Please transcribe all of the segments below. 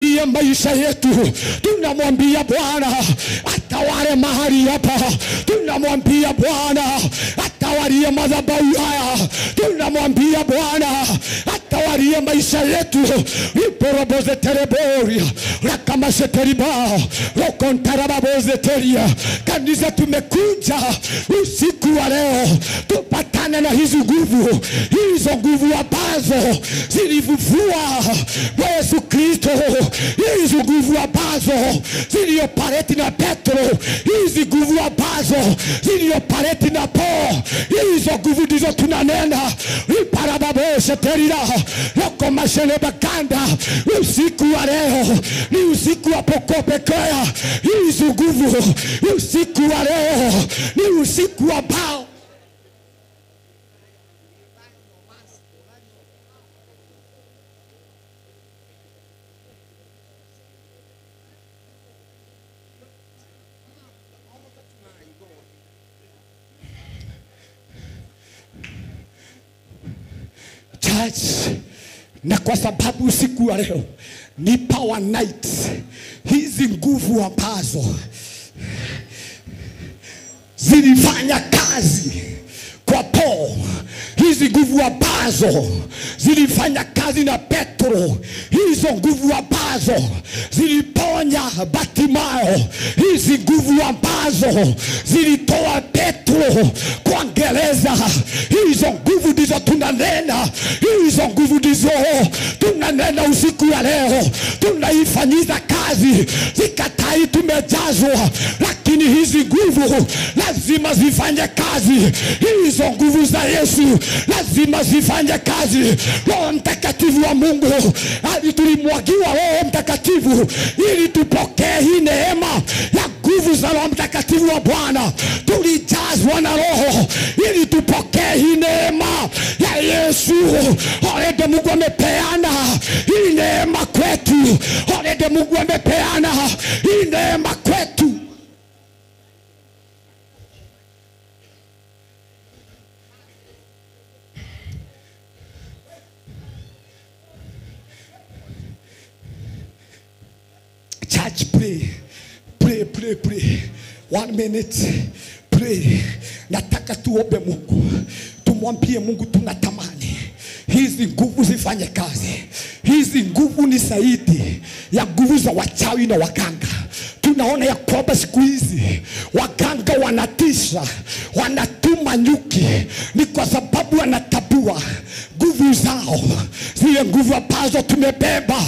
Ya maisha yetu. Tunamwambia Bwana atawale mahali hapa. Tunamwambia Bwana atawalie madhabahu haya. Tunamwambia Bwana atawalie maisha yetu. Iporoboze tereboria rakamasheteriba rokontarababozeteria. Kanisa, tumekuja usiku wa leo tupatane na hizi nguvu, hizo nguvu ambazo zilivuvua Yesu Kristo, hizi nguvu ambazo ziliopareti na Petro, hizi nguvu ambazo ziliopareti na Paul, hizo nguvu ndizo tunanena. Iparababosheterira lokomashelebaganda. Usiku wa leo ni usiku wa pokopekea hizi nguvu. Usiku wa leo ni usiku ambao church. Na kwa sababu usiku wa leo ni power night, hizi nguvu ambazo zilifanya kazi kwa Paul, hizi nguvu ambazo zilifanya kazi na Petro, hizo nguvu ambazo ziliponya Bartimayo, hizi nguvu ambazo zilitoa Petro kwa gereza, hizo nguvu ndizo tunanena, hizo nguvu ndizo tunanena usiku wa leo. Tunaifanyiza kazi, zikatai tumejazwa, lakini hizi nguvu lazima zifanye kazi. Hizo nguvu za Yesu lazima zifanye kazi. Roho Mtakatifu wa Mungu alitulimwagiwa Roho Mtakatifu ili tupokee hii neema ya nguvu za Roho Mtakatifu wa Bwana. Tulijazwa na Roho ili tupokee hii neema ya Yesu. Already Mungu amepeana hii neema kwetu. Already Mungu amepeana hii neema kwetu. Church, pray, pray, pray, pray. 1 minute, pray. Nataka tuombe Mungu, tumwambie Mungu tunatamani hizi nguvu zifanye kazi. Hizi nguvu ni zaidi ya nguvu za wachawi na waganga. Tunaona ya kwamba siku hizi waganga wanatisha, wanatuma nyuki, ni kwa sababu wanatabua nguvu zao. Zile nguvu ambazo tumebeba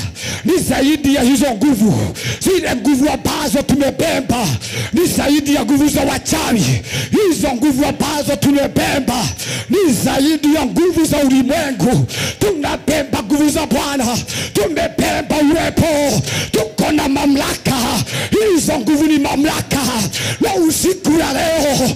ni zaidi ya hizo nguvu. Zile nguvu ambazo tumebeba ni zaidi ya nguvu za wachawi. Hizo nguvu ambazo tumebeba ni zaidi ya nguvu za ulimwengu. Tunabeba nguvu za Bwana, tumebeba uwepo, tuko na mamlaka. Hizo nguvu ni mamlaka. Na usiku ya leo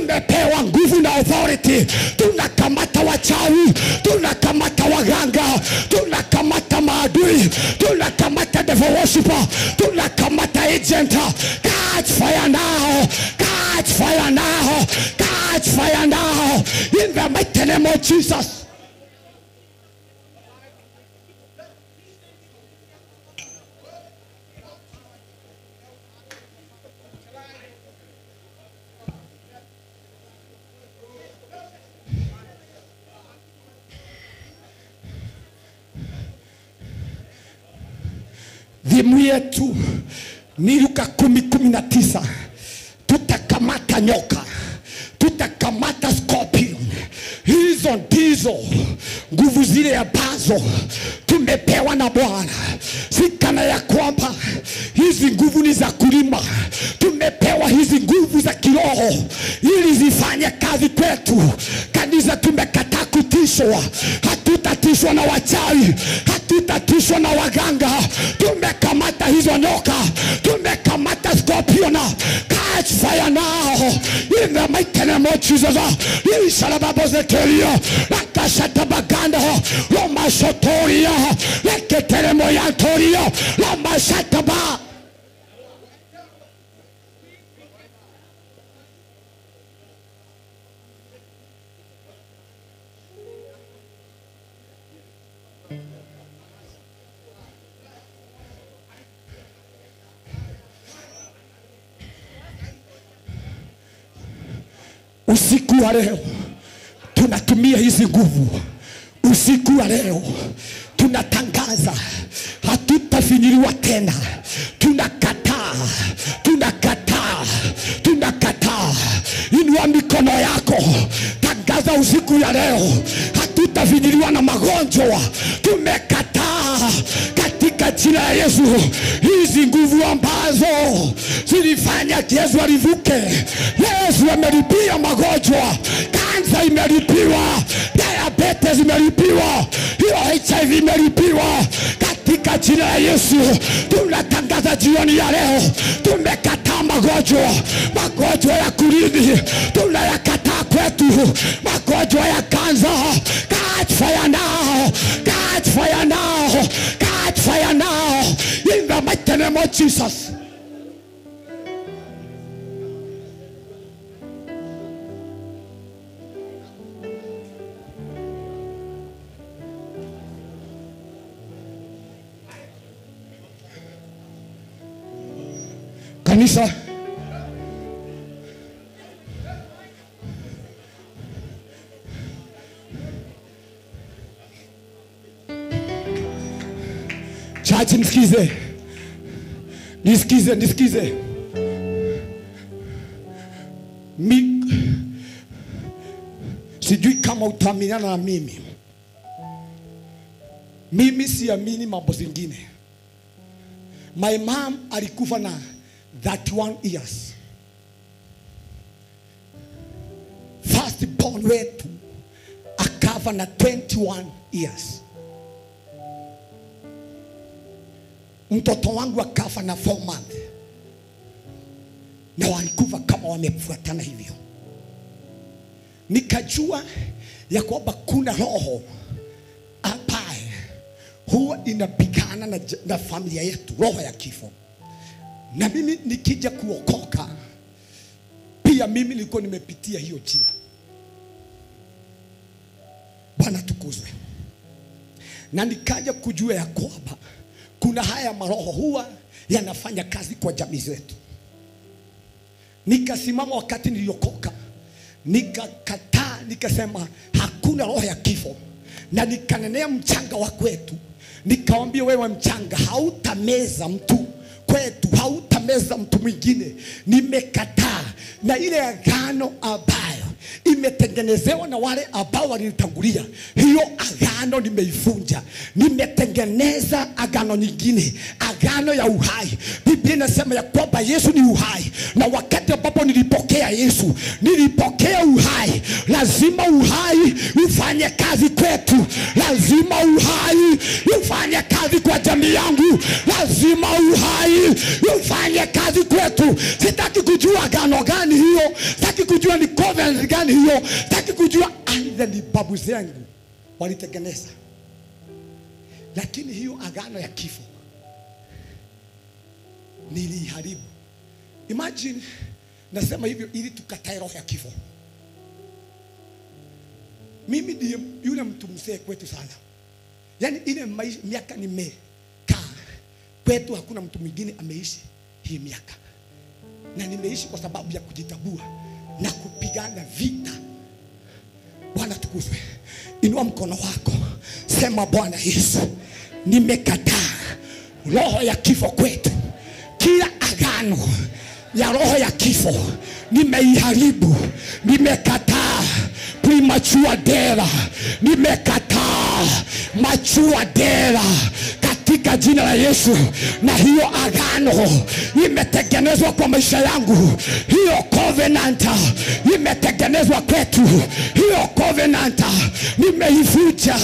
umepewa nguvu na authority. Tunakamata wachawi, tunakamata waganga, tunakamata maadui, tunakamata devil worshiper, tunakamata agent. Catch fire now, catch fire now, catch fire now, in the mighty name of Jesus. Dhimu yetu ni Luka 10:19. Tutakamata nyoka, tutakamata scorpion. Hizo ndizo nguvu zile ambazo tumepewa na Bwana. Si kana ya kwamba hizi nguvu ni za kulima. Tumepewa hizi nguvu za kiroho ili zifanye kazi kwetu. Kanisa, tumekataa kutishwa. Hatutatishwa na wachawi, hatutatishwa na waganga. Tumekamata hizo nyoka, tumekamata scorpion. Catch fire now in the mighty name of Jesus. Isalababozeteria lakashatabaganda romashotoria leketeremoyantoria romashataba. Usiku wa leo tunatumia hizi nguvu. Usiku wa leo tunatangaza hatutafinyiliwa tena. Tunakataa, tunakataa, tunakataa. Inua mikono yako, tangaza usiku ya leo hatutafinyiliwa na magonjwa. Tumekataa katika jina la Yesu. Hizi nguvu ambazo zilifanya Yesu alivuke, Yesu amelipia magonjwa. Kansa imelipiwa, diabetes imelipiwa, hiyo HIV imelipiwa. Katika jina la Yesu tunatangaza jioni ya leo, tumekataa magonjwa. Magonjwa ya kurithi tunayakataa kwetu. Magonjwa ya kansa, catch fire now, catch fire now, catch fire now, in the mighty name of Jesus. Kanisa, chachi, nisikize, nisikize, nisikize. Sijui kama utaaminiana na mimi. Mimi siamini mambo zingine. My mom alikufa na 31 years. First born wetu akafa na 21 years. Mtoto wangu akafa na 4 months. Na walikufa kama wamefuatana hivyo. Nikajua ya kwamba kuna roho ambaye huwa inapigana na familia yetu, roho ya kifo. Na mimi nikija kuokoka, pia mimi nilikuwa nimepitia hiyo njia. Bwana tukuzwe. Na nikaja kujua ya kwamba kuna haya maroho huwa yanafanya kazi kwa jamii zetu. Nikasimama wakati niliokoka, nikakataa, nikasema hakuna roho ya kifo. Na nikanenea mchanga wa kwetu, nikamwambia wewe mchanga, hautameza mtu kwetu, hautameza mtu mwingine. Nimekataa. Na ile agano ambayo imetengenezewa na wale ambao walinitangulia, hiyo agano nimeivunja. Nimetengeneza agano nyingine, agano ya uhai. Biblia inasema ya kwamba Yesu ni uhai, na wakati ambapo nilipokea Yesu, nilipokea uhai. Lazima uhai ufanye kazi kwetu, lazima uhai ufanye kazi kwa jamii yangu, lazima uhai ufanye kazi kwetu. Sitaki kujua agano gani hiyo, sitaki kujua ni covenant gani hiyo, sitaki kujua aidha ni babu zangu walitengeneza, lakini hiyo agano ya kifo niliharibu. Imagine, nasema hivyo ili tukatae roho ya kifo. Mimi ndiye yule mtu mzee kwetu sana. Yaani ile miaka nimekaa kwetu hakuna mtu mwingine ameishi hii miaka. Na nimeishi kwa sababu ya kujitambua na kupigana vita. Bwana tukuzwe. Inua mkono wako, sema Bwana Yesu, nimekataa roho ya kifo kwetu. Kila agano ya roho ya kifo nimeiharibu. Nimekataa premature death, nimekataa mature death katika jina la Yesu. Na hiyo agano imetengenezwa kwa maisha yangu, hiyo covenant imetengenezwa kwetu, hiyo covenant nimeivunja.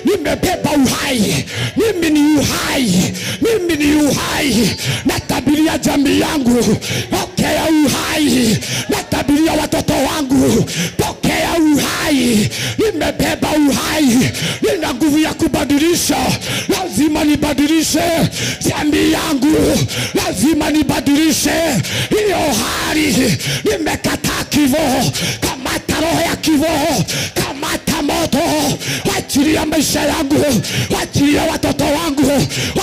Nimebeba uhai, mimi ni uhai, mimi ni uhai. Natabiria jamii yangu, pokea uhai. Natabiria watoto wangu, pokea uhai. Nimebeba uhai, nina nguvu ya kubadilisha. Lazima nibadilishe jamii yangu, lazima nibadilishe hiyo hali. Nimekataa kifo, kamata roho ya kifo, kamata moto. moto, achilia maisha yangu, achilia watoto wangu,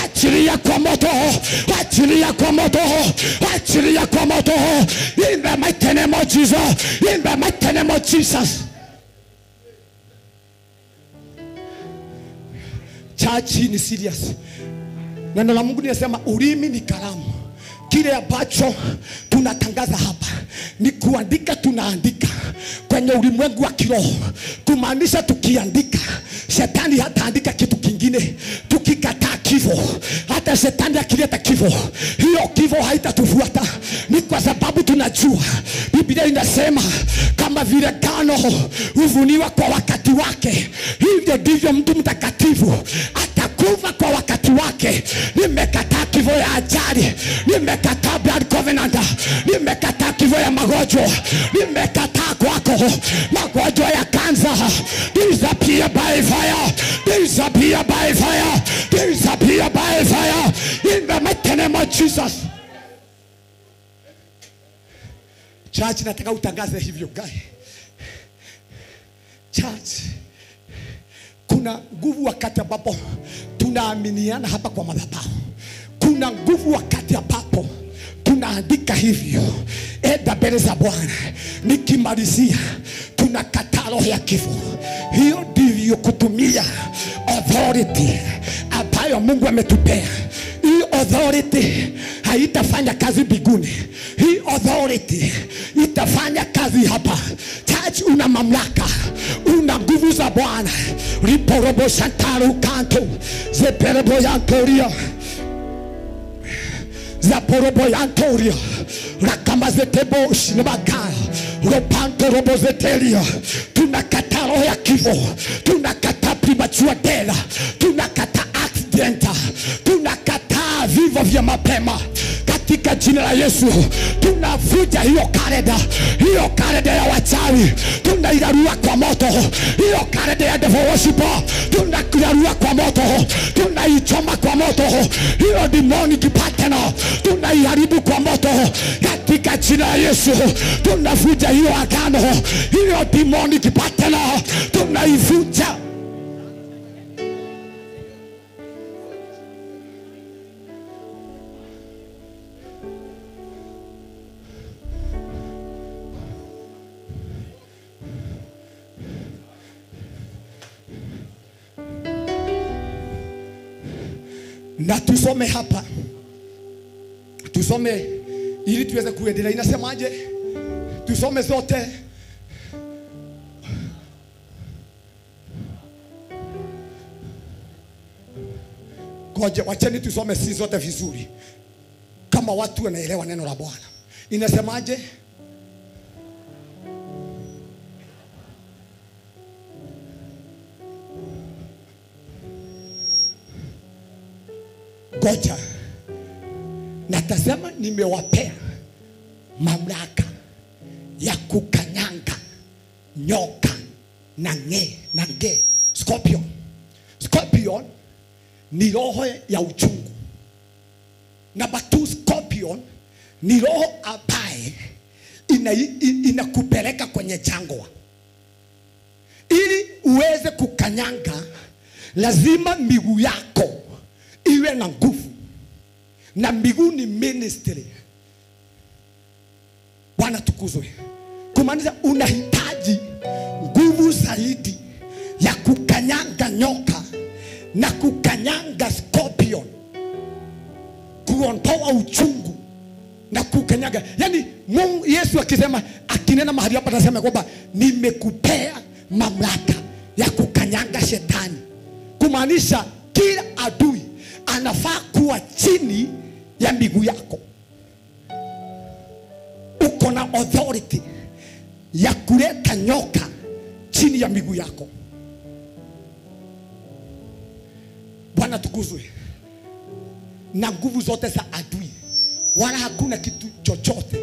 achilia kwa moto, achilia kwa moto, achilia kwa moto. In the mighty name of Jesus, in the mighty name of Jesus. Church ni serious. Neno la Mungu linasema ulimi ni kalamu. Kile ambacho tunatangaza hapa ni kuandika, tunaandika kwenye ulimwengu wa kiroho. Kumaanisha tukiandika, shetani hataandika kitu kingine. Tukikataa kifo, hata shetani akileta kifo, hiyo kifo haitatufuata. Ni kwa sababu tunajua Biblia inasema kama vile ngano huvuniwa kwa wakati wake, hivyo ndivyo mtu mtakatifu atakufa kwa wakati wake. Nimekataa kifo ya ajali, nimekataa blood covenant, nimekataa kifo ya magonjwa, nimekataa kwako magonjwa ya kansa. Disappear by fire, disappear by fire, disappear by fire, in the mighty name of Jesus. Church, nataka utangaze hivyo guy. Church, kuna nguvu wakati ambapo tunaaminiana hapa kwa madhabahu. Kuna nguvu wakati ambapo tunaandika hivyo. Enda mbele za Bwana. Nikimalizia, tunakataa roho ya kifo. Hiyo ndivyo kutumia authority ambayo Mungu ametupea. Hii authority haitafanya kazi mbinguni. Hii authority itafanya kazi hapa. Church, una mamlaka, una nguvu za Bwana. Riporobo shantaru kanto zeperebo yantoria zaporobo yantoria rakamazetebo shinabaka ropanto robozetelia. Tunakataa roho ya kifo, tunakataa premature death, tunakataa accident, tunakataa vifo vya mapema. Katika jina la Yesu tunavuja hiyo kalenda, hiyo kalenda ya wachawi tunairarua kwa moto. Hiyo kalenda ya devil worshiper tunairarua kwa moto, tunaichoma kwa moto. Hiyo demonic pattern tunaiharibu kwa moto. Katika jina la Yesu tunavuja hiyo agano, hiyo demonic pattern tunaivuja. Na tusome hapa, tusome ili tuweze kuendelea. Inasemaje? Tusome zote. Ngoja, wacheni tusome si zote vizuri, kama watu wanaelewa neno la Bwana. Inasemaje? Ngoja, natazama nimewapea mamlaka ya kukanyanga nyoka na nge, na nge. Scorpion. Scorpion ni roho ya uchungu. Number 2, scorpion ni roho ambaye inakupeleka kwenye jangwa. Ili uweze kukanyanga lazima miguu yako iwe na nguvu. Na miguu ni ministry. Bwana tukuzwe. Kumaanisha unahitaji nguvu zaidi ya kukanyanga nyoka na kukanyanga scorpion, kuondoa uchungu na kukanyaga. Yani Mungu Yesu akisema, akinena mahali hapa anasema kwamba nimekupea mamlaka ya kukanyanga shetani. Kumaanisha kila adui anafaa kuwa chini ya miguu yako. Uko na authority ya kuleta nyoka chini ya miguu yako. Bwana tukuzwe. Na nguvu zote za adui, wala hakuna kitu chochote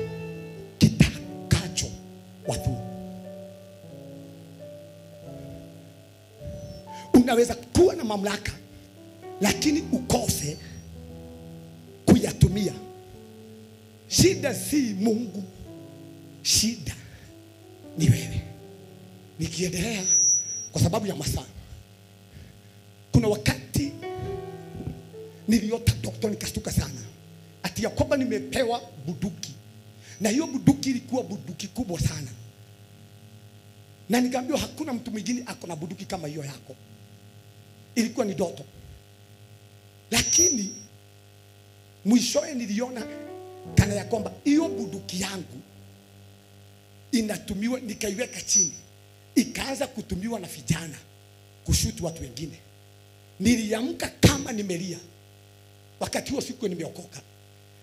kitakacho wadhuru. Unaweza kuwa na mamlaka lakini ukose kuyatumia. Shida si Mungu, shida ni wewe. Nikiendelea Kwa sababu ya masaa. Kuna wakati niliota ndoto nikastuka sana. Ati ya kwamba nimepewa bunduki. Na hiyo bunduki ilikuwa bunduki kubwa sana. Na nikaambiwa hakuna mtu mwingine ako na bunduki kama hiyo yako. Ilikuwa ni ndoto. Lakini mwishowe niliona kana ya kwamba hiyo bunduki yangu inatumiwa, nikaiweka chini. Ikaanza kutumiwa na vijana kushuti watu wengine. Niliamka kama nimelia. Wakati huo siku nimeokoka.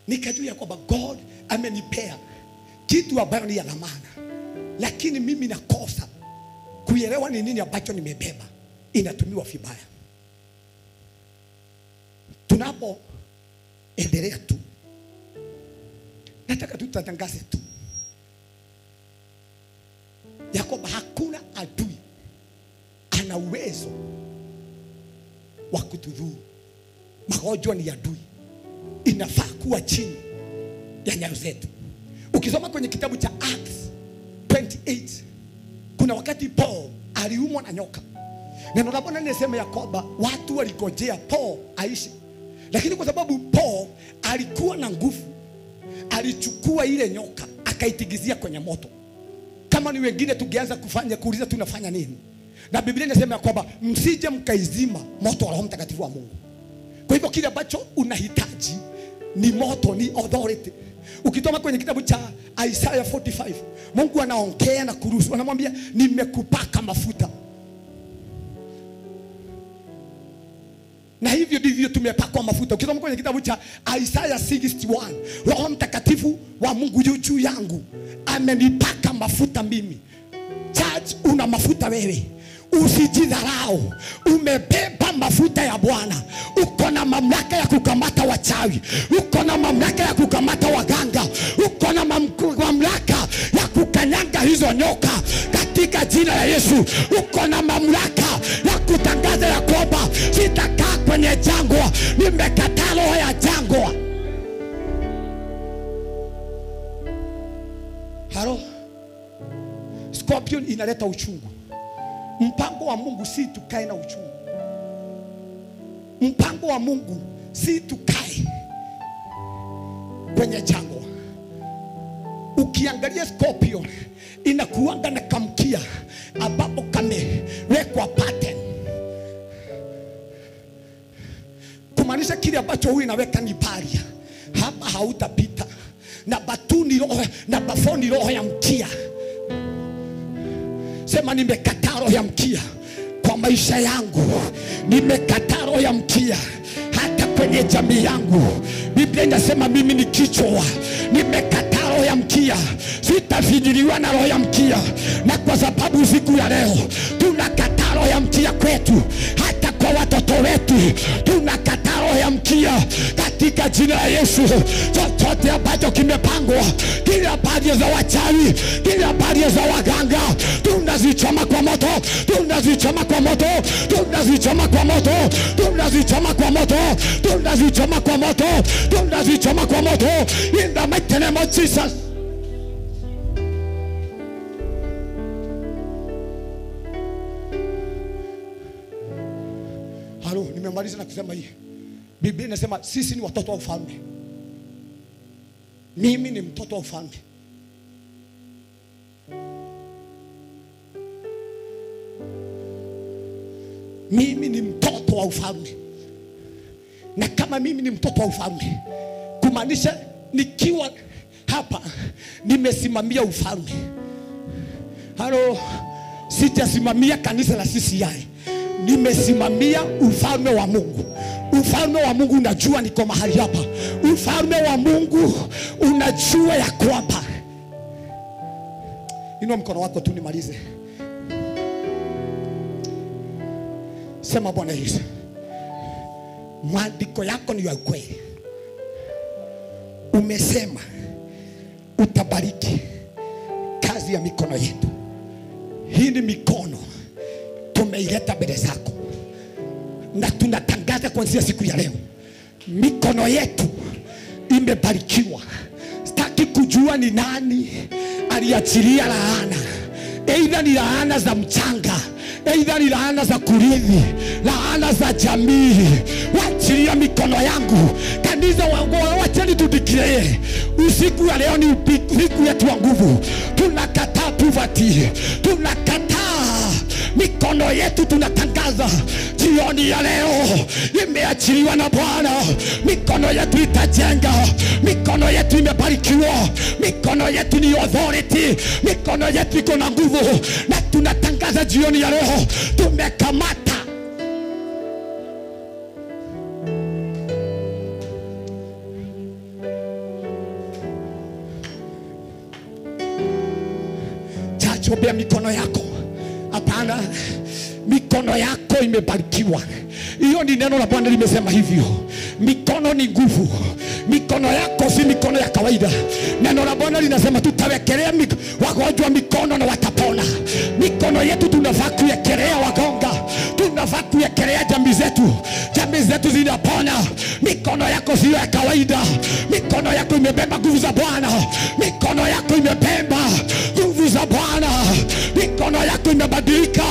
Nikajua ya kwamba God amenipea kitu ambayo ni ya dhamana. Lakini mimi nakosa kuelewa ni nini ambacho nimebeba. Inatumiwa vibaya. Tunapo endelea tu, nataka tutatangaze tu ya kwamba hakuna adui ana uwezo wa kutudhuru. Magonjwa ni adui, inafaa kuwa chini ya nyayo zetu. Ukisoma kwenye kitabu cha Acts 28, kuna wakati Paul aliumwa na nyoka. Neno la Bwana linasema ya kwamba watu waligojea Paul aishi. Lakini kwa sababu Paul alikuwa na nguvu, alichukua ile nyoka akaitigizia kwenye moto. Kama ni wengine tungeanza kufanya kuuliza tunafanya nini. Na Biblia inasema ya kwamba msije mkaizima moto wa Roho Mtakatifu wa Mungu. Kwa hivyo kile ambacho unahitaji ni moto, ni authority. Ukitoma kwenye kitabu cha Isaiah 45, Mungu anaongea na kuruhusu, anamwambia nimekupaka mafuta. Na hivyo ndivyo tumepakwa mafuta. Ukisoma kwenye kitabu cha Isaiah 61, Roho Mtakatifu wa Mungu yu juu yangu, amenipaka mafuta mimi. Church, una mafuta wewe. Usijidharau. Umebeba mafuta ya Bwana. Uko na mamlaka ya kukamata wachawi. Uko na mamlaka ya kukamata waganga. Uko na mamlaka ya kukanyanga hizo nyoka katika jina la Yesu. Uko na mamlaka ya kutangaza ya kwamba sitakaa kwenye jangwa, nimekataa roho ya jangwa. Halo. Scorpion inaleta uchungu. Mpango wa Mungu si tukae na uchungu. Mpango wa Mungu si tukae kwenye jangwa. Ukiangalia scorpion inakuanga na kamkia ambapo kamewekwa pattern. Kumaanisha kile ambacho huyu inaweka ni paria. Hapa hautapita. Namba 2 ni roho, namba 4 ni roho ya mkia. Sema nimekataa roho ya mkia kwa maisha yangu. Nimekataa roho ya mkia hata kwenye jamii yangu. Biblia inasema mimi ni kichwa. Nimekataa roho ya mkia. Sitafinyiliwa na roho ya mkia. Na kwa sababu siku ya leo tunakataa roho ya mkia kwetu, hata kwa watoto wetu tunakataa roho ya mkia katika jina la Yesu. Chochote ambacho kimepangwa, kila habari za wachawi, kila habari za waganga, tunazichoma kwa moto, tunazichoma kwa moto, tunazichoma kwa moto, tunazichoma kwa moto, tunazichoma kwa moto, tunazichoma kwa moto, in the mighty name of Jesus. Halo, nimemaliza na kusema hii. Biblia inasema sisi ni watoto wa ufalme. Mimi ni mtoto wa ufalme. Mimi ni mtoto wa ufalme. Na kama mimi ni mtoto wa ufalme, kumaanisha nikiwa hapa nimesimamia ufalme. Halo, sijasimamia kanisa la CCI. Nimesimamia ufalme wa Mungu. Ufalme wa Mungu unajua niko mahali hapa. Ufalme wa Mungu unajua ya kwamba. Inua mkono wako tu nimalize. Sema Bwana Yesu, maandiko yako ni ya kweli. Umesema utabariki kazi ya mikono yetu. Hii ni mikono tumeileta mbele zako, na tunatangaza kuanzia siku ya leo mikono yetu imebarikiwa. Sitaki kujua ni nani aliachilia laana, aidha ni laana za mchanga, Aidha ni laana za kurithi, laana za jamii, wachilia mikono yangu. Kanisa wacheni tudeclare usiku wa leo ni usiku yetu wa nguvu. Tunakataa poverty, tunakataa mikono yetu, tunatangaza jioni ya leo imeachiliwa na Bwana. Mikono yetu itajenga, mikono yetu imebarikiwa, mikono yetu ni authority, mikono yetu iko na nguvu. Na tunatangaza jioni ya leo tumekamata. Chachobea mikono yako. Hapana, mikono yako imebarikiwa. Hiyo ni neno la Bwana limesema hivyo. Mikono ni nguvu. Mikono yako si mikono ya kawaida. Neno la Bwana linasema tutawekelea wagonjwa mikono na watapona. Mikono yetu tunafaa kuwekelea wagonga, tunafaa kuwekelea jamii zetu. Jamii zetu zinapona. Mikono yako sio ya kawaida. Mikono yako imebeba nguvu za Bwana. Mikono yako imebeba nguvu za Bwana. Mikono yako imebadilika.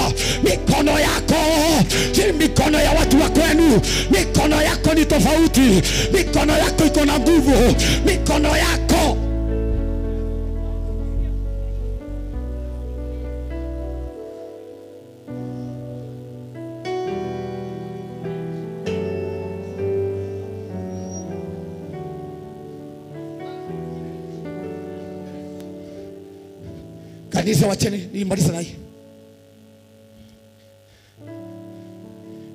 Mikono yako si mikono ya watu wa kwenu. Mikono yako ni tofauti. Mikono yako iko na nguvu. Mikono yako. Kanisa, wacheni nimalize na hii.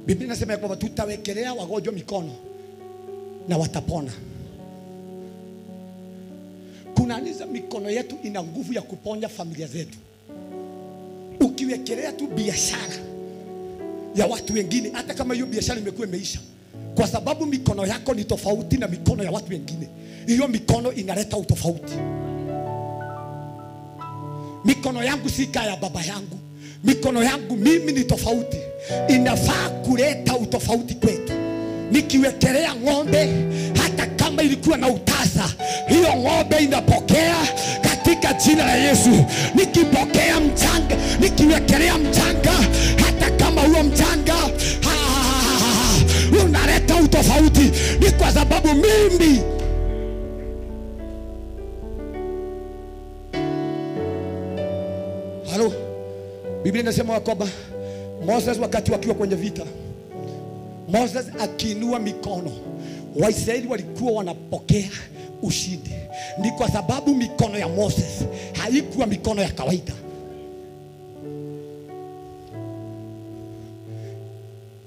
Biblia inasema kwamba tutawekelea wagonjwa mikono na watapona. Kunaanisha mikono yetu ina nguvu ya kuponya familia zetu. Ukiwekelea tu biashara ya watu wengine, hata kama hiyo biashara imekuwa imeisha, kwa sababu mikono yako ni tofauti na mikono ya watu wengine, hiyo mikono inaleta utofauti. Mikono yangu si kama ya baba yangu. Mikono yangu mimi ni tofauti. Inafaa kuleta utofauti kwetu. Nikiwekelea ng'ombe, hata kama ilikuwa na utasa, hiyo ng'ombe inapokea katika jina la Yesu. Nikipokea mchanga, nikiwekelea mchanga, hata kama huo mchanga unaleta utofauti, ni kwa sababu mimi. Halo, Biblia inasema kwamba Moses wakati wakiwa kwenye vita, Moses akiinua mikono, Waisraeli walikuwa wanapokea ushindi. Ni kwa sababu mikono ya Moses haikuwa mikono ya kawaida.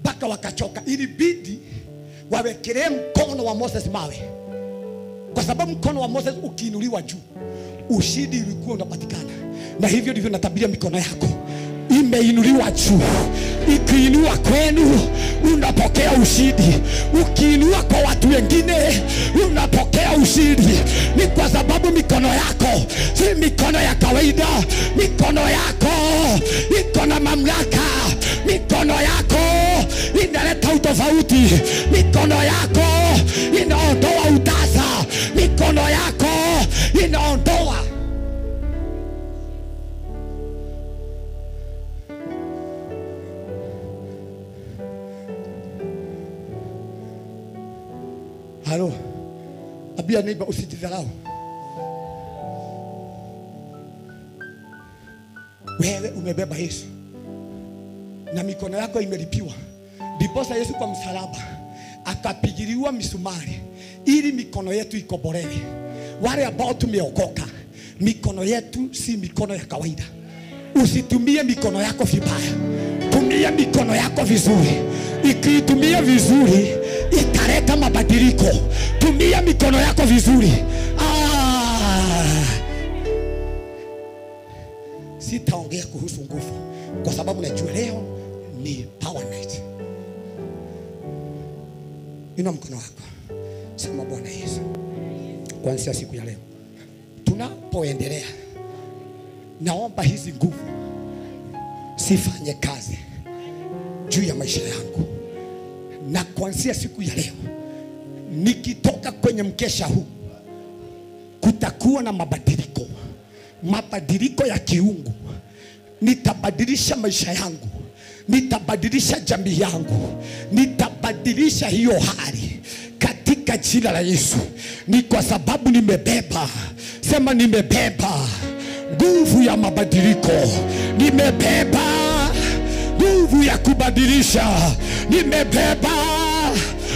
Baka wakachoka, ilibidi wawekelee mkono wa Moses mawe. Kwa sababu mkono wa Moses ukiinuliwa juu, ushindi ulikuwa unapatikana. Na hivyo ndivyo natabiria mikono yako imeinuliwa juu. Ikiinua kwenu unapokea ushindi. Ukiinua kwa watu wengine unapokea ushindi. Ni kwa sababu mikono yako si mikono ya kawaida. Mikono yako iko na mamlaka. Mikono yako inaleta utofauti. Mikono yako inaondoa utasa. Mikono yako inaondoa. Halo, abia neighbor, usijidharau. Wewe umebeba Yesu na mikono yako imelipiwa. Ndiposa Yesu kwa msalaba akapigiliwa misumari ili mikono yetu ikobolewe. Wale ambao tumeokoka, mikono yetu si mikono ya kawaida. Usitumie mikono yako vibaya, tumia mikono yako vizuri. Ikiitumia vizuri italeta mabadiliko. Tumia mikono yako vizuri. Sitaongea kuhusu nguvu kwa sababu najua leo ni power night. Inua mkono wako, sema Bwana Yesu, kuanzia siku ya leo tunapoendelea, naomba hizi nguvu sifanye kazi juu ya maisha yangu. Na kuanzia siku ya leo nikitoka kwenye mkesha huu, kutakuwa na mabadiliko. Mabadiliko ya kiungu. Nitabadilisha maisha yangu. Nitabadilisha jamii yangu, nitabadilisha hiyo hali katika jina la Yesu. Ni kwa sababu nimebeba, sema nimebeba nguvu ya mabadiliko, nimebeba nguvu ya kubadilisha, nimebeba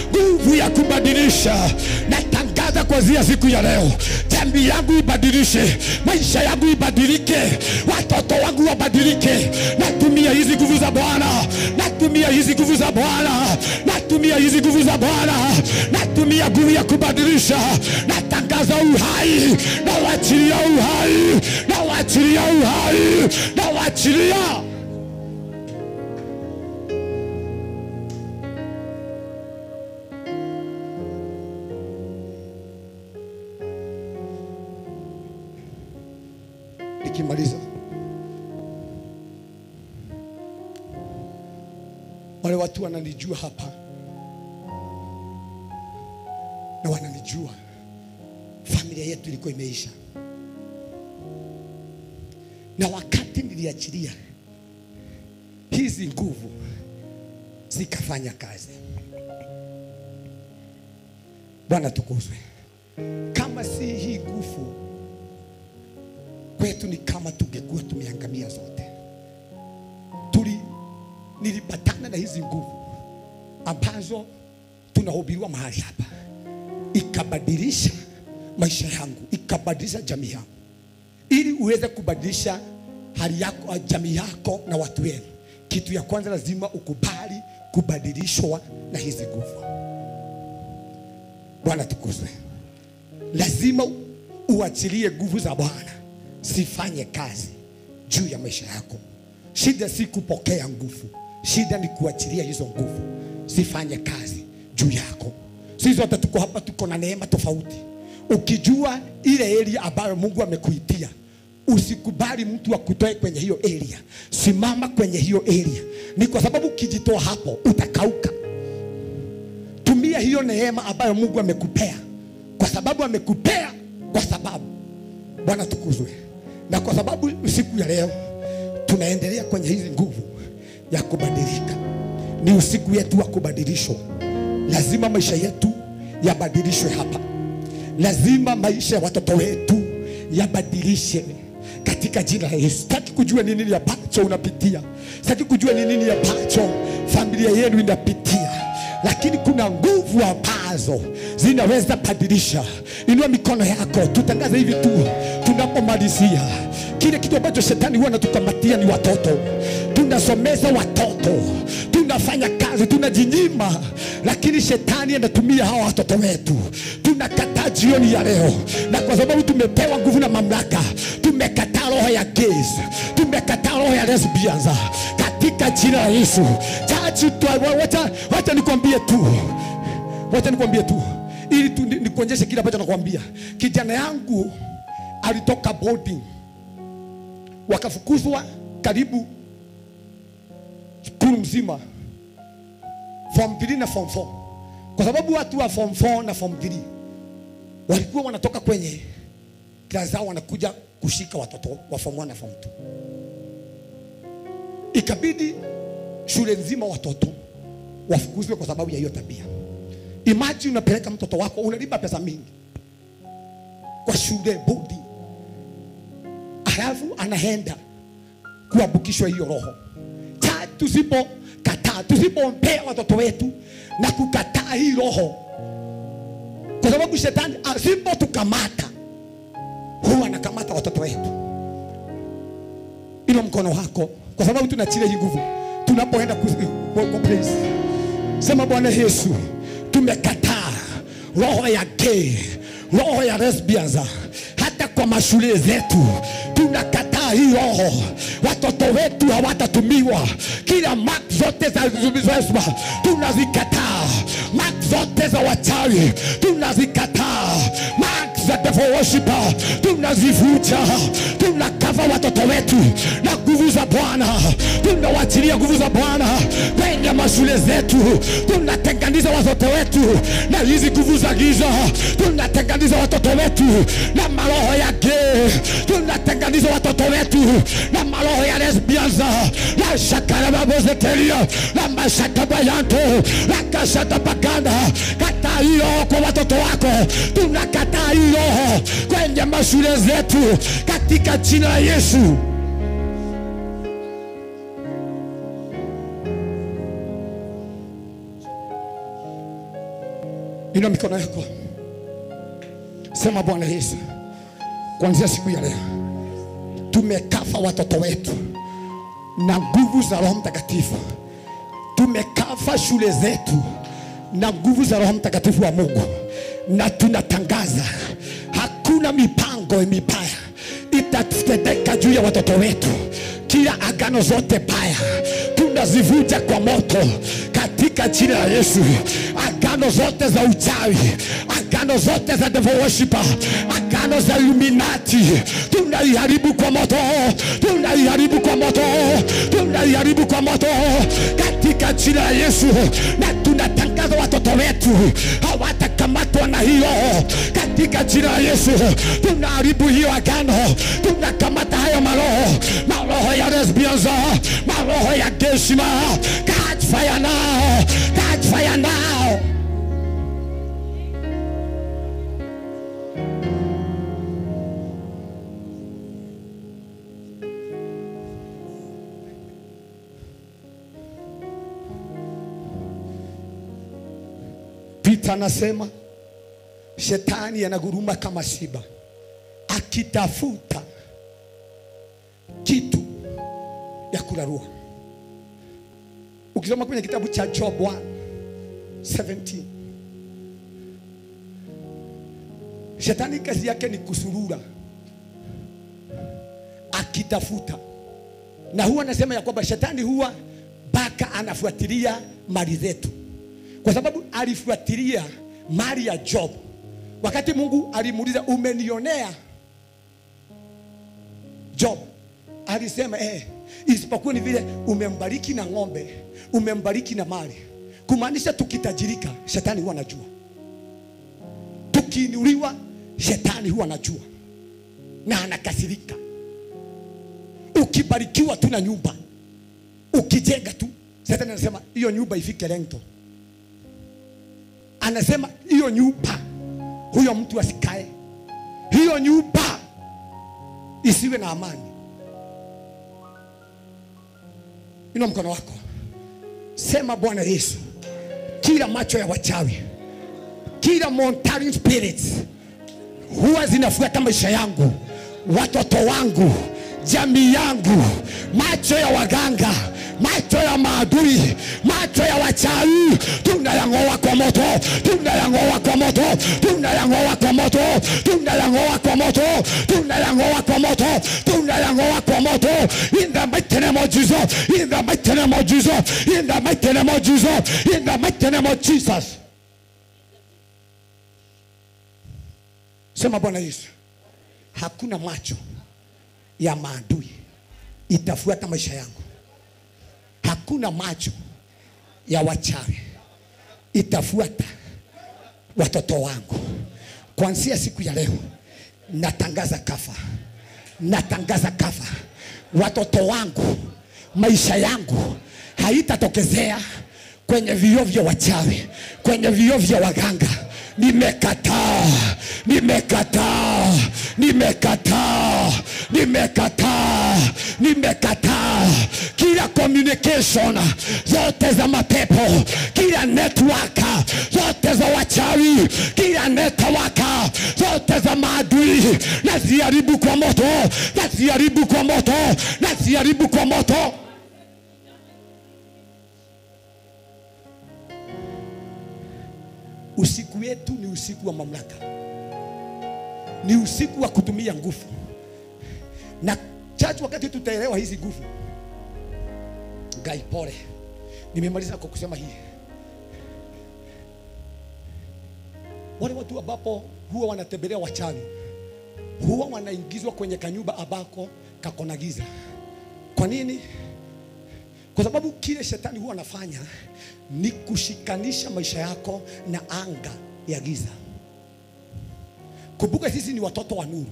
nguvu ya kubadilisha. Natangaza kuanzia siku ya leo, jamii yangu ibadilishe, maisha yangu ibadilike, watoto wangu wabadilike. Natumia hizi nguvu za Bwana, natumia hizi nguvu za Bwana, natumia hizi nguvu za Bwana, natumia nguvu ya kubadilisha. Natangaza uhai, nawaachilia uhai, nawaachilia uhai, nawaachilia. Nikimaliza, wale watu wananijua hapa na wananijua, familia yetu ilikuwa imeisha. Na wakati niliachilia hizi nguvu zikafanya kazi. Bwana tukuzwe. Kama si hii nguvu kwetu ni kama tungekuwa tumeangamia zote. Nilipatana na hizi nguvu ambazo tunahubiriwa mahali hapa, ikabadilisha maisha yangu, ikabadilisha jamii yangu. Ili uweze kubadilisha hali yako, jamii yako na watu wenu, kitu ya kwanza lazima ukubali kubadilishwa na hizi nguvu. Bwana tukuzwe. Lazima uachilie nguvu za Bwana sifanye kazi juu ya maisha yako. Shida si kupokea nguvu, shida ni kuachilia hizo nguvu sifanye kazi juu yako. Sisi wote tuko hapa, tuko na neema tofauti. Ukijua ile area ambayo Mungu amekuitia, usikubali mtu akutoe kwenye hiyo area. Simama kwenye hiyo area. Ni kwa sababu ukijitoa hapo utakauka. Tumia hiyo neema ambayo Mungu amekupea, kwa sababu amekupea, kwa sababu Bwana tukuzwe. Na kwa sababu usiku ya leo tunaendelea kwenye hizi nguvu ya kubadilika, ni usiku yetu wa kubadilishwa. Lazima maisha yetu yabadilishwe hapa. Lazima maisha ya watoto wetu yabadilishe katika jina la Yesu. Sitaki kujua ni nini ambacho unapitia, sitaki kujua ni nini ambacho familia yenu inapitia, lakini kuna nguvu ambazo zinaweza badilisha. Inua mikono yako, tutangaze hivi tu tunapomalizia. Kile kitu ambacho shetani huwa anatukamatia ni watoto. Tunasomeza watoto, tunafanya kazi, tunajinyima, lakini shetani anatumia hawa watoto wetu. Tunakataa jioni ya leo, na kwa sababu tumepewa nguvu na mamlaka, tumekataa roho ya gays, tumekataa roho ya lesbians katika jina la Yesu. Wacha nikwambie tu, wacha nikwambie tu, ili tu nikuonyeshe kile ambacho nakwambia. Kijana yangu alitoka boarding, wakafukuzwa karibu skulu mzima, form 3 na form 4, kwa sababu watu wa form 4 na form 3 walikuwa wanatoka kwenye class zao wanakuja kushika watoto wa form 1 na form 2. Ikabidi shule nzima watoto wafukuzwe kwa sababu ya hiyo tabia. Imagine unapeleka mtoto wako, unalipa pesa mingi kwa shule boarding, alafu anaenda kuambukishwa hiyo roho. Tusipokataa, tusipompea watoto wetu na kukataa hii roho, kwa sababu shetani asipotukamata huwa anakamata watoto wetu. Ilo mkono wako, kwa sababu tunaachilia hii nguvu tunapoenda kwa place. Sema Bwana Yesu, tumekataa roho ya gay, roho ya lesbians, hata kwa mashule zetu tunakataa hii roho. Watoto wetu hawatatumiwa. Kila mark zote za lesbians tunazikataa, mark zote za wachawi tunazikataa, mark za devil worshiper tunazivuja. Tunakava watoto wetu na nguvu za Bwana. Tunawachilia nguvu za Bwana kwenye mashule zetu. Tunatenganisha watoto wetu na hizi nguvu za giza. Tunatenganisha watoto wetu na maroho ya gay. Tunatenganisha watoto wetu na maroho ya lesbians, na shakarababozeteria, na mashakabayanto, na kashatabaganda. Kata hiyo kwa watoto wako. Tunakataa hiyo kwenye mashule zetu katika jina la Yesu. Inua mikono yako, sema Bwana Yesu, kuanzia siku ya leo tumekafa watoto wetu na nguvu za Roho Mtakatifu. Tumekafa shule zetu na nguvu za Roho Mtakatifu wa Mungu. Na tunatangaza hakuna mipango mibaya itatendeka juu ya watoto wetu. Kila agano zote baya tunazivuja kwa moto katika jina la Yesu. Agano zote za uchawi, agano zote za devil worshiper, agano za Illuminati tunaiharibu kwa moto, tunaiharibu kwa moto, tunaiharibu kwa moto katika jina la Yesu. Na tunatangaza watoto wetu hawatakamatwa na hiyo katika jina la Yesu. Tunaharibu hiyo agano, tunakamata hayo maroho, maroho ya lesbians, maroho ya geshima. Catch fire now, catch fire now. Peter anasema shetani anaguruma kama simba akitafuta kitu ya kurarua. Ukisoma kwenye kitabu cha Job 1:17, shetani kazi yake ni kusurura akitafuta. Na huwa anasema ya kwamba shetani huwa baka anafuatilia mali zetu, kwa sababu alifuatilia mali ya Job. Wakati Mungu alimuuliza umenionea Job, alisema isipokuwa ni vile umembariki na ng'ombe, umembariki na mali. Kumaanisha tukitajirika shetani huwa anajua, tukiinuliwa shetani huwa anajua na anakasirika. Ukibarikiwa tu na nyumba, ukijenga tu, shetani anasema hiyo nyumba ifike lento. Anasema hiyo nyumba huyo mtu asikae, hiyo nyumba isiwe na amani. Inua mkono wako, sema Bwana Yesu, kila macho ya wachawi, kila monitoring spirits huwa zinafuata maisha yangu, watoto wangu, jamii yangu, macho ya waganga, macho ya maadui, macho ya wachawi, tunayangoa kwa moto, tunayangoa kwa moto, tunayangoa kwa moto, tunayangoa kwa moto, tunayangoa kwa moto, tunayangoa kwa moto. In the mighty name of Jesus, in the mighty name of Jesus, in the mighty name of Jesus, in the mighty name of Jesus. Sema Bwana Yesu, hakuna macho ya maadui itafuata maisha yangu. Hakuna macho ya wachawi itafuata watoto wangu. Kuanzia siku ya leo natangaza kafa, natangaza kafa. Watoto wangu, maisha yangu haitatokezea kwenye vioo vya wachawi, kwenye vioo vya waganga. Nimekataa, nimekataa, nimekataa, nimekataa, nimekataa kila communication zote za mapepo, kila network zote za wachawi, kila network zote za maadui, naziharibu kwa moto, naziharibu kwa moto, naziharibu kwa moto. Usiku wetu ni usiku wa mamlaka, ni usiku wa kutumia nguvu. Na church, wakati tutaelewa hizi nguvu, Ngai pole, nimemaliza kwa kusema hii. Wale watu ambapo huwa wanatembelea wachawi, huwa wanaingizwa kwenye kanyumba ambako kako na giza. Kwa nini? Kwa sababu kile shetani huwa anafanya ni kushikanisha maisha yako na anga ya giza. Kumbuka sisi ni watoto wa nuru.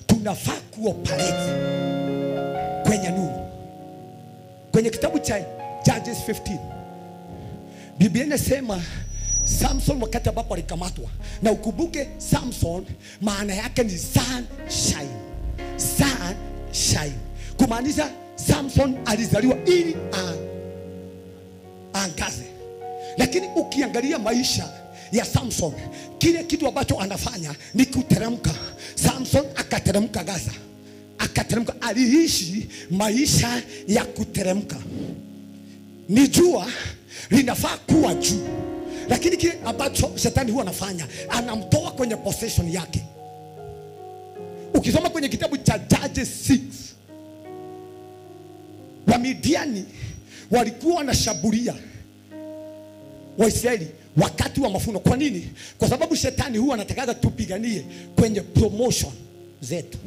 Tunafaa kuoperate kwenye nuru. Kwenye kitabu cha Judges 15, Biblia inasema Samson wakati ambapo alikamatwa. Na ukumbuke Samson maana yake ni sunshine. Sunshine. Kumaanisha Samson alizaliwa ili aangaze. Lakini ukiangalia maisha ya Samson, kile kitu ambacho anafanya ni kuteremka. Samson akateremka Gaza. Akateremka, aliishi maisha ya kuteremka. Ni jua linafaa kuwa juu. Lakini kile ambacho shetani huwa anafanya, anamtoa kwenye possession yake. Ukisoma kwenye kitabu cha Judges 6, Wamidiani walikuwa wanashambulia Waisraeli wakati wa mafuno. Kwa nini? Kwa sababu shetani huwa anataka tupiganie kwenye promotion zetu.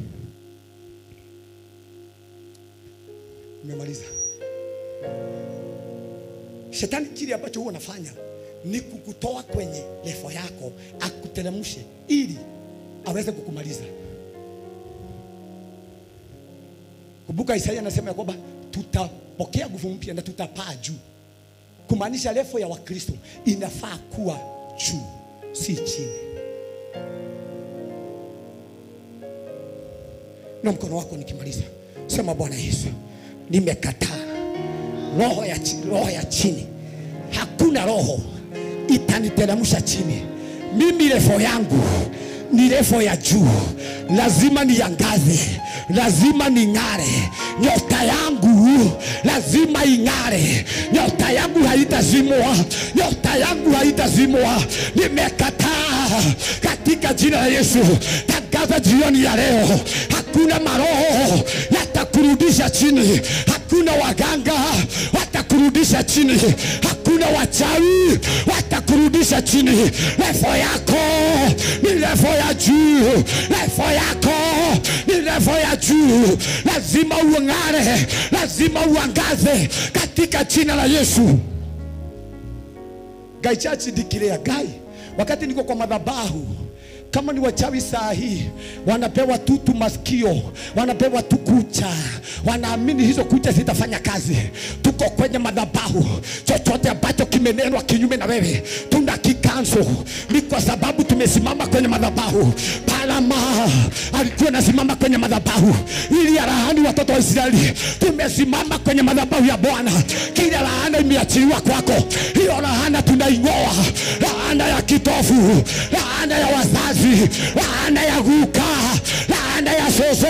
Nimemaliza. Shetani kile ambacho huwa anafanya ni kukutoa kwenye level yako, akuteremshe ili aweze kukumaliza. Kumbuka Isaia anasema kwamba tutapokea nguvu mpya na tutapaa juu. Kumaanisha level ya Wakristo inafaa kuwa juu, si chini. Na mkono wako nikimaliza, sema Bwana Yesu, nimekataa roho ya chini. Hakuna roho itaniteremsha chini. Mimi level yangu ni level ya juu. Lazima niangaze, lazima ning'are. Nyota yangu lazima ing'are. Nyota yangu haitazimwa, nyota yangu haitazimwa. Nimekataa katika jina la Yesu. Tangaza jioni ya leo, hakuna maroho yatakurudisha chini. Hakuna waganga watakurudisha chini. Hakuna wachawi watakurudisha chini. Level yako ni level ya juu. Level yako ni level ya juu. Lazima uangare, lazima uangaze katika jina la Yesu. Gai Church dikirea gai. Wakati niko kwa madhabahu, kama ni wachawi saa hii, wanapewa tutu masikio, wanapewa tu kucha, wanaamini hizo kucha zitafanya kazi. Tuko kwenye madhabahu, chochote ambacho kimenenwa kinyume na wewe tunakicancel. Ni kwa sababu tumesimama kwenye madhabahu. Palama alikuwa anasimama kwenye madhabahu ili alaani watoto wa Israeli. Tumesimama kwenye madhabahu ya Bwana. Kila laana imeachiliwa kwako, hiyo laana tunaing'oa. Laana ya kitofu, laana ya wazazi, laana ya guka, laana ya soso,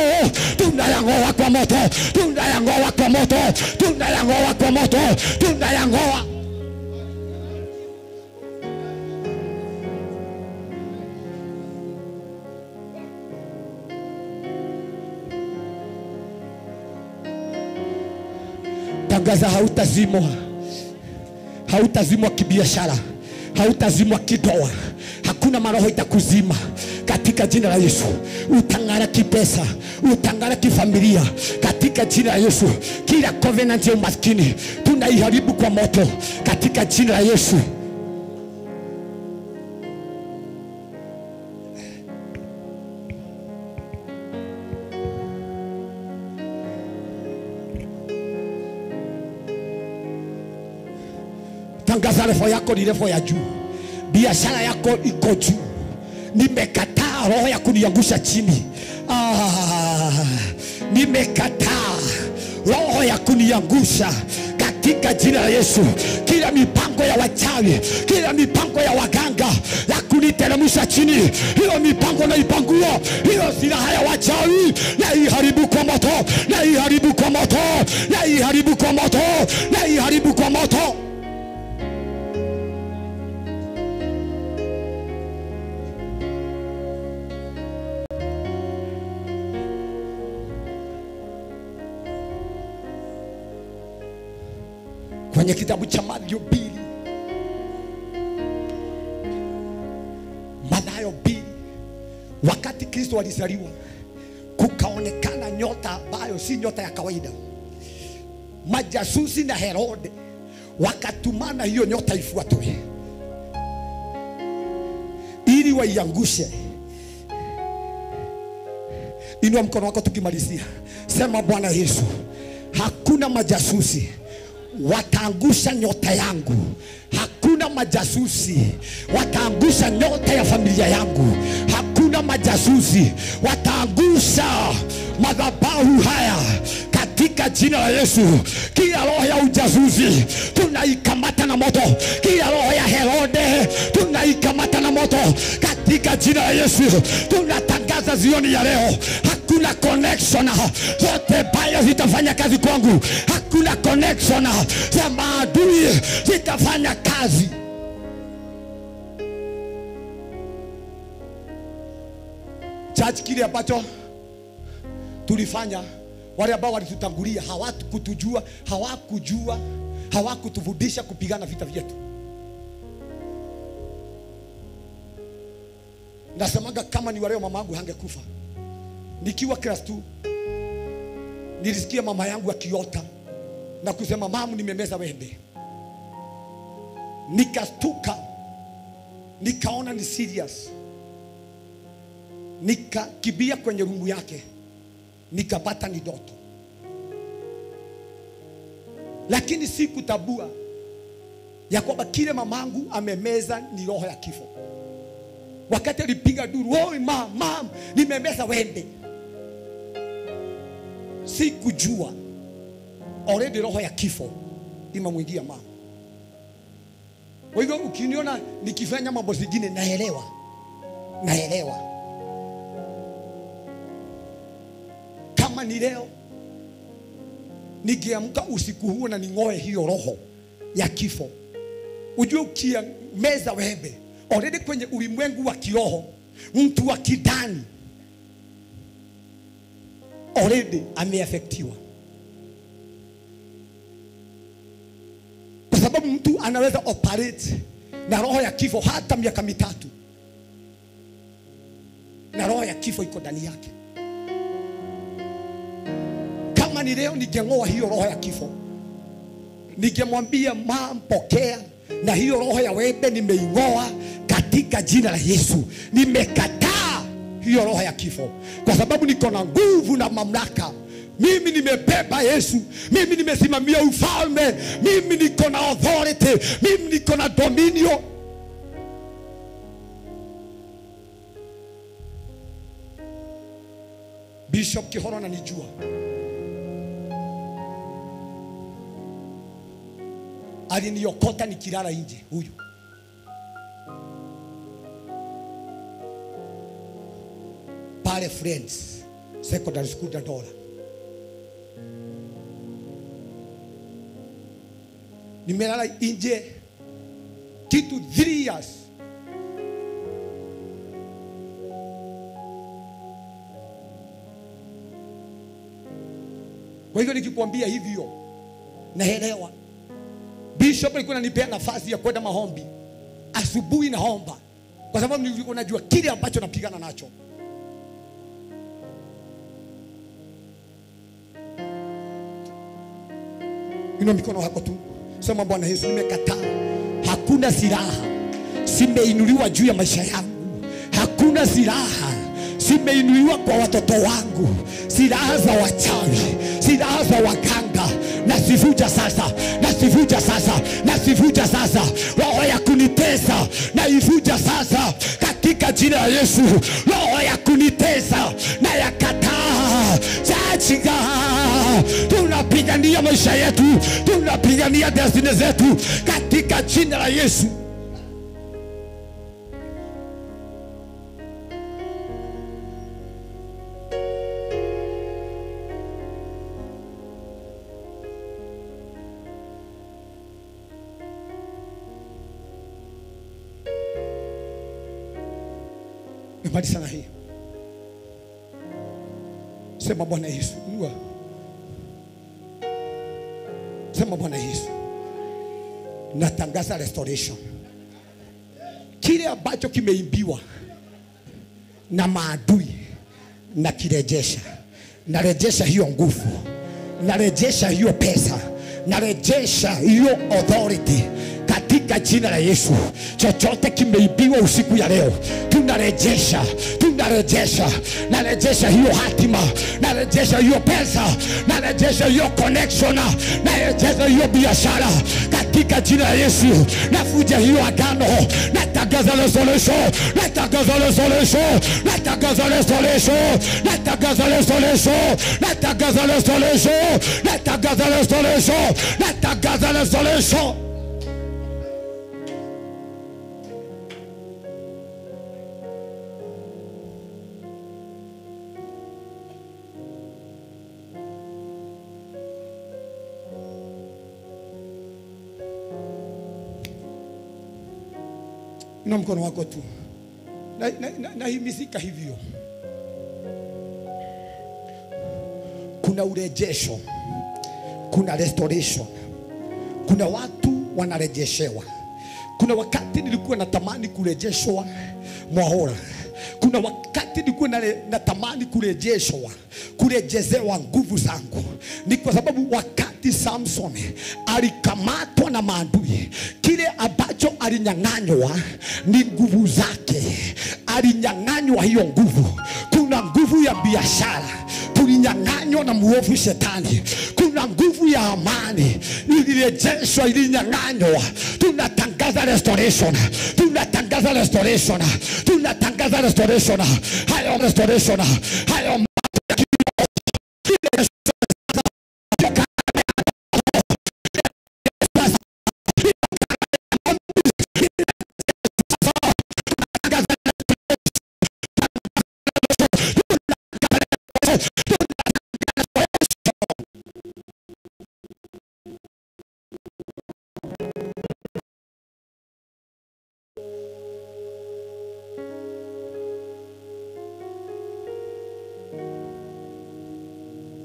tunayang'oa kwa moto, tunayang'oa kwa moto, tunayang'oa kwa moto, tunayang'oa. Tangaza, hautazimwa. Hautazimwa kibiashara, hautazimwa kidoa. Hakuna maroho itakuzima katika jina la Yesu. Utangara kipesa, utangara kifamilia katika jina la Yesu. Kila covenant ya umaskini tunaiharibu kwa moto katika jina la Yesu. Tangaza level yako ni level ya juu. Biashara yako iko juu. Nimekataa roho ya kuniangusha chini. Nimekataa roho ya kuniangusha katika jina la Yesu. Kila mipango ya wachawi, kila mipango ya waganga ya kuniteremsha chini, hiyo mipango naipangua. Hiyo silaha ya wachawi na iharibu kwa moto, na iharibu kwa moto, na iharibu kwa moto, na iharibu kwa moto. Kwenye kitabu cha Mathayo 2, Mathayo 2, wakati Kristo alizaliwa, Kukaonekana nyota ambayo si nyota ya kawaida. Majasusi na Herode wakatumana hiyo nyota ifuatwe ili waiangushe. Inua mkono wako tukimalizia. Sema, Bwana Yesu, hakuna majasusi wataangusha nyota yangu. Hakuna majasusi wataangusha nyota ya familia yangu. Hakuna majasusi wataangusha madhabahu haya katika jina la Yesu. Kila roho ya ujasusi tunaikamata na moto. Kila roho ya Herode tunaikamata na moto katika jina la Yesu. Tunatangaza zioni ya leo, hakuna connection zote baya zitafanya kazi kwangu. Hakuna connection za maadui zitafanya kazi. Church, kile ambacho tulifanya, wale ambao walitutangulia hawakutujua, hawakujua, hawakutufundisha kupigana vita vyetu. Nasemaga kama ni waleo mamangu hangekufa. Nikiwa class 2 nilisikia mama yangu akiota na kusema, mamu, nimemeza wembe. Nikastuka, nikaona ni serious. Nikakibia kwenye rumu yake, nikapata ni ndoto. Lakini sikutabua ya kwamba kile mamangu amemeza ni roho ya kifo. Wakati alipiga duru, oi mam, mam, nimemeza wembe, sikujua already roho ya kifo imemwingia mama. Kwa hivyo ukiniona nikifanya mambo zingine, naelewa. Naelewa. Kama ni leo ningeamka usiku huo na ningoe hiyo roho ya kifo. Ujue ukimeza wembe already kwenye ulimwengu wa kiroho, mtu wa kidani already ameafektiwa. Kwa sababu mtu anaweza operate na roho ya kifo hata miaka 3, na roho ya kifo iko ndani yake. Kama ni leo ningengoa hiyo roho ya kifo, ningemwambia mam, pokea, na hiyo roho ya wembe nimeingoa katika jina la Yesu. Nimekataa hiyo roho ya kifo kwa sababu niko na nguvu na mamlaka. Mimi nimebeba Yesu, mimi nimesimamia ufalme, mimi niko na authority, mimi niko na dominion. Bishop Kihoro ananijua. Aliniokota nikilala nje huyu. Pale Friends Secondary School Dandora. Nimelala nje kitu 3 years. Kwa hivyo nikikwambia hivyo, naelewa. Bishop alikuwa ananipea nafasi ya kwenda maombi asubuhi, naomba kwa sababu nilikuwa najua kile ambacho napigana nacho. Inua mikono yako tu, sema, Bwana Yesu, nimekataa. Hakuna silaha simeinuliwa juu ya maisha yangu. Hakuna silaha simeinuliwa kwa watoto wangu. Silaha za wachawi, silaha za waganga, nasivuja sasa, nasivuja sasa, nasivuja sasa. Roho ya kunitesa naivuja sasa katika jina la Yesu. Roho ya kunitesa na yakataa. Chachinga, tunapigania maisha yetu, tunapigania destiny zetu katika jina la Yesu. Mbali sana hii. Sema, Bwana Yesu, inua. Sema, Bwana Yesu, natangaza restoration. Kile ambacho kimeimbiwa na maadui Nakirejesha. Narejesha hiyo nguvu. Narejesha hiyo pesa. Narejesha hiyo authority katika jina la Yesu. Chochote kimeibiwa usiku ya leo, tunarejesha, tunarejesha. Narejesha hiyo hatima, narejesha hiyo pesa, narejesha hiyo connection, narejesha hiyo biashara katika jina la Yesu. Nafuja hiyo agano, natangaza restoration, natangaza restoration, natangaza restoration, natangaza restoration, natangaza restoration, natangaza restoration, natangaza restoration. Na mkono wako tu. Nahimizika hivyo. Kuna urejesho, kuna restoration, kuna watu wanarejeshewa. Kuna wakati nilikuwa natamani kurejeshwa Mwahora. Kuna wakati nilikuwa natamani kurejeshwa, kurejezewa nguvu zangu. Ni kwa sababu wakati Samson alikamatwa na maadui, kile ambacho alinyang'anywa ni nguvu zake. Alinyang'anywa hiyo nguvu. Kuna nguvu ya biashara tulinyang'anywa na muovu shetani. Kuna nguvu ya amani ilirejeshwa, ilinyang'anywa. Tunatangaza restoration, tunatangaza restoration, tunatangaza restoration. Hayo restoration, hayo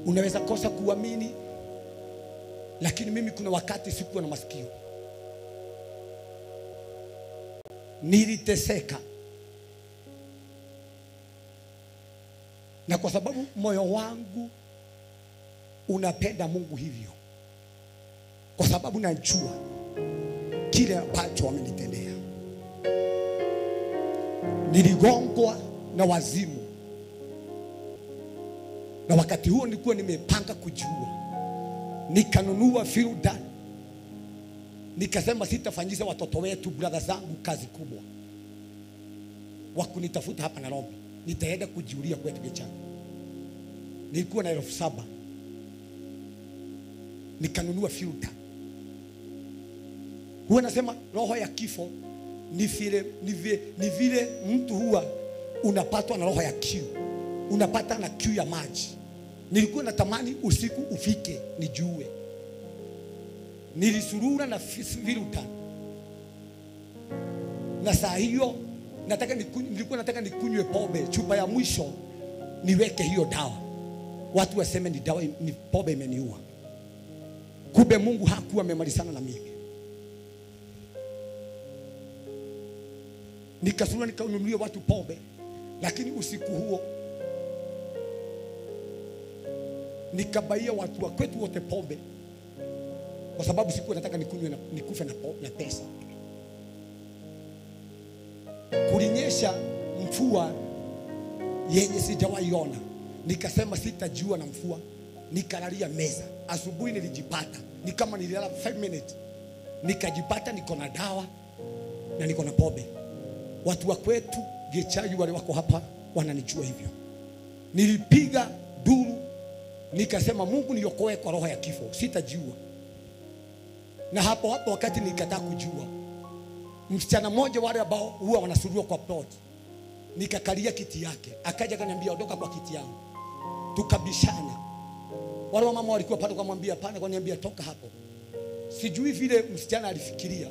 Unaweza kosa kuamini, lakini mimi kuna wakati sikuwa na masikio. Niliteseka. Na kwa sababu moyo wangu unapenda Mungu hivyo, kwa sababu najua kile ambacho wamenitendea. Niligongwa na wazimu. Na wakati huo nilikuwa nimepanga kujiua. Nikanunua Fildan. Nikasema sitafanyisha watoto wetu, brother zangu, kazi kubwa wakunitafuta hapa Nairobi. Nitaenda kujiulia kwetu Gechani. Nilikuwa na 7,000. Nikanunua Fildan. Huwa nasema roho ya kifo ni vile mtu huwa unapatwa na roho ya kiu. Unapata na kiu ya maji. Nilikuwa natamani usiku ufike nijue. Nilisurura na Fildan. Na saa hiyo nilikuwa nataka nikunywe pombe, chupa ya mwisho niweke hiyo dawa. Watu waseme ni dawa, ni pombe imeniua. Kumbe Mungu hakuwa amemalizana na mimi. Nikasurura nikanunulia watu pombe, lakini usiku huo nikabaia watu wa kwetu wote pombe, kwa sababu sikuwa nataka nikunywe na nikufe na pesa. Kulinyesha mvua yenye sijawaiona. Nikasema sitajua na mvua. Nikalalia meza. Asubuhi nilijipata ni kama nililala 5 minutes. Nikajipata niko na dawa na niko na pombe. Watu wa kwetu Gechagi wale wako hapa wananijua hivyo. Nilipiga duru. Nikasema Mungu niokoe kwa roho ya kifo, sitajua. Na hapo hapo wakati nikataa kujua, msichana mmoja wale ambao huwa wanasuruwa kwa plot, nikakalia kiti yake. Akaja akaniambia ondoka kwa kiti yangu. Tukabishana. Wale mama walikuwa pale wakamwambia hapana, akaniambia toka hapo. Sijui vile msichana alifikiria,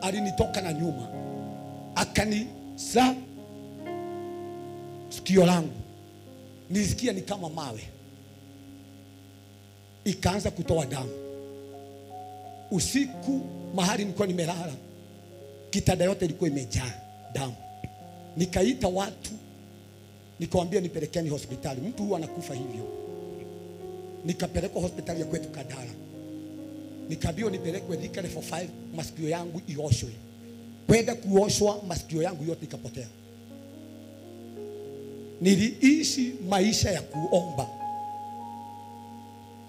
alinitoka na nyuma. Akanisa sikio langu. Nilisikia ni kama mawe. Ikaanza kutoa damu. Usiku mahali nilikuwa nimelala, kitanda yote ilikuwa imejaa damu. Nikaita watu Nikamwambia nipelekeni hospitali. Mtu huwa anakufa hivyo. Nikapelekwa hospitali ya kwetu Kadara. Nikaambiwa nipelekwe Thika level 5, masikio yangu ioshwe. Kwenda kuoshwa masikio yangu yote ikapotea. Niliishi maisha ya kuomba.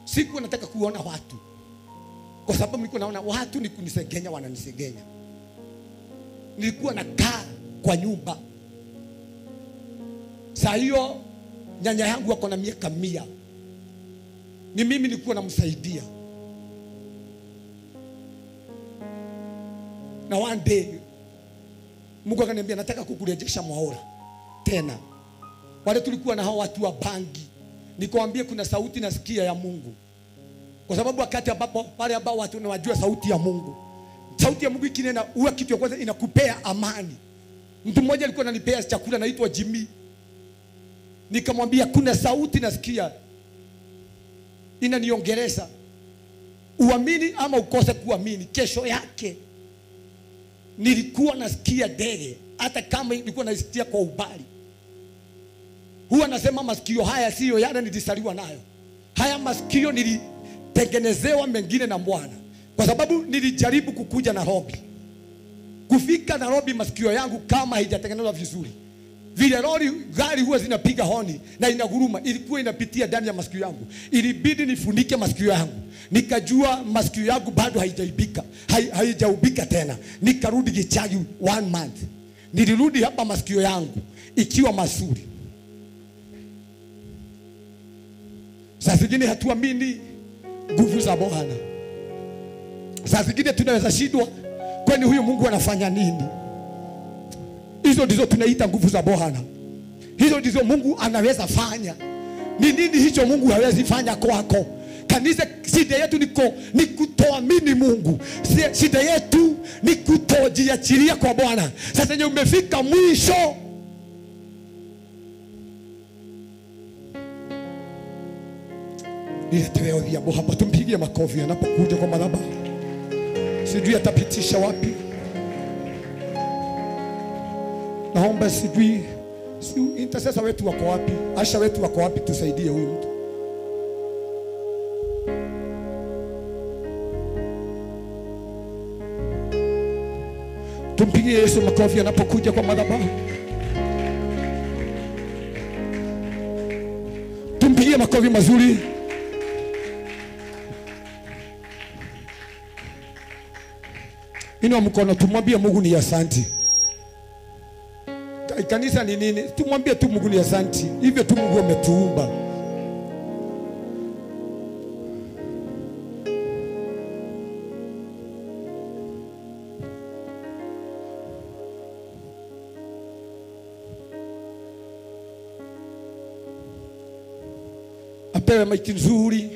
Sikuwa nataka kuona watu, kwa sababu nilikuwa naona watu ni kunisegenya, wananisegenya. Nilikuwa nakaa kwa nyumba. Saa hiyo nyanya yangu wako na miaka 100. Ni mimi nilikuwa namsaidia. Na one day Mungu akaniambia nataka kukurejesha Mwaura tena. Wale tulikuwa na hao watu wa bangi, nikamwambia kuna sauti nasikia ya Mungu. Kwa sababu wakati ambapo wale ambao watu wanajua sauti ya Mungu, sauti ya Mungu ikinena huwa kitu ya kwanza inakupea amani. Mtu mmoja alikuwa ananipea chakula anaitwa Jimmy. Nikamwambia kuna sauti nasikia inaniongeleza, uamini ama ukose kuamini. Kesho yake nilikuwa nasikia ndege, hata kama nilikuwa nasikia kwa ubali. Huwa nasema masikio haya sio yale nilizaliwa nayo. Haya masikio nilitengenezewa mengine na Bwana. Kwa sababu nilijaribu kukuja Nairobi. Kufika Nairobi masikio yangu kama haijatengenezwa vizuri. Vile lori gari huwa zinapiga honi na inaguruma, ilikuwa inapitia ndani ya masikio yangu. Ilibidi nifunike masikio yangu. Nikajua masikio yangu bado haijaibika, haijaubika tena. Nikarudi Gichagi 1 month. Nilirudi hapa masikio yangu ikiwa mazuri. Saa zingine hatuamini nguvu za Bwana. Saa zingine tunaweza shindwa, kwani huyu Mungu anafanya nini? Hizo ndizo tunaita nguvu za Bwana. Hizo ndizo Mungu anaweza fanya. Ni nini hicho Mungu hawezi fanya kwako? Kanisa, shida yetu ni kutoamini Mungu. Shida yetu ni kutojiachilia kwa Bwana. Sasa yenye umefika mwisho, niletewe Odhiambo hapa, tumpigie makofi anapokuja kwa madhabahu. Sijui atapitisha wapi. Naomba sijui intercessor wetu wako wapi, asha wetu wako wapi, tusaidie huyu mtu. Tumpigie Yesu makofi anapokuja kwa madhabahu. Tumpigie makofi mazuri. Inua mkono tumwambie Mungu ni asante. Kanisa ni nini? Tumwambie tu Mungu ni asante. Hivyo tu Mungu ametuumba. Apewe maiki nzuri.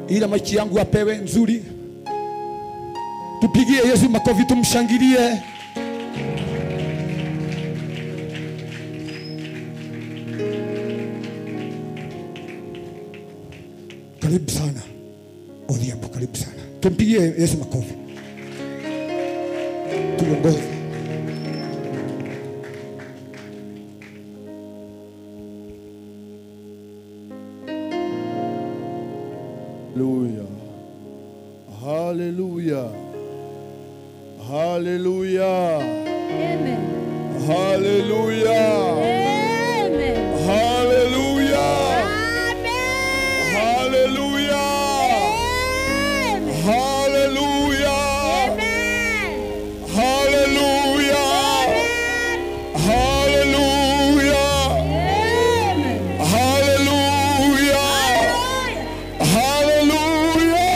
Ila maiki yangu apewe nzuri. Tupigie Yesu makofi, tumshangilie. Karibu sana Odhiambo, karibu sana. Tumpigie Yesu makofi. Tuongoze. Hallelujah. Hallelujah. Hallelujah. Amen. Hallelujah. Amen. Hallelujah. Amen. Hallelujah. Amen. Hallelujah. Amen. Hallelujah. Amen. Hallelujah. Amen. Hallelujah. Hallelujah.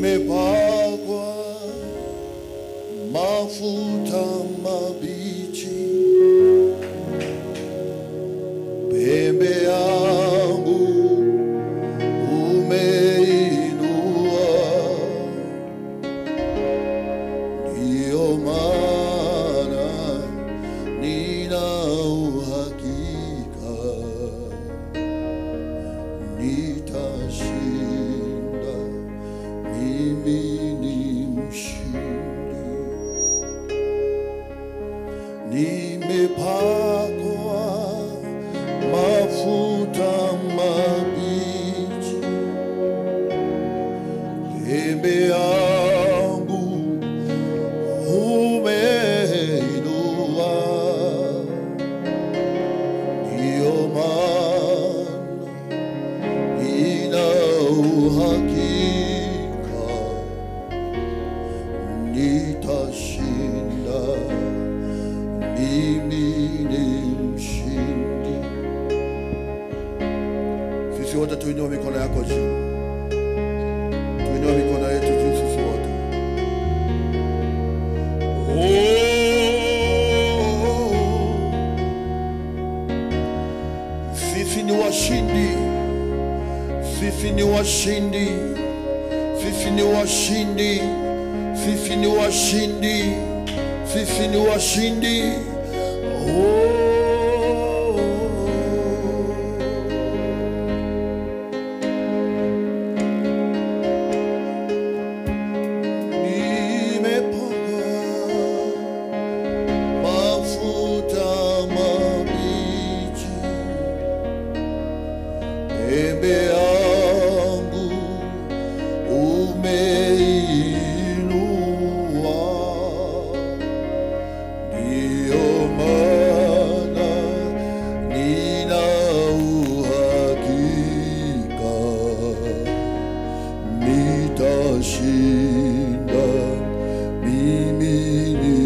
Nimepakwa mafuta mabichi, pembe yangu umeinua, ndiyo maana nina uhakika nitashinda. mimi ni mshindi. Nimepakwa mafuta mabichi, pembe yangu umeinua, ndiyo maana nina uhakika nitashinda, mimi ni mshindi. Sisi wote tuinue mikono yako juu, tuinue mikono yetu juu sisi wote. Oh, sisi ni washindi, sisi ni washindi, sisi ni washindi, sisi ni washindi, sisi ni washindi. Oh. Nimepakwa mafuta mabichi, pembe yangu umeinua, ndiyo maana nina uhakika nitashinda, mimi ni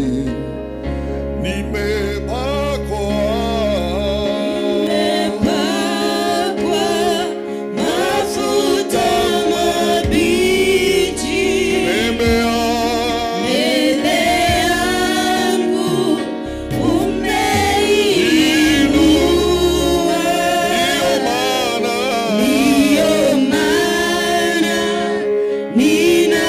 nimepakwa Nimepakwa mafuta mabichi, pembe yangu mbele yangu umeinua, ndiyo maana ndiyo maana nina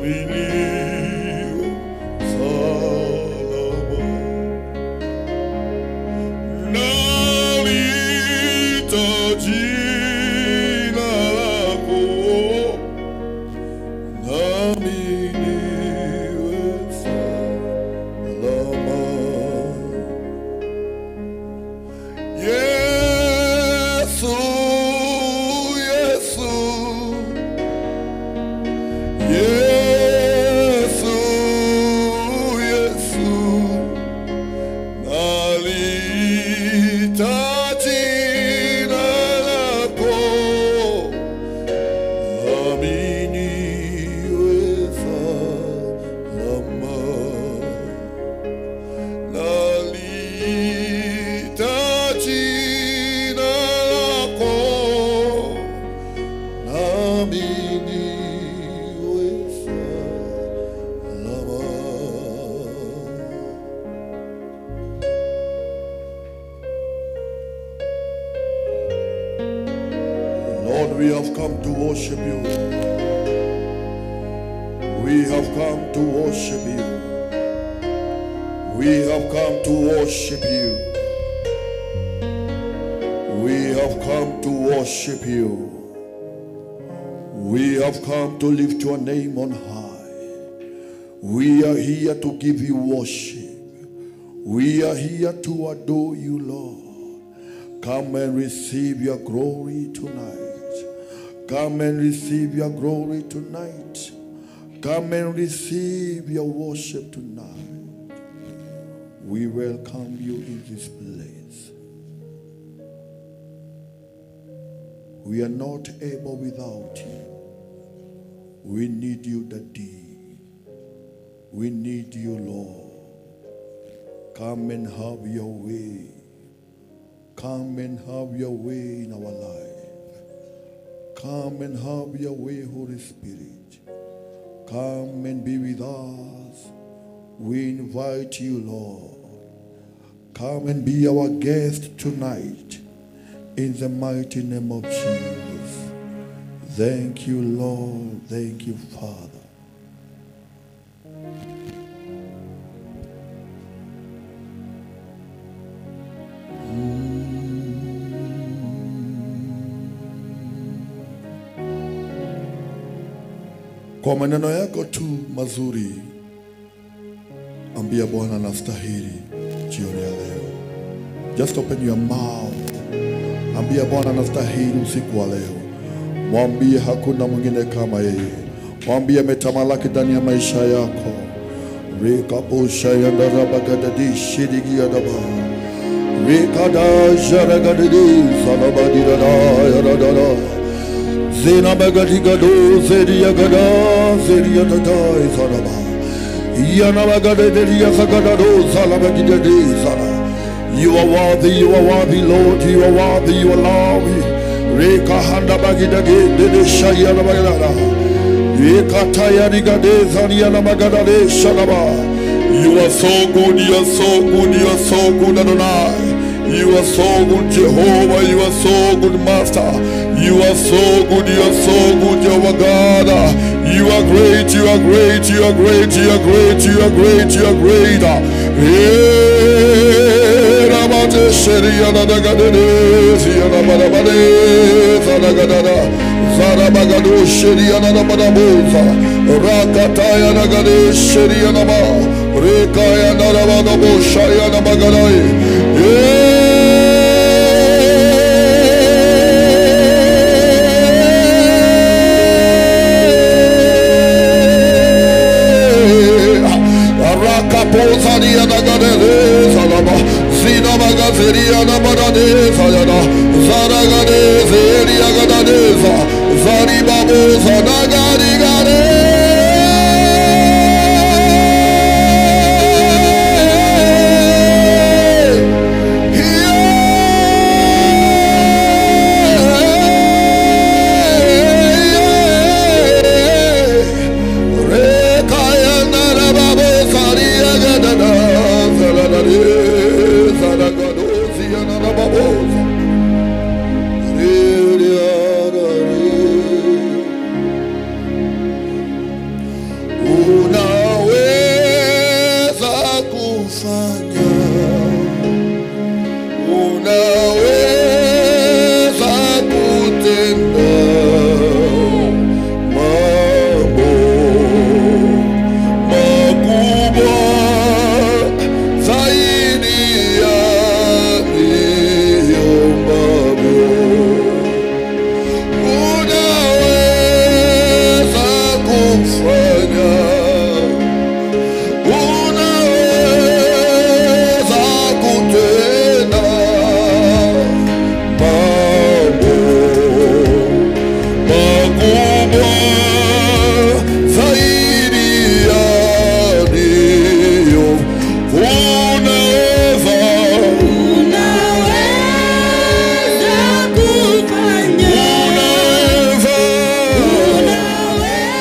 Nami niwe salama. Nalita jina lako, nami niwe salama. Yesu, Yesu, Yesu, Yesu, nalita jina lako, nami niwe salama. Nalita jina lako, nami niwe salama. Lord, we have come to worship you. We have come to worship you. We have come to worship you. We have come to worship you. We have come to lift your name on high. We are here to give you worship. We are here to adore you, Lord. Come and receive your glory tonight. Come and receive your glory tonight. Come and receive your worship tonight. We welcome you in this place. We are not able without you. We need you, Daddy. We need you, Lord. Come and have your way. Come and have your way in our life. Come and have your way, Holy Spirit. Come and be with us. We invite you, Lord. Come and be our guest tonight. In the mighty name of Jesus. Thank you, Lord. Thank you, Father. Kwa maneno yako tu mazuri, ambia Bwana nastahili jioni ya leo. Just open your mouth. Ambia Bwana nastahili usiku wa leo. Mwambie hakuna mwingine kama yeye. Mwambie ametamalaki ndani ya maisha yako. Rikabusha yandarabakadadi shirigiadaba. Rikada jaragadidi salabadidada yaradada. Zina magadigado zeriagada zeriadada salaba. Yanamagadedi yasagadado salabadidadi sala. You are worthy, you are worthy, Lord, you are worthy, you are lovely. Reka handa bagidage dede shayana bagadada. Reka tayarigade zariana magadade shalaba. You are so good, you are so good, you are so good, Adonai. You are so good, Jehovah, you are so good, Master. You are so good, you are so good, Jehovah God. You are great, you are great, you are great, you are great, you are great, you are great. kufanya, unaweza kutenda mambo makubwa zaidi ya niyo. Unaweza, Unaweza kufanya, unaweza, unaweza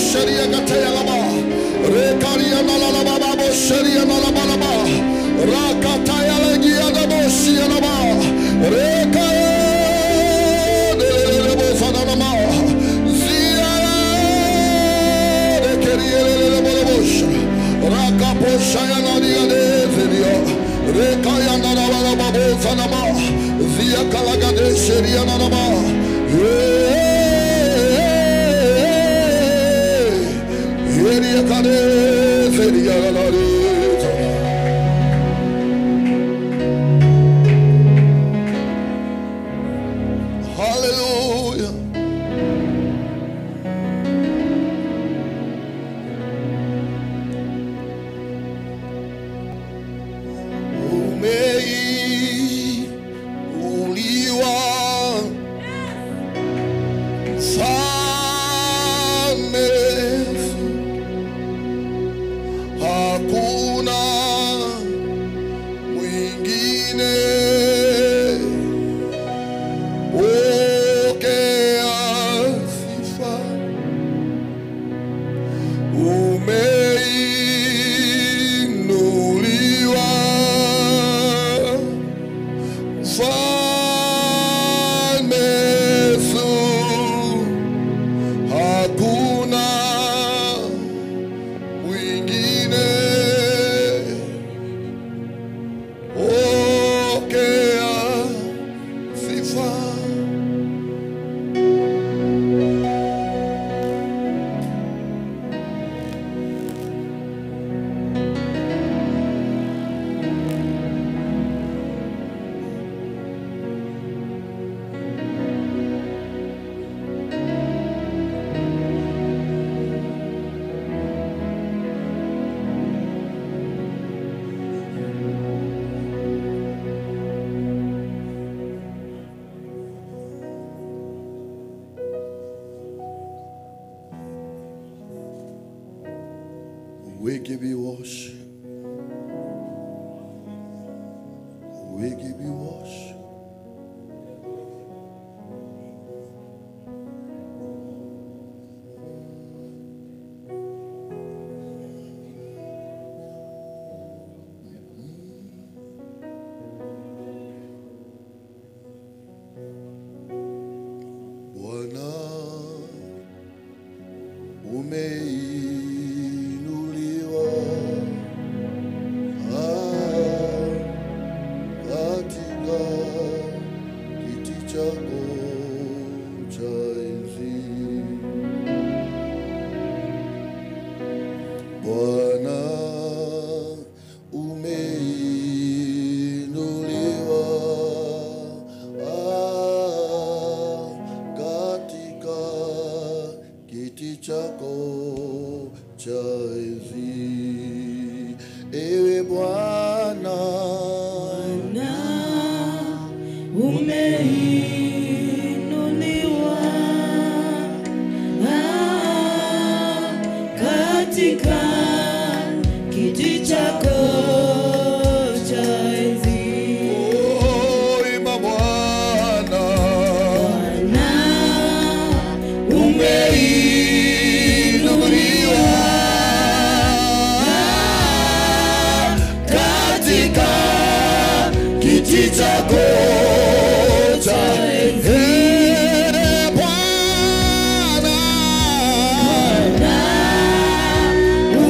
Sheria Gataya Laba, Rekaria Nalaba, Sheria Nalabalaba, Rakataya Legia Bosia Laba, Rekaya de Fanama, Zia de Keria Rakaposhaya Nadia de Zeria, Rekaya Nalaba Fanama, Zia Kalagade Sheria Nanama. Hallelujah. Umeinuliwa mfalme, hakuna mwingine. Pokea sifa. Umeinuliwa mfalme Yesu, hakuna mwingine. Pokea sifa. We give you worship. We give you worship. Bwana umeinuliwa katika kiti chako cha enzi. Bwana umeinuliwa katika kiti chako cha enzi. Ewe Bwana, Bwana umeinuliwa katika kiti chako cha enzi. Oh, imba Bwana, Bwana umeinuliwa katika kiti chako cha enzi. Bwana umeinuliwa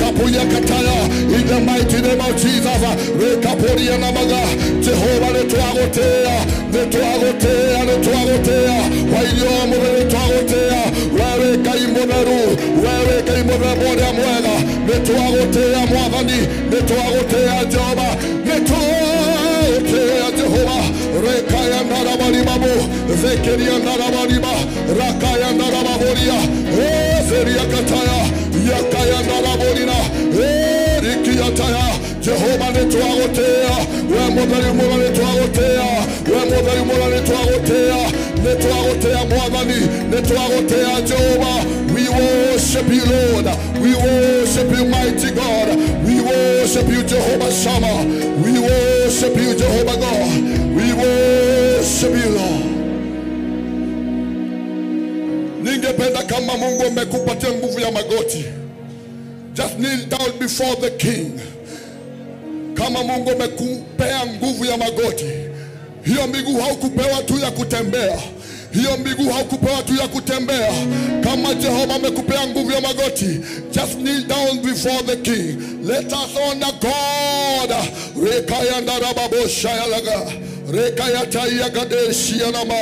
In the mighty name of Jesus, Rekaporia Namaga, Jehovah Netuagotea, Netuagotea, Netuagotea, Wayomu Netuagotea, Where Kaimoneru, Where Kaimonemoria Muega, Netuagotea Muavani, Netuagotea Jehovah, Netuagotea Jehovah, Rekaya Narabarimabu, Zekeria Narabariba, Rakaya Narababoria, Zeria Kataya, Yakaya Naraborina, Rikiataya, Jehovah Netuagotea, Wemodari Netuagotea, Wemodari Netuagotea, Netuagotea Muavani, Netuagotea Jehovah. We worship you, Lord. We worship you, mighty God. We worship you, Jehovah Shammah. We worship you, Jehovah God. We worship you, Lord. Ningependa kama Mungu amekupatia nguvu ya magoti, just kneel down before the King. Kama Mungu amekupea nguvu ya magoti, hiyo miguu haukupewa tu ya kutembea. Hiyo miguu haukupewa tu ya kutembea. Kama Jehova amekupea nguvu ya magoti, just kneel down before the King. Let us honor God. Rekayanda rababoshayalaga. Rekayataya gadeshianama.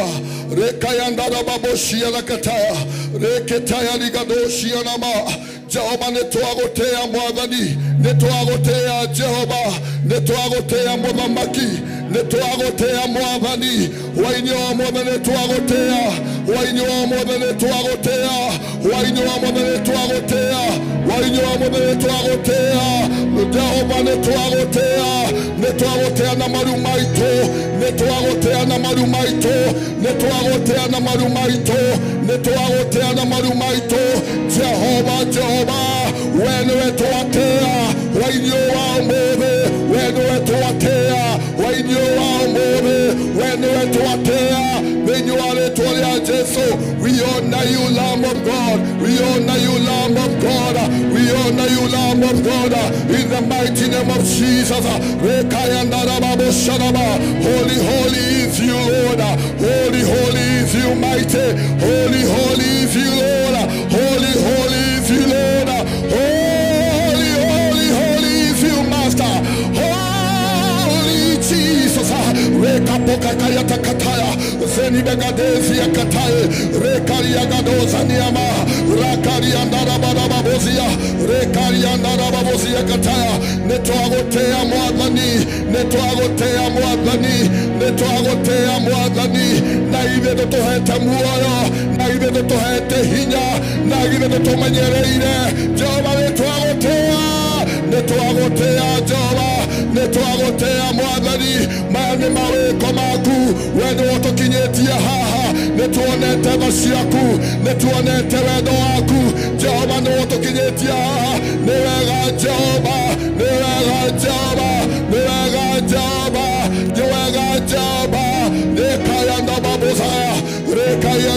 Rekayanda rababoshialakataya. Reketaya ligadoshianama. Jehova netuagotea mwathani, netuagotea Jehova, netuagotea muthamaki, netuagotea mwathani, wainyo mothe netuagotea, wainyo mothe netuagotea, wainyo mothe netuagotea, wainyo mothe netuagotea, Jehova netuagotea, netuagotea na maru maito, netuagotea na maru maito, netuagotea na maru maito, netuagotea na maru maito, Jehova, Jehova, wenu etuatea, wainyo wa mothe, wenu etuatea, wainyo wa mothe, wenu etuatea, wenyu aletolea Jesu. We honor you, Lamb of God. We honor you, Lamb of God. We honor you, Lamb of God. In the mighty name of Jesus. Holy, holy is you, Lord. Holy, holy is you, mighty. Holy, holy is you, Lord. Holy, holy is you, Lord. Holy, holy, holy is you, Master. Holy Jesus. Rekapokakayata kataya. Zenibegadezia kataye. Rekariagadoza niama. Rakariandarababozia. Rekariandarababozia kataya. Netoagotea mwathani. Netoagotea mwathani. Netoagotea mwathani. Na ithe nĩtũhete muoyo, na ithe nĩtũhete hinya, na ithe nĩtũmenyereire. Jehova nĩtwagotea, nĩtwagotea Jehova, nĩtwagotea mwathani. Maya nĩ mawĩko maku, we nĩwe ũtũkinyĩtie haha. Nĩtuonete tha ciaku, nĩtuonete wendo waku. Jehova nĩwe ũtũkinyĩtie haha. Nĩ wega Jehova, nĩ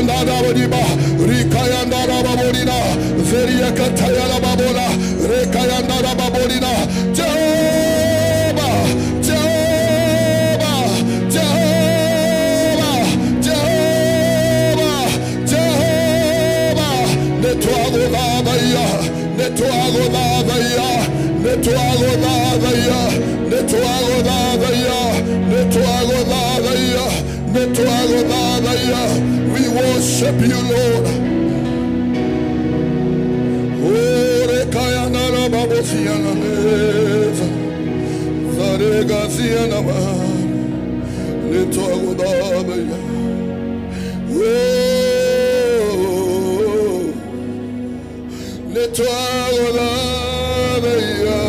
Rikayandara Rikayandara Babolina, Zeriakatayala Babola, Rekayandara Babolina, Jehovah, Jehovah, Jehovah, Jehovah, Jehovah, Netwagodabaya, Netwagodabaya, Netwagodabaya, Netwagodabaya, Netwagodabaya, Netwagodabaya. We worship you, Lord. Oh, Rekayana Babosiana Neza, Zaregaziana Man, Netwagodabaya. Oh, Netwagodabaya.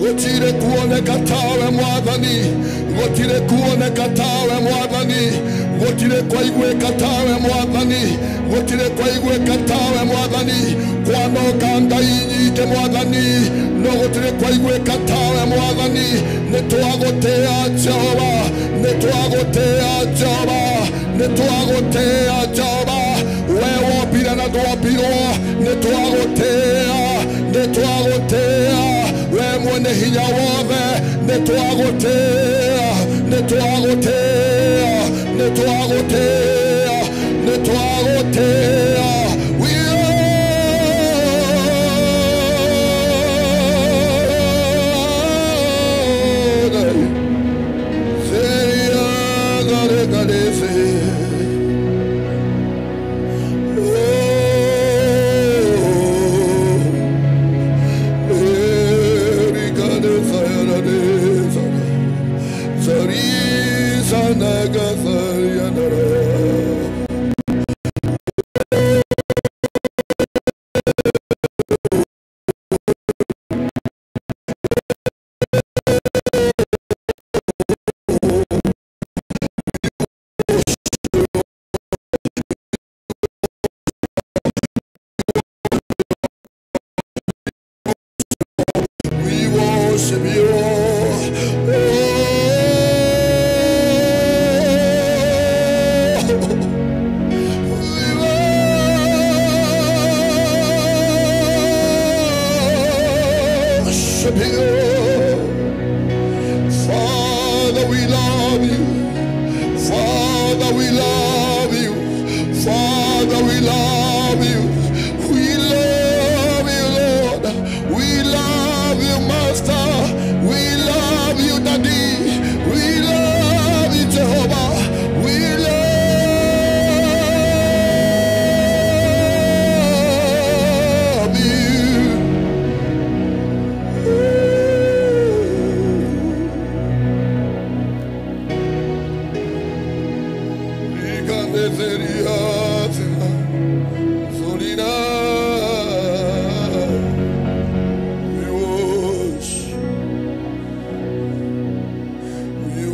Gotire kuoneka tawe mwathani, gotire kuoneka tawe mwathani, gotire kwaiguĩka tawe mwathani, gotire kwaiguĩka tawe mwathani, kwanoka ngai nyingĩ mwathani, no gotire kwaiguĩka tawe mwathani, nĩtwagũtĩa Jehova, nĩtwagũtĩa Jehova, nĩtwagũtĩa Jehova, we wombire na ndwombirwo, nĩtwagũtĩa, nĩtwagũtĩa, we mwene hinya wothe, nĩtwagũtĩa, nĩtwagũtĩa, nĩtwagũtĩa, nĩtwagũtĩa. We are Zeria Garegadese. We worship you. Oh, we worship you. Father, we love you. Father, we love you. Father, we love you. We love you, Lord. We love you, Master. We love you, Daddy. We love you, Jehovah. We love you. We worship, we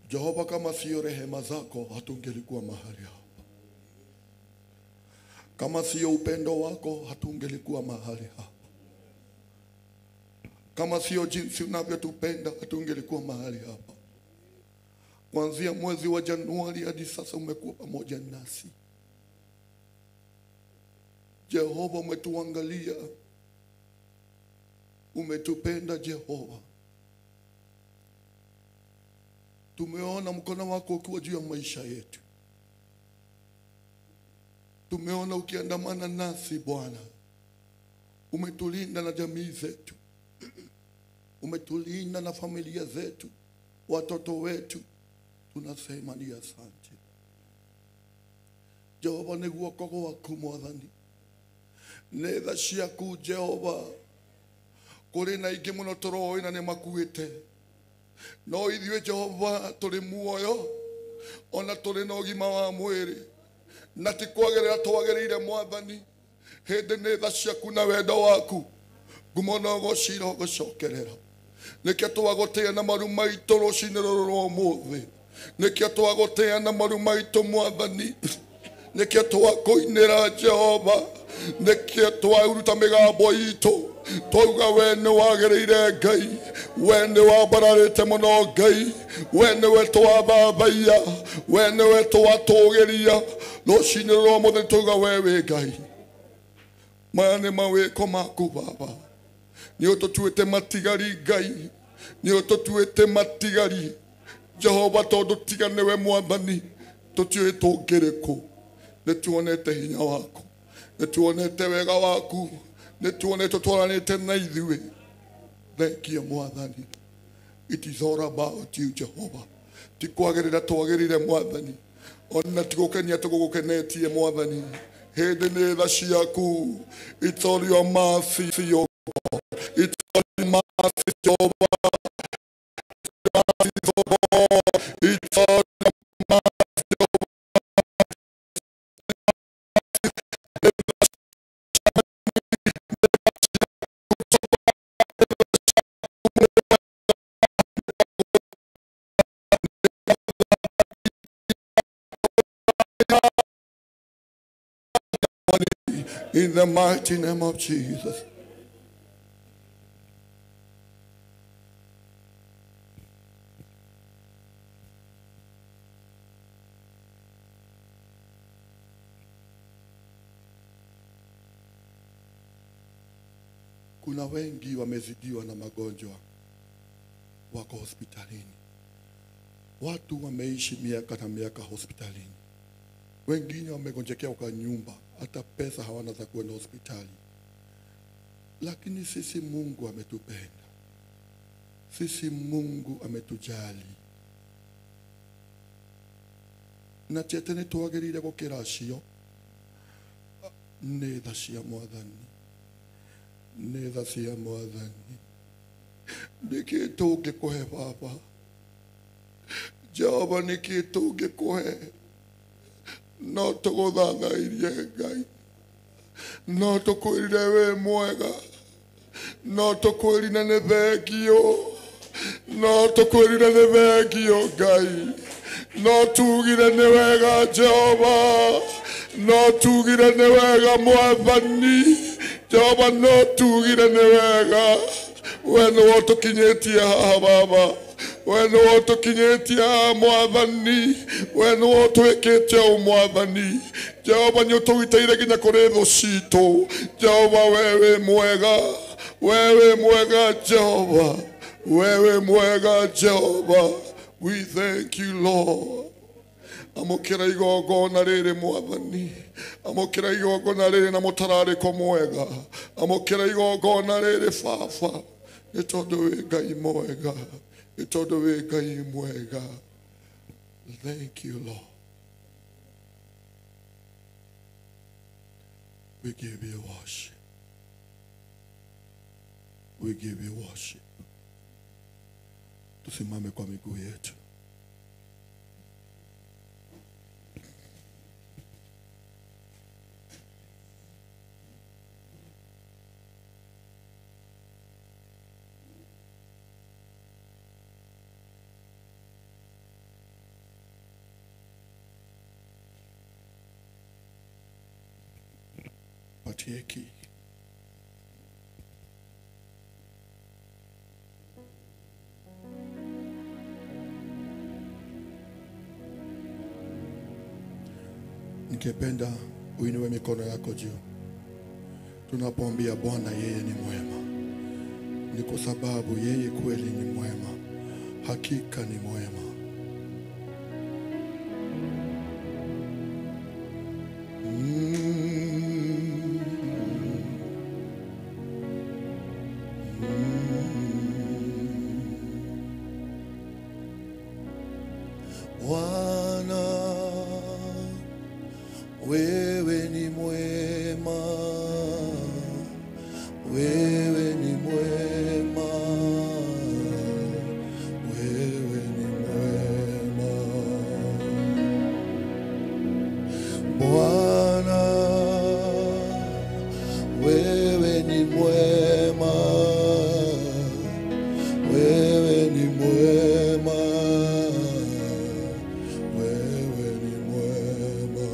Jehova, kama sio rehema zako hatungelikuwa mahali hapa. Kama sio upendo wako hatungelikuwa mahali hapa. Kama sio jinsi unavyotupenda hatungelikuwa mahali hapa. Kuanzia mwezi wa Januari hadi sasa umekuwa pamoja nasi. Jehova, umetuangalia, umetupenda Jehova. Tumeona mkono wako ukiwa juu ya maisha yetu. Tumeona ukiandamana nasi Bwana. Umetulinda na jamii zetu. Umetulinda na familia zetu, watoto wetu. Tunasema ni asante. Jehova, nĩ guoko gwaku Mwathani, nĩ tha ciaku Jehova. Kũrĩ na aingĩ mũno tũroĩ na nĩ makuĩte, no ithuĩ Jehova tũrĩ muoyo, ona tũrĩ na ũgima wa mwĩrĩ, na ti kwagĩrĩra twagĩrĩire Mwathani. Hĩndĩ nĩ tha ciaku na wendo waku, ngumo na ũgoci irogũcokerera. Nĩkĩo twagũtĩĩa na maru maitũ rũcinĩ rũrũ rwa ũmũthĩ. Nĩkĩo twagũtĩĩa na maru maitũ Mwathani. Nĩkĩo twakũinĩra Jehova. Nĩkĩo twaruta mĩgambo itũ, twauga we nĩ wagĩrĩire Ngai, we nĩ wambararĩte mũno Ngai, we nĩwe twathathaiya, we nĩwe twatũgĩria. Rũcinĩ rwa ũmũthĩ twauga we wĩ Ngai. Maya nĩ mawĩko maku Baba. Nĩ ũtũtuĩte matigari Ngai, nĩ ũtũtuĩte matigari Jehova, tondũ tiga nĩwe Mwathani tũtiũĩ tũngĩrĩ kũ. Nĩ tuonete hinya waku, nĩ tuonete wega waku, nĩ tuonete twaranĩte na ithuĩ. Thank you Mwathani. It is all about you Jehova. Ti kwagĩrĩra twagĩrĩire Mwathani, ona ti gũkenia tũgũgũkenetie Mwathani. Hĩndĩ nĩ tha ciaku. It's all your mercy, O God. It's all your mercy, Jehovah. It's all your mercy, Jehovah. In the mighty name of Jesus. Kuna wengi wamezidiwa na magonjwa, wako hospitalini. Watu wameishi miaka na miaka hospitalini. Wengine wamegonjekea kwa nyumba, hata pesa hawana za kwenda hospitali. Lakini sisi Mungu ametupenda. Sisi Mungu ametujali. Na ti atĩ nĩ twagĩrĩire gũkĩra acio, nĩ tha cia Mwathani. Nĩ tha cia Mwathani. Nĩkĩ tũngĩkũhe Baba? Jehova, nĩkĩ tũngĩkũhe? No tũgũthathairie Ngai, no tũkwĩrire wĩ mwega, no tũkwĩrire nĩ thengio, no tũkwĩrire nĩ thengio Ngai, no tugire nĩ wega Jehova, no tugire nĩ wega Mwathani. Jehova, no tugire nĩ wega. We nĩwe ũtũkinyĩtie haha Baba. We nĩwe ũtũkinyĩtie haha Mwathani. We nĩwe ũtwĩkĩte ũũ Mwathani. Jehova, nĩ ũtũgitĩire nginya kũrĩ thũ citũ. Jehova, we wĩ mwega, we wĩ mwega Jehova, we wĩ mwega Jehova. We thank you Lord. Amũkĩra igongona rĩrĩ Mwathani. Amũkĩra igongona rĩrĩ na mũtararĩko mwega. Amũkĩra igongona rĩrĩ Baba, nĩ tondũ wĩ Ngai mwega, nĩ tondũ wĩ Ngai mwega. Thank you Lord. We give you worship. We give you worship. Tusimame kwa miguu yetu. otieki. Ningependa uinue mikono yako juu. Tunapoambia Bwana yeye ni mwema, ni kwa sababu yeye kweli ni mwema, hakika ni mwema. Bwana, wewe ni mwema, wewe ni mwema, wewe ni mwema. Bwana, wewe ni mwema, wewe ni mwema, wewe ni mwema.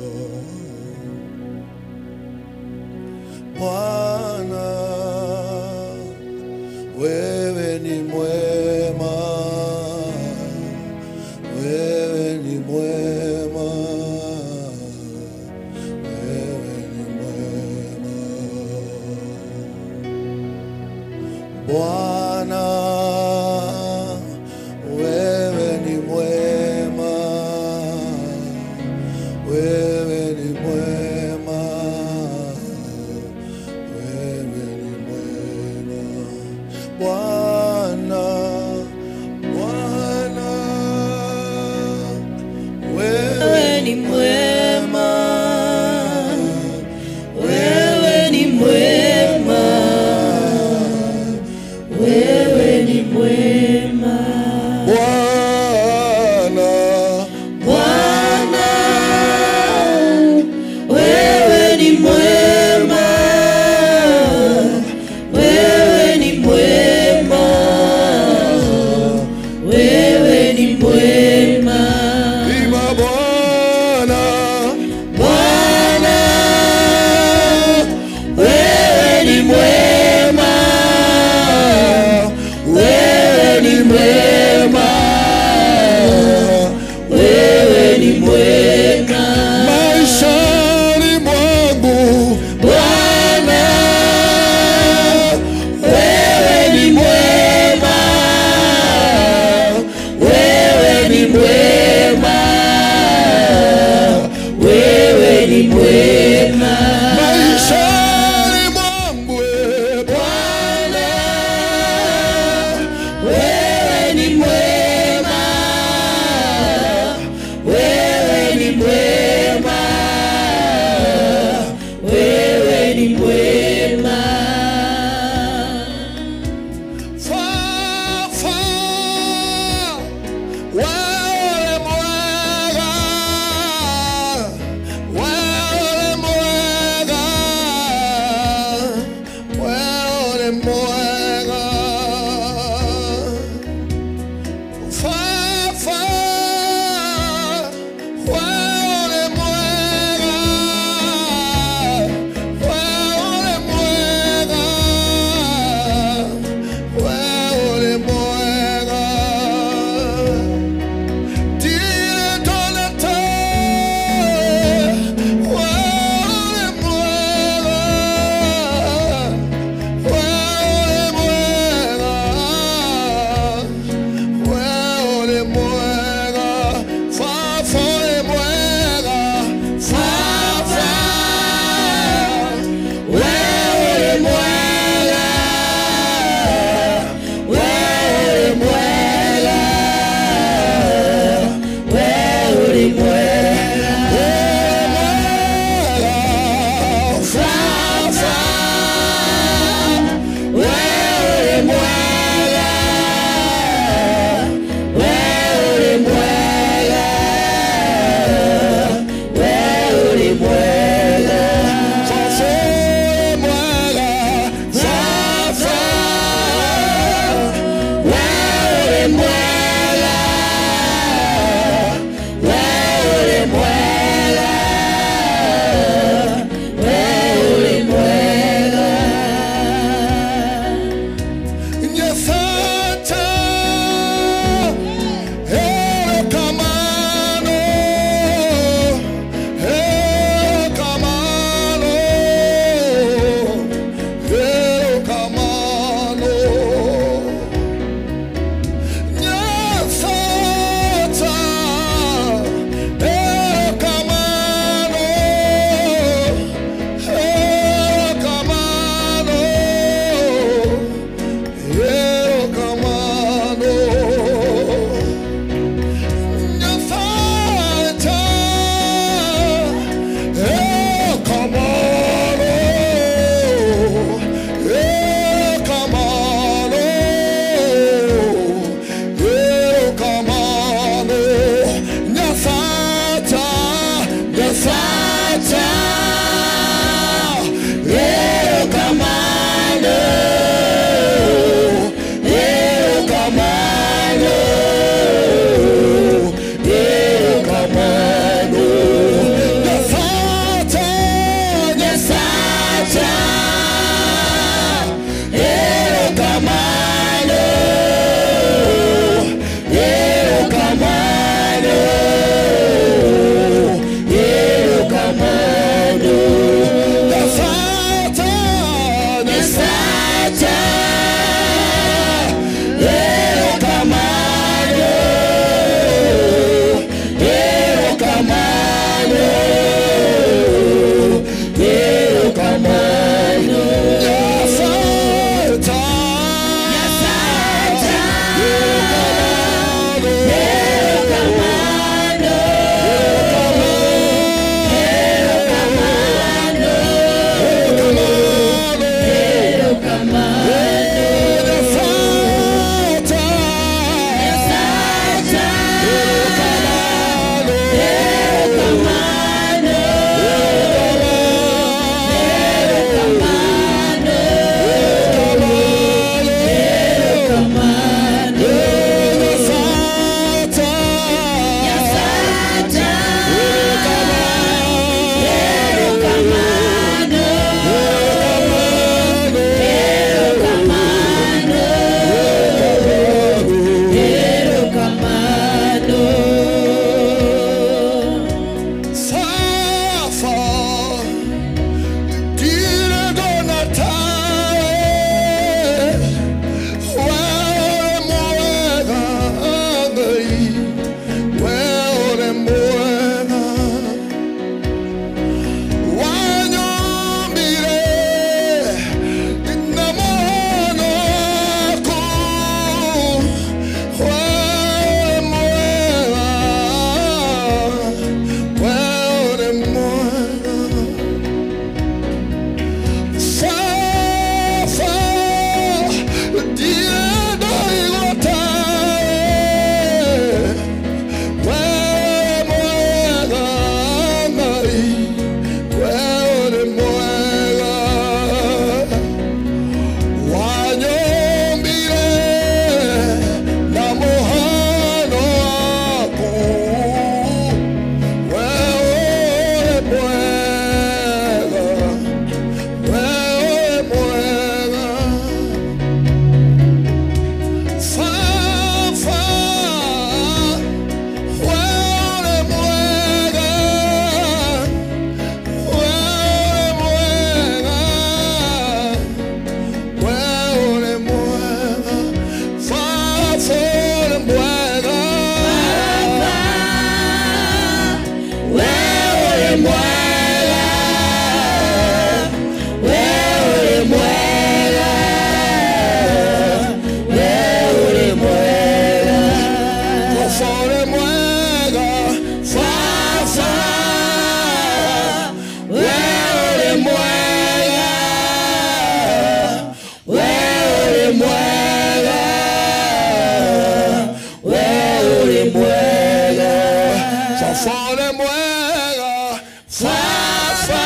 Baba ule mwega, Baba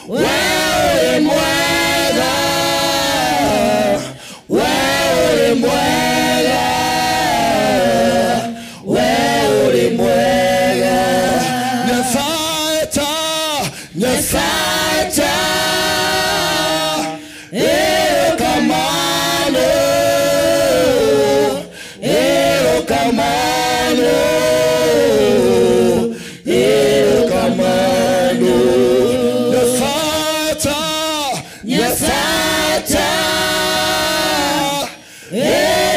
wewe mwega, wewe mwega, wewe mwega. Nyasaye, Nyasaye, erokamano, erokamano, erokamano. Nyasaye, Nyasaye,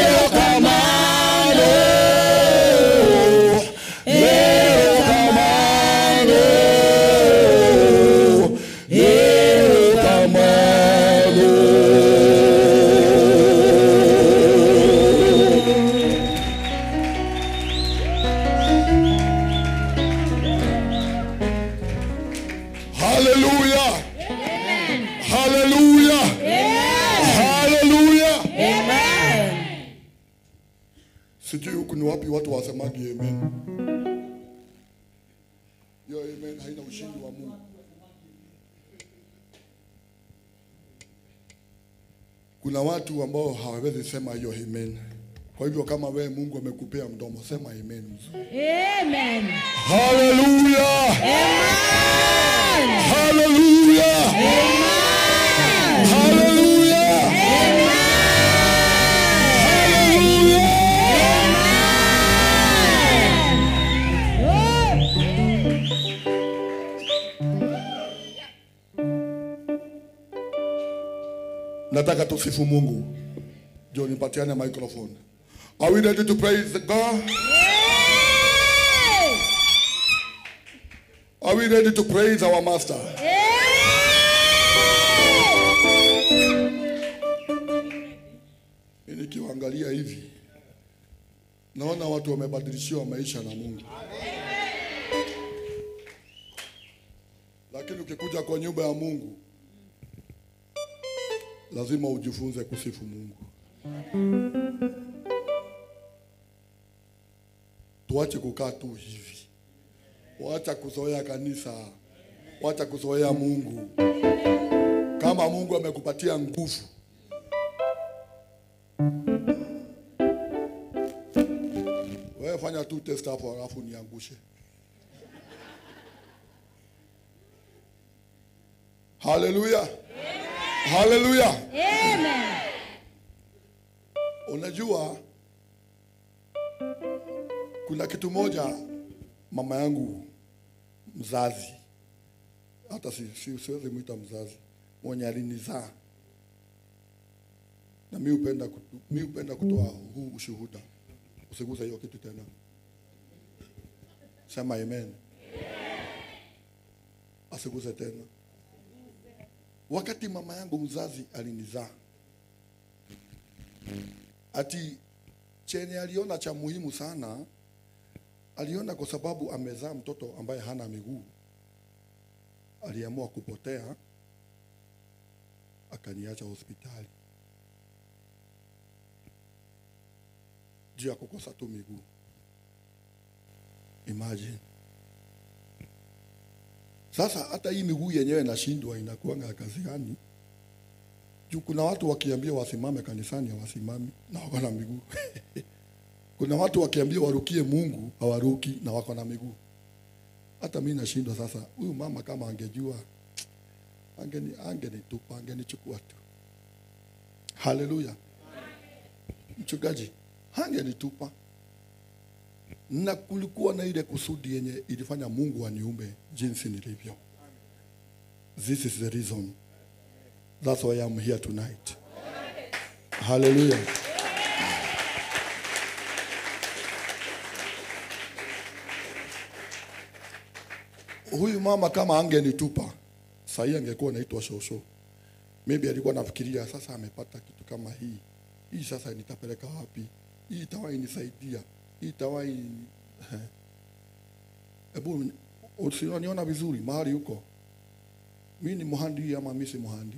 erokamano, erokamano, erokamano. Hallelujah. Amen. Hallelujah. Amen. Hallelujah. Amen. Sijui huku ni wapi watu wasemagi amen. Hiyo amen haina ushindi wa Mungu. Kuna watu ambao hawawezi sema hiyo amen. Kwa hivyo kama wewe Mungu amekupea mdomo, sema amen mzuri. Amen. Hallelujah. Amen. Hallelujah. Amen. Hallelujah. Amen. Hallelujah. Amen. Nataka tusifu Mungu. Ndio nipatiane microphone. Are we ready to praise God? Yeah. Are we ready to praise our master? Yeah. Nikiwaangalia hivi naona watu wamebadilishiwa maisha na Mungu. Lakini ukikuja kwa nyumba ya Mungu lazima ujifunze kusifu Mungu. Tuache kukaa tu hivi. Wacha kuzoea kanisa. Wacha kuzoea Mungu. Kama Mungu amekupatia nguvu, wewe fanya tu test hapo alafu niangushe. Hallelujah. Hallelujah. Amen. Unajua kuna kitu moja mama yangu mzazi, hata siwezi muita mzazi, mwenye alinizaa, na mimi hupenda kutoa huu ushuhuda. Usiguse hiyo kitu tena. Sema amen. Asiguse tena. Wakati mama yangu mzazi alinizaa, ati chenye aliona cha muhimu sana, aliona kwa sababu amezaa mtoto ambaye hana miguu, aliamua kupotea, akaniacha hospitali juu ya kukosa tu miguu. Imagine. Sasa hata hii miguu yenyewe inashindwa, inakuanga kazi gani? Juu kuna watu wakiambia wasimame kanisani hawasimami na wako na miguu. Kuna watu wakiambia warukie Mungu hawaruki na wako na miguu. Hata mimi nashindwa sasa. Huyu mama kama angejua angenitupa, angenichukua tu. Hallelujah. Mchungaji, angenitupa. Na kulikuwa na ile kusudi yenye ilifanya Mungu aniumbe jinsi nilivyo. This is the reason. That's why I'm here tonight. Hallelujah. Huyu mama kama angenitupa, sahi angekuwa anaitwa shosho. Maybe alikuwa anafikiria sasa amepata kitu kama hii. Hii sasa nitapeleka wapi? Hii itawahi nisaidia. Hii itawahi. Ebu usiniona vizuri mahali huko. Mimi ni muhandi ama mimi si muhandi?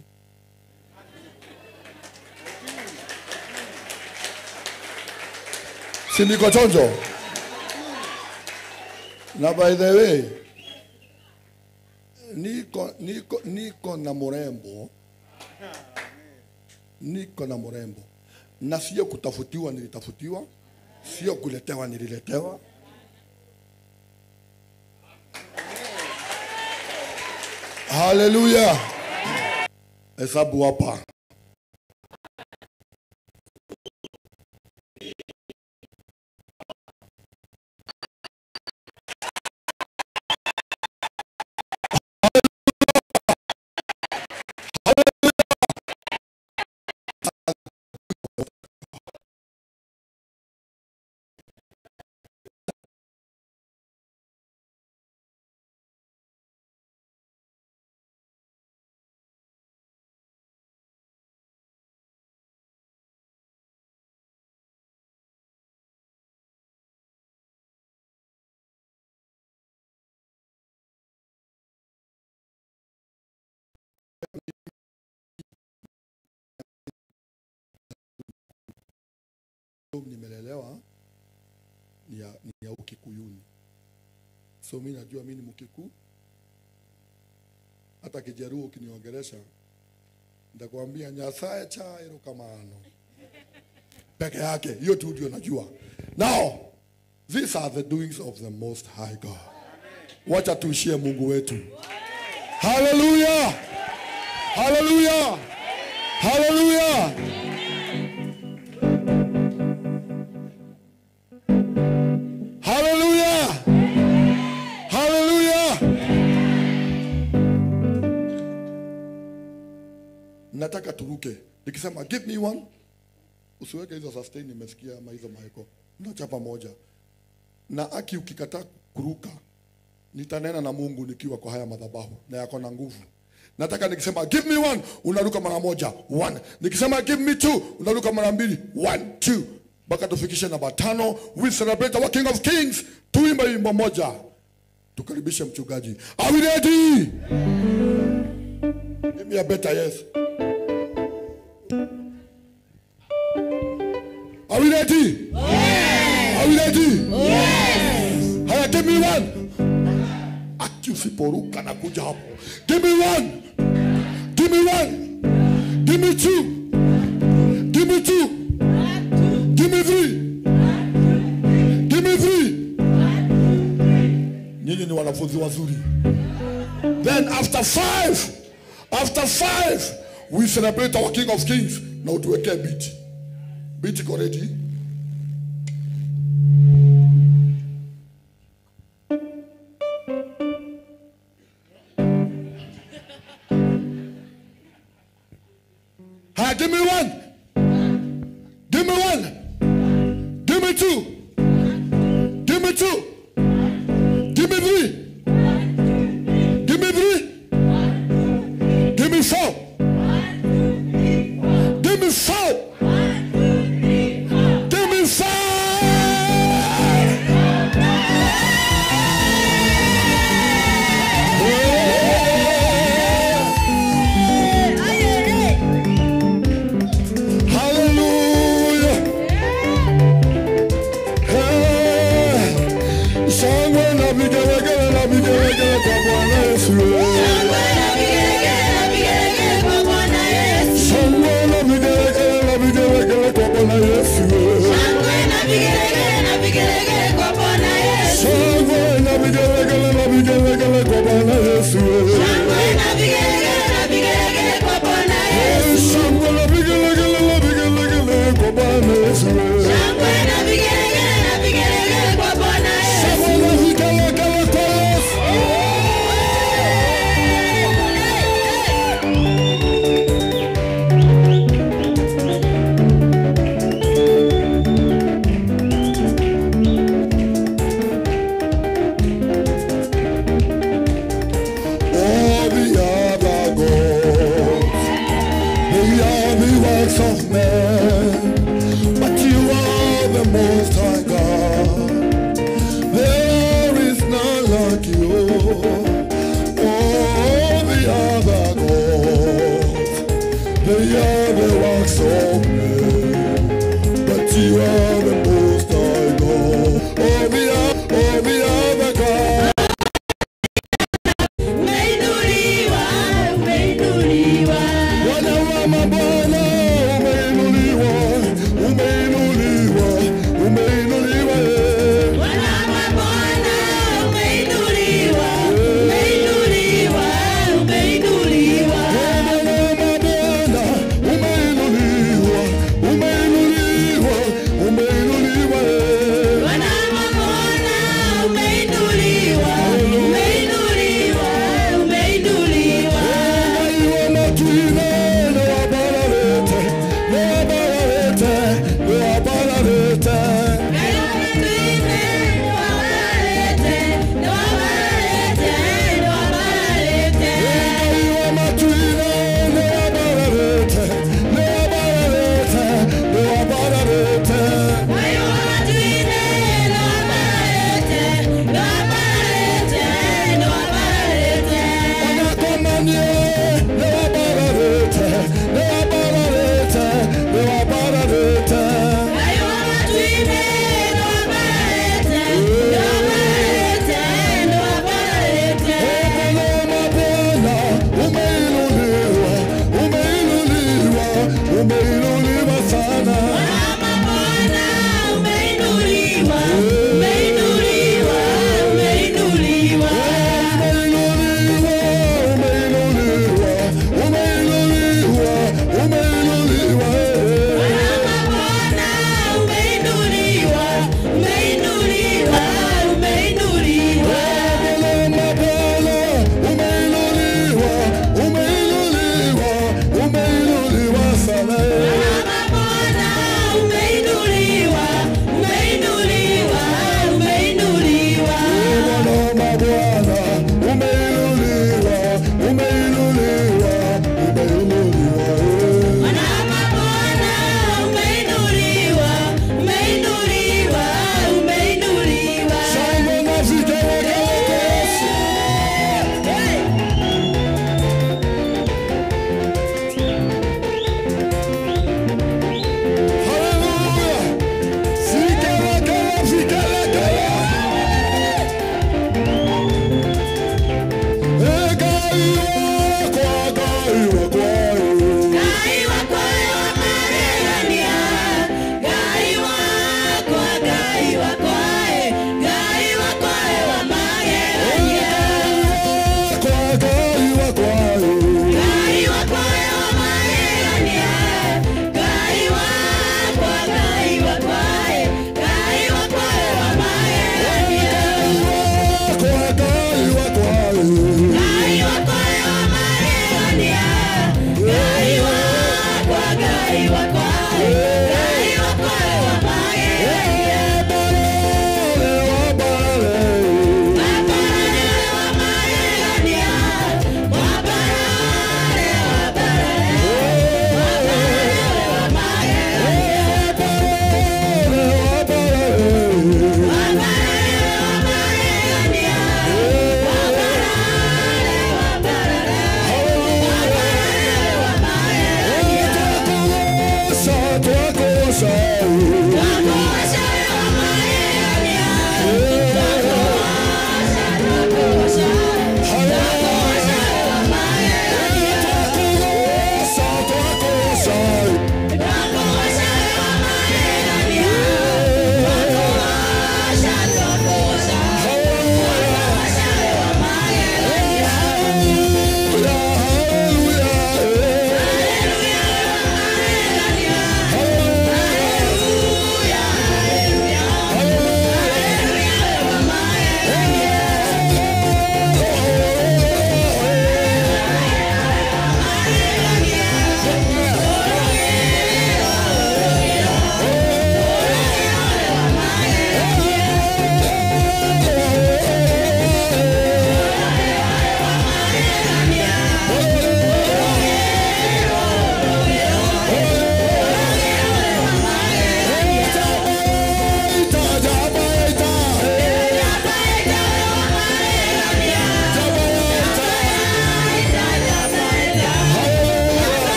Si niko chonjo? Na by the way, niko na mrembo. Niko na mrembo. Na sio kutafutiwa nilitafutiwa, sio kuletewa nililetewa. Hallelujah. Hesabu hapa. Nimelelewa ni ya Ukikuyuni. So mimi najua mimi ni Mkikuyu. Hata Kijaruo ukiniongelesha nitakwambia Nyasaye cha erokamano. Peke yake hiyo tu ndio najua. Now these are the doings of the Most High God. Wacha tuishie Mungu wetu. Hallelujah. Hallelujah. Hallelujah. Hallelujah. Hallelujah. Nataka turuke. Nikisema give me one, usiweke hizo sustain nimesikia ama hizo maiko. Unachapa moja. Na aki ukikataa kuruka, nitanena na Mungu nikiwa kwa haya madhabahu na yako na nguvu. Nataka nikisema give me one, unaruka mara moja, one. Nikisema give me two, unaruka mara mbili, 1 2. Mpaka tufikishe namba 5. We celebrate our King of Kings. Tuimbe wimbo moja. Tukaribishe mchungaji. Are we ready? Give me a better yes. Are we ready? Yes. Are we ready? Yes. Haya, give me one. Aki usiporuka na kuja hapo. Give me one. Give me one. Give me two. Give me two. Give me three. Give me three. Nyinyi ni wanafunzi wazuri. Then after five, we celebrate our King of Kings. Now tuweke beat. Beat iko ready. Give me one. Give me one. Give me two. Give me two. Give me three. Give me three. Give me four. Give me four. Give me five. Hallelujah. Hey. Shangwe na vigelegele na vigelegele kwa Bwana Yesu. Shangwe na vigelegele na vigelegele kwa Bwana Yesu. Shangwe na vigelegele na vigelegele kwa Bwana Yesu. Shangwe na vigelegele na vigelegele kwa Bwana Yesu. Shangwe na vigelegele na vigelegele kwa Bwana Yesu. Shangwe na vigelegele kwa Bwana Yesu. All the other gods, they are the works of men, but you are the Most High God. There is none like you. All the other gods, they are the works of men, but you are the Most High God. All the other gods,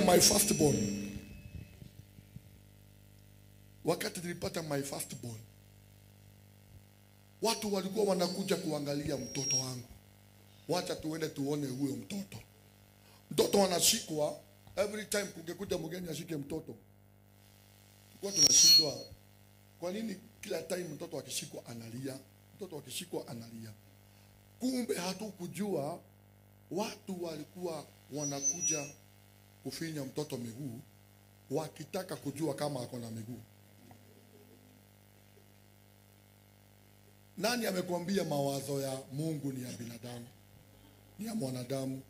nilipata my firstborn, wakati nilipata my firstborn, watu walikuwa wanakuja kuangalia mtoto wangu. Wacha tuende tuone huyo mtoto. Mtoto anashikwa every time kungekuja mgeni ashike mtoto. Tulikuwa tunashindwa kwa nini kila time mtoto akishikwa analia, mtoto akishikwa analia. Kumbe hatukujua watu walikuwa wanakuja kufinya mtoto miguu wakitaka kujua kama ako na miguu. Nani amekwambia mawazo ya Mungu ni ya binadamu? Ni ya mwanadamu.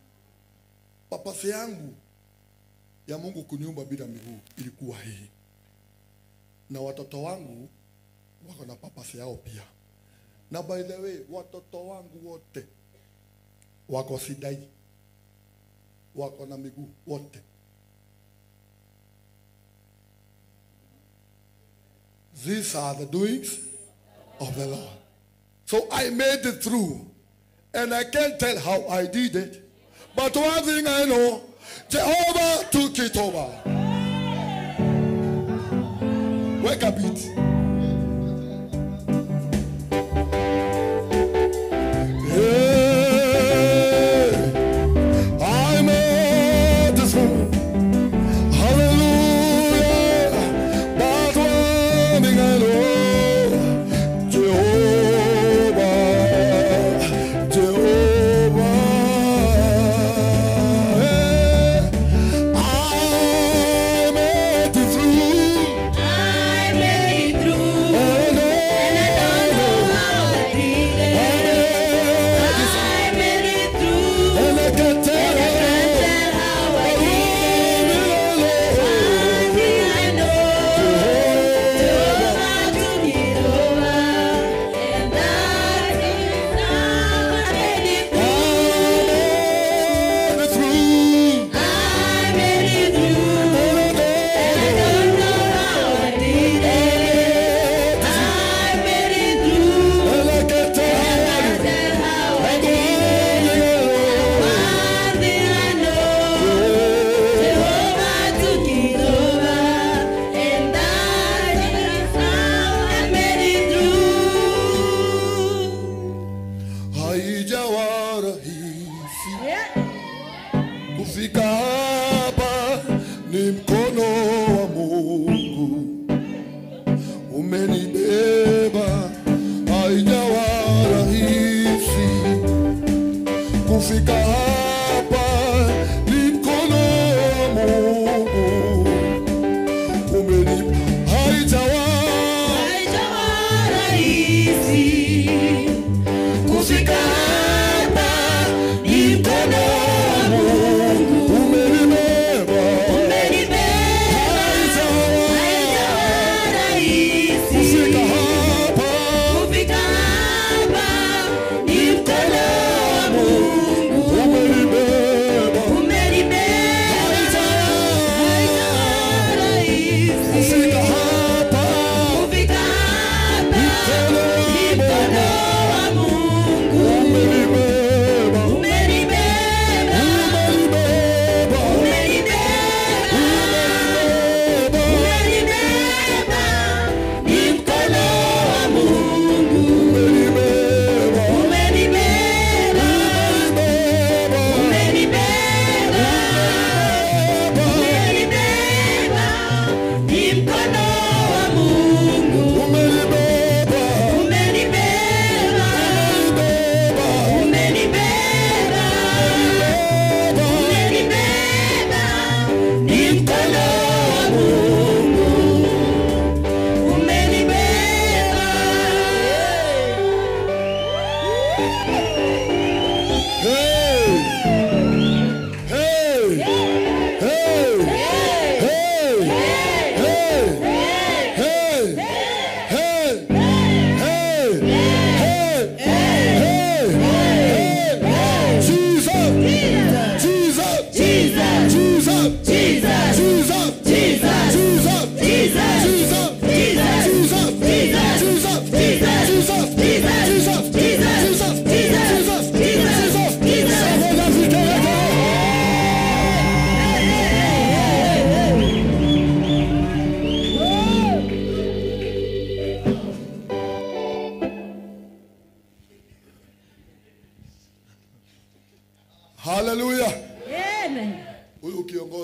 Papasi yangu ya Mungu kuniumba bila miguu ilikuwa hii. Na watoto wangu wako na papasi yao pia. Na by the way, watoto wangu wote wako sidai, wako na miguu wote. These are the doings of the Lord. So I made it through, and I can't tell how I did it. But one thing I know, Jehovah took it over. Wake up it. Yeah, I made it through. Hallelujah. But one thing I know, Jehovah, Jehovah, I made it through. I made it through. And I don't know how I did it. I made it through. And I can't tell, And I can't tell how I did it. One thing I know, Jehovah took it over, and that is how I made it I through. made it through. I made it through. And I don't know how I did it. I made it through. And I can't tell. And I can't tell how I did it. One thing I know, Jehovah took it over, and that is how I made it through. Haijawa rahisi kufika hapa, ni mkono wa Mungu umenibeba. Haijawa rahisi kufika hapa, ni mkono wa Mungu umenibeba. Haijawa Haijawa rahisi kufika hapa, ni mkono wa Mungu umenibeba. umenibeba. Haijawa Haijawa rahisi kufika hapa.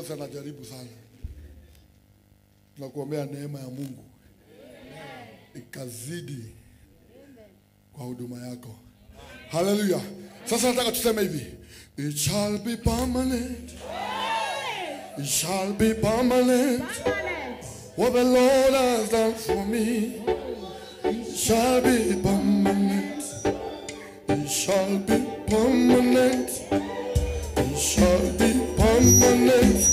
Rose anajaribu sana. Tunakuombea neema ya Mungu ikazidi kwa huduma yako. Hallelujah. Sasa nataka tuseme hivi. It shall be permanent. It shall be permanent. What the Lord has done for me, it shall be permanent. It shall be permanent. It shall be permanent.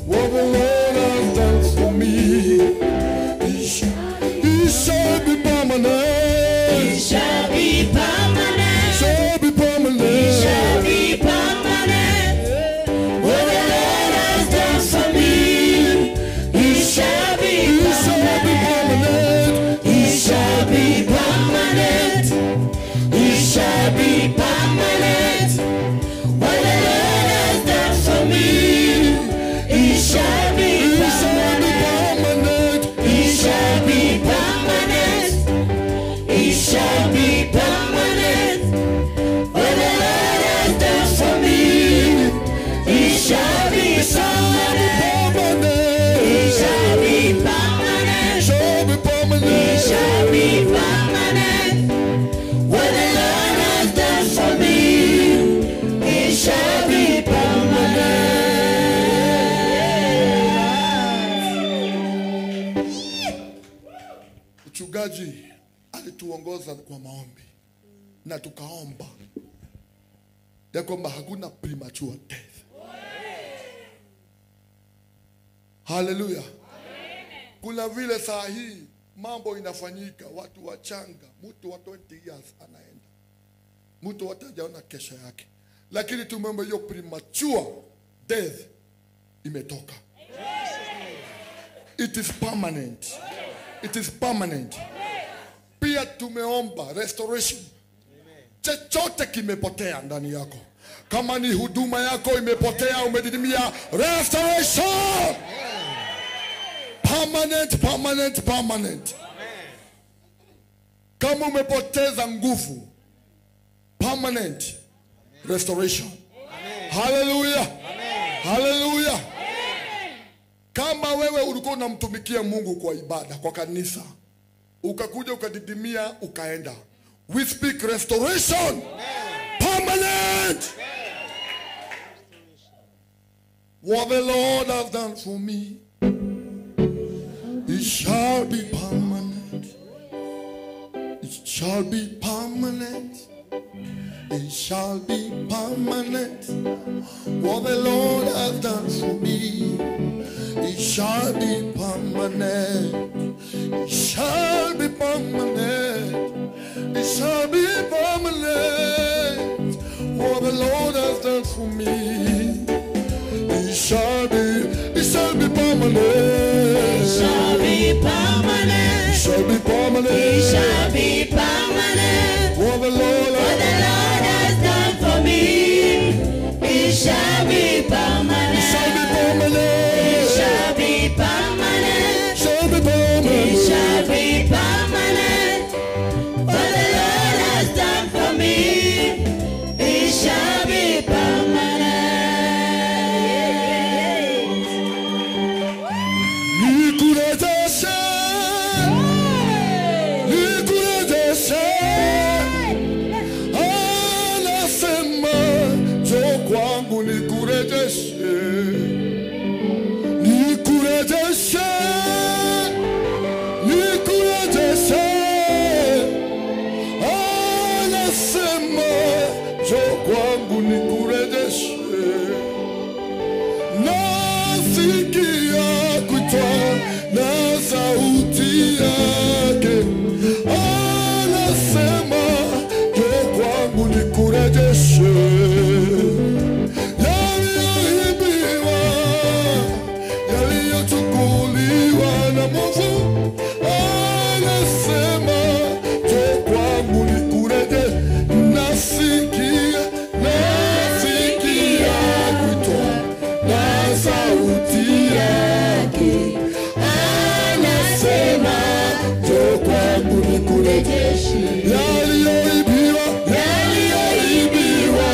What the Lord has done for me, it shall be permanent. It shall be permanent. Shall be permanent. It shall be permanent. What the Lord has done for me, it shall be permanent. It shall be permanent. It shall be permanent. What the Lord has done for me, it shall be permanent. It shall be permanent. It shall be permanent. What the Lord has done for me, it shall be permanent. It shall be permanent. Shall be permanent. It shall be permanent. What the Lord has done for me, it shall be permanent. Mchungaji alituongoza kwa maombi na tukaomba ya kwamba hakuna premature death. Hallelujah. Kuna vile saa hii mambo inafanyika, watu wachanga, mtu wa 20 years anaenda, mtu hatajaona kesho yake, lakini tumeomba hiyo premature death imetoka. It is permanent. It is permanent. Pia tumeomba restoration. Chochote kimepotea ndani yako, kama ni huduma yako imepotea, umedidimia, restoration. Permanent, permanent, permanent. Kama umepoteza nguvu, permanent restoration. Hallelujah. Hallelujah. Kama wewe ulikuwa unamtumikia Mungu kwa ibada, kwa kanisa, ukakuja ukadidimia, ukaenda, we speak restoration. Permanent. What the Lord has done for me, it shall be permanent. It shall be permanent. It shall be permanent. What the Lord has done for me, it shall be permanent. It shall be permanent. It shall be permanent. What the Lord has done for me, it shall be permanent. It shall be permanent. It shall be permanent. It shall be permanent. What the Lord has done for me, it shall be permanent. It shall be permanent. It shall be permanent. Shall be permanent. It shall be permanent. What the Lord has done for me, it shall be permanent. Nikurejeshe, nikurejeshe. Anasema njoo kwangu nikurejeshe, nikurejeshe, nikurejeshe. Anasema njoo kwangu nikurejeshe. Nasikia kuitwa na sauti yake, anasema njoo kwangu nikurejeshe. Yaliyoibiwa, yaliyochukuliwa na mwovu, anasema njoo kwangu nikurejeshe. Nasikia, nasikia kuitwa na sauti yake, anasema njoo kwangu nikurejeshe. Yaliyoibiwa, yaliyoibiwa,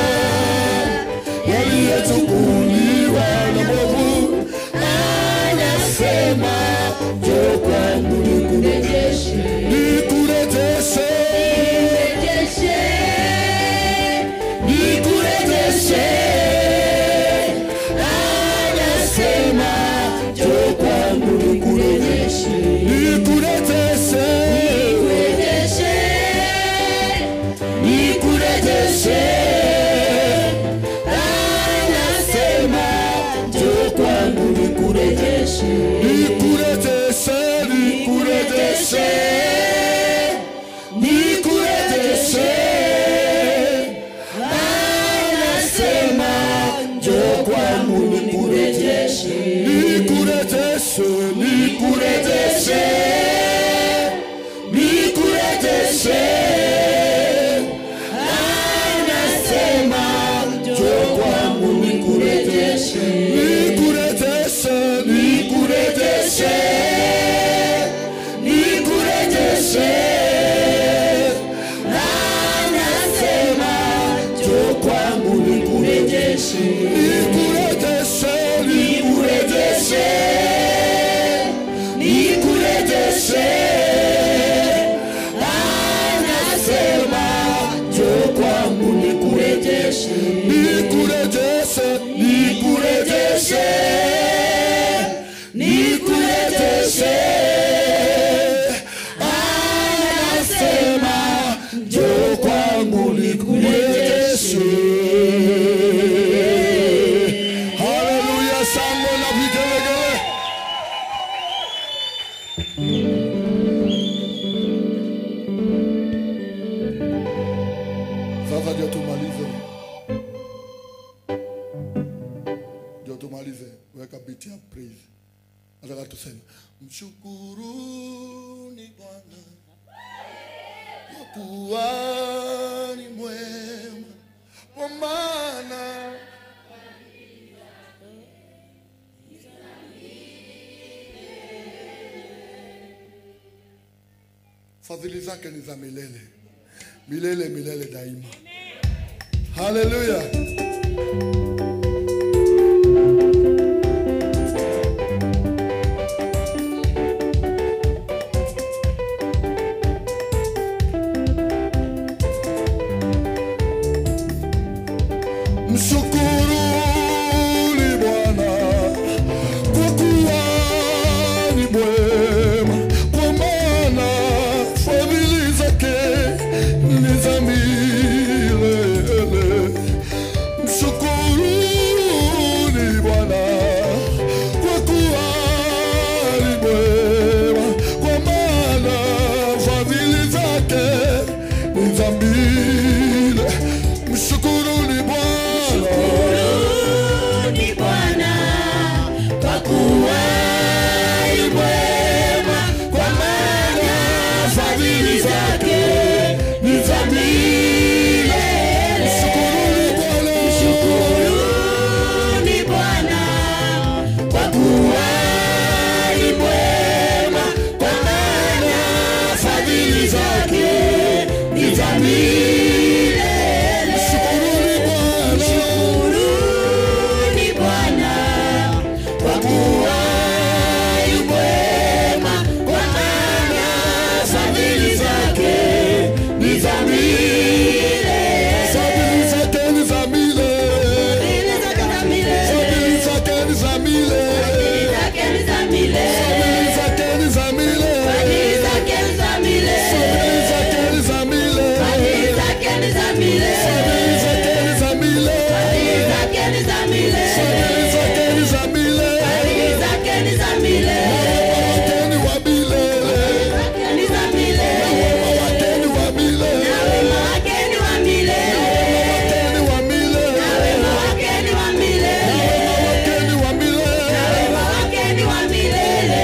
yaliyochukuliwa na mwovu, nikurejeshe. Anasema njoo kwangu nikurejeshe. Nikurejeshe, nikurejeshe, nikurejeshe. Anasema njoo kwangu nikurejeshe. Nikurejeshe, nikurejeshe, nikurejeshe. Anasema njoo kwangu nikurejeshe. Nikurejeshe, nikurejeshe, nikurejeshe. Anasema njoo kwangu nikurejeshe. Haleluya, shangwe na vigelegele. Sasa ndio tumalize. Ndio tumalize. Weka beat ya praise. Nataka tuseme mshukuruni Bwana kwa kuwa ni mwema, kwa maana fadhili zake ni za milele milele milele daima. Haleluya. Mshukuruni Bwana kwa kuwa ni mwema, kwa maana fadhili zake ni za milele. Mshukuruni Bwana kwa kuwa ni mwema, kwa maana fadhili zake ni za milele. Mshukuruni Bwana. Mshukuruni Bwana kwa kuwa ni mwema, kwa maana fadhili zake ni za milele. Mshukuruni Bwana. Mshukuruni Bwana kwa kuwa ni mwema, kwa maana fadhili zake ni za milele. Mshukuruni Bwana. Mshukuruni Bwana kwa kuwa yu mwema, kwa maana fadhili zake ni za milele. Fadhili zake ni za milele. Fadhili zake ni za milele. Fadhili zake ni za milele. Fadhili zake ni za milele. Fadhili zake ni za milele. Fadhili zake ni za milele. Fadhili zake ni za milele. Fadhili zake ni za milele. Fadhili zake ni za milele. Fadhili zake ni za milele. Fadhili zake ni za milele. Fadhili zake ni za milele. Wema wake ni wa milele. Zake ni za milele. Wema wake ni wa milele. Na wema wake ni wa milele. Wema wake ni wa milele. Na wema wake ni wa milele. Wema wake ni wa milele. Na wema wake ni wa milele.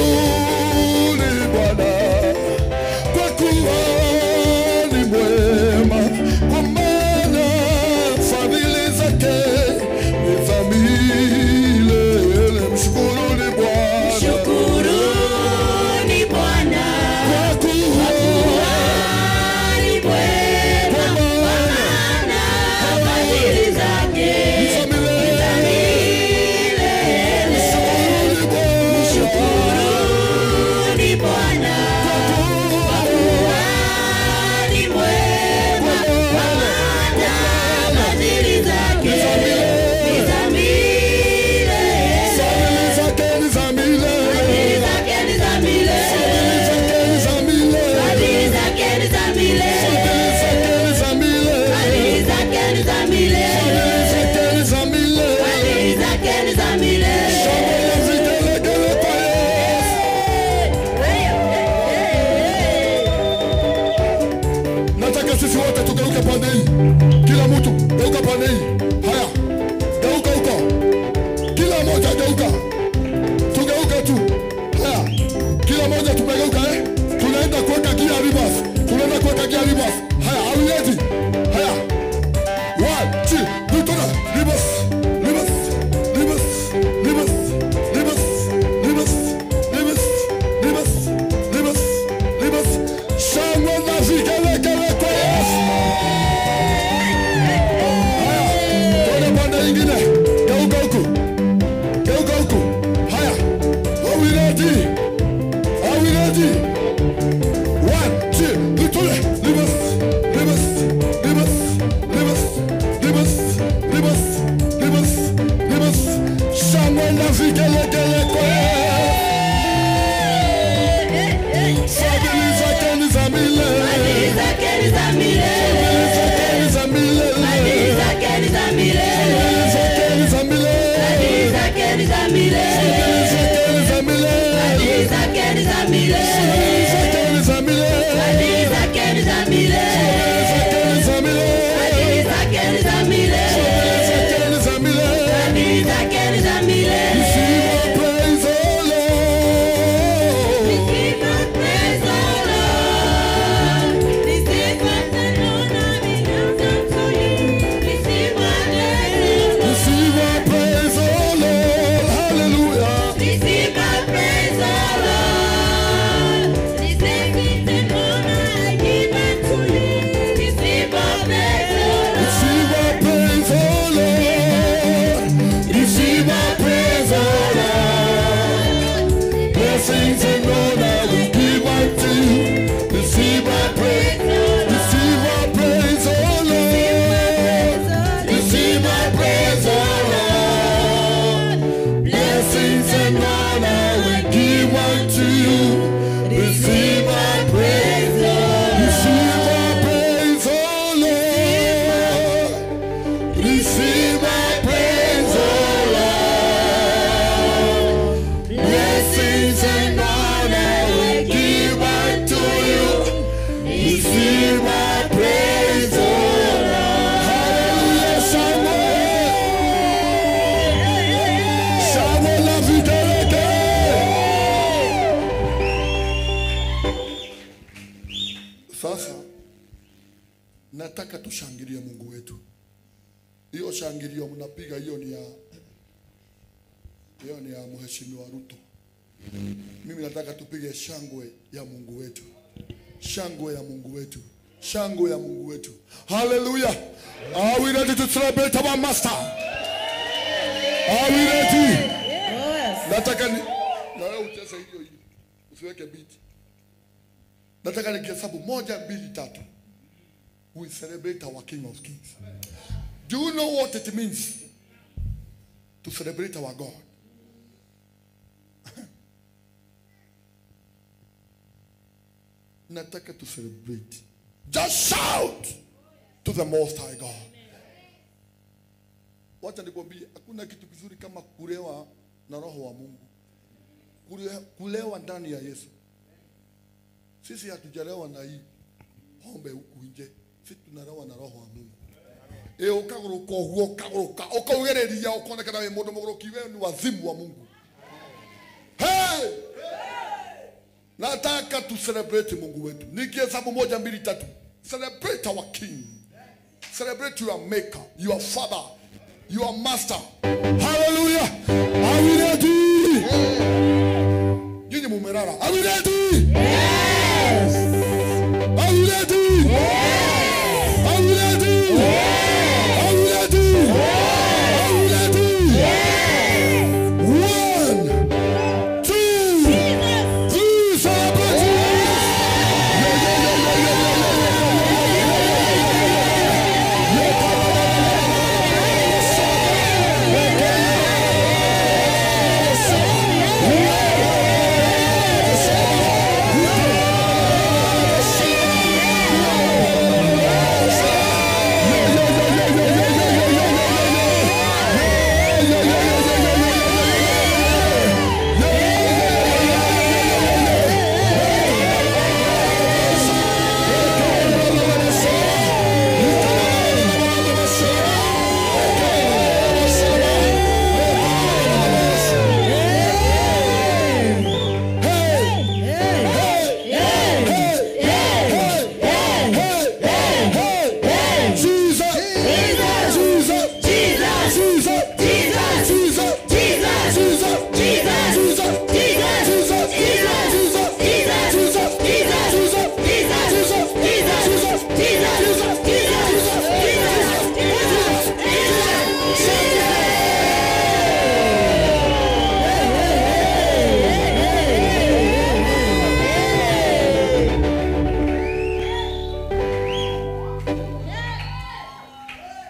Mshukuruni Bwana kwa kuwa ni mwema, kwa maana fadhili zake ni za milele. Mshukuruni Bwana Mshukuruni Bwana kwa kuwa ni mwema, kwa kwa maana maana fadhili zake ni za ni za milele. milele. Mshukuruni Bwana Mshukuruni Bwana kwa kwa kuwa ni mwema, kwa maana fadhili zake ni za milele. Fadhili zake ni za milele. Fadhili zake ni za milele. Fadhili zake ni za milele. Fadhili zake ni za milele. Fadhili zake ni za milele. Fadhili zake ni za milele. Fadhili zake ni za milele. Fadhili zake ni za milele. Shangwe na vigelegele kwa Yesu. Nataka sisi wote tugeuke pande hii. Kila mtu geuka pande hii. Haya. Geuka huko. Kila mmoja geuka. Tugeuke tu. Haya. Kila mmoja tumegeuka eh? Tunaenda Sasa nataka tushangilie Mungu wetu. Hiyo shangilio mnapiga hiyo ni ya Mheshimiwa Ruto. Mimi nataka tupige shangwe ya Mungu wetu. Shangwe ya Mungu wetu. Shangwe ya Mungu wetu. Hallelujah. Are we ready to celebrate our master? Are we ready? Yes. Nataka ni na wewe ucheze hiyo hiyo. Usiweke beat. Nataka nikihesabu 1 2 3. We celebrate our King of Kings. Do you know what it means to celebrate our God? Nataka to celebrate. Just shout to the Most High God. Wacha nikwambie, hakuna kitu kizuri kama kulewa na Roho wa Mungu. Kulewa ndani ya Yesu. Sisi hatujalewa na hii pombe huku nje. Sisi tunalewa na Roho wa Mungu. Ukaguruka uguo, ukaguruka, ukaugereria, ukonekana wi mundu muguruki, we ni wazimu wa Mungu. Hey! Nataka tu celebrate Mungu wetu. Nikihesabu 1 2 3. Celebrate our King. Celebrate your maker, your father, your master. Hallelujah. Are we ready? Nyinyi mumerara. Are we ready? Yes. Are we ready? Yes. Are we ready? Yes. Are we ready? Yes. Are we ready? Yes. 1 2 3, celebrate.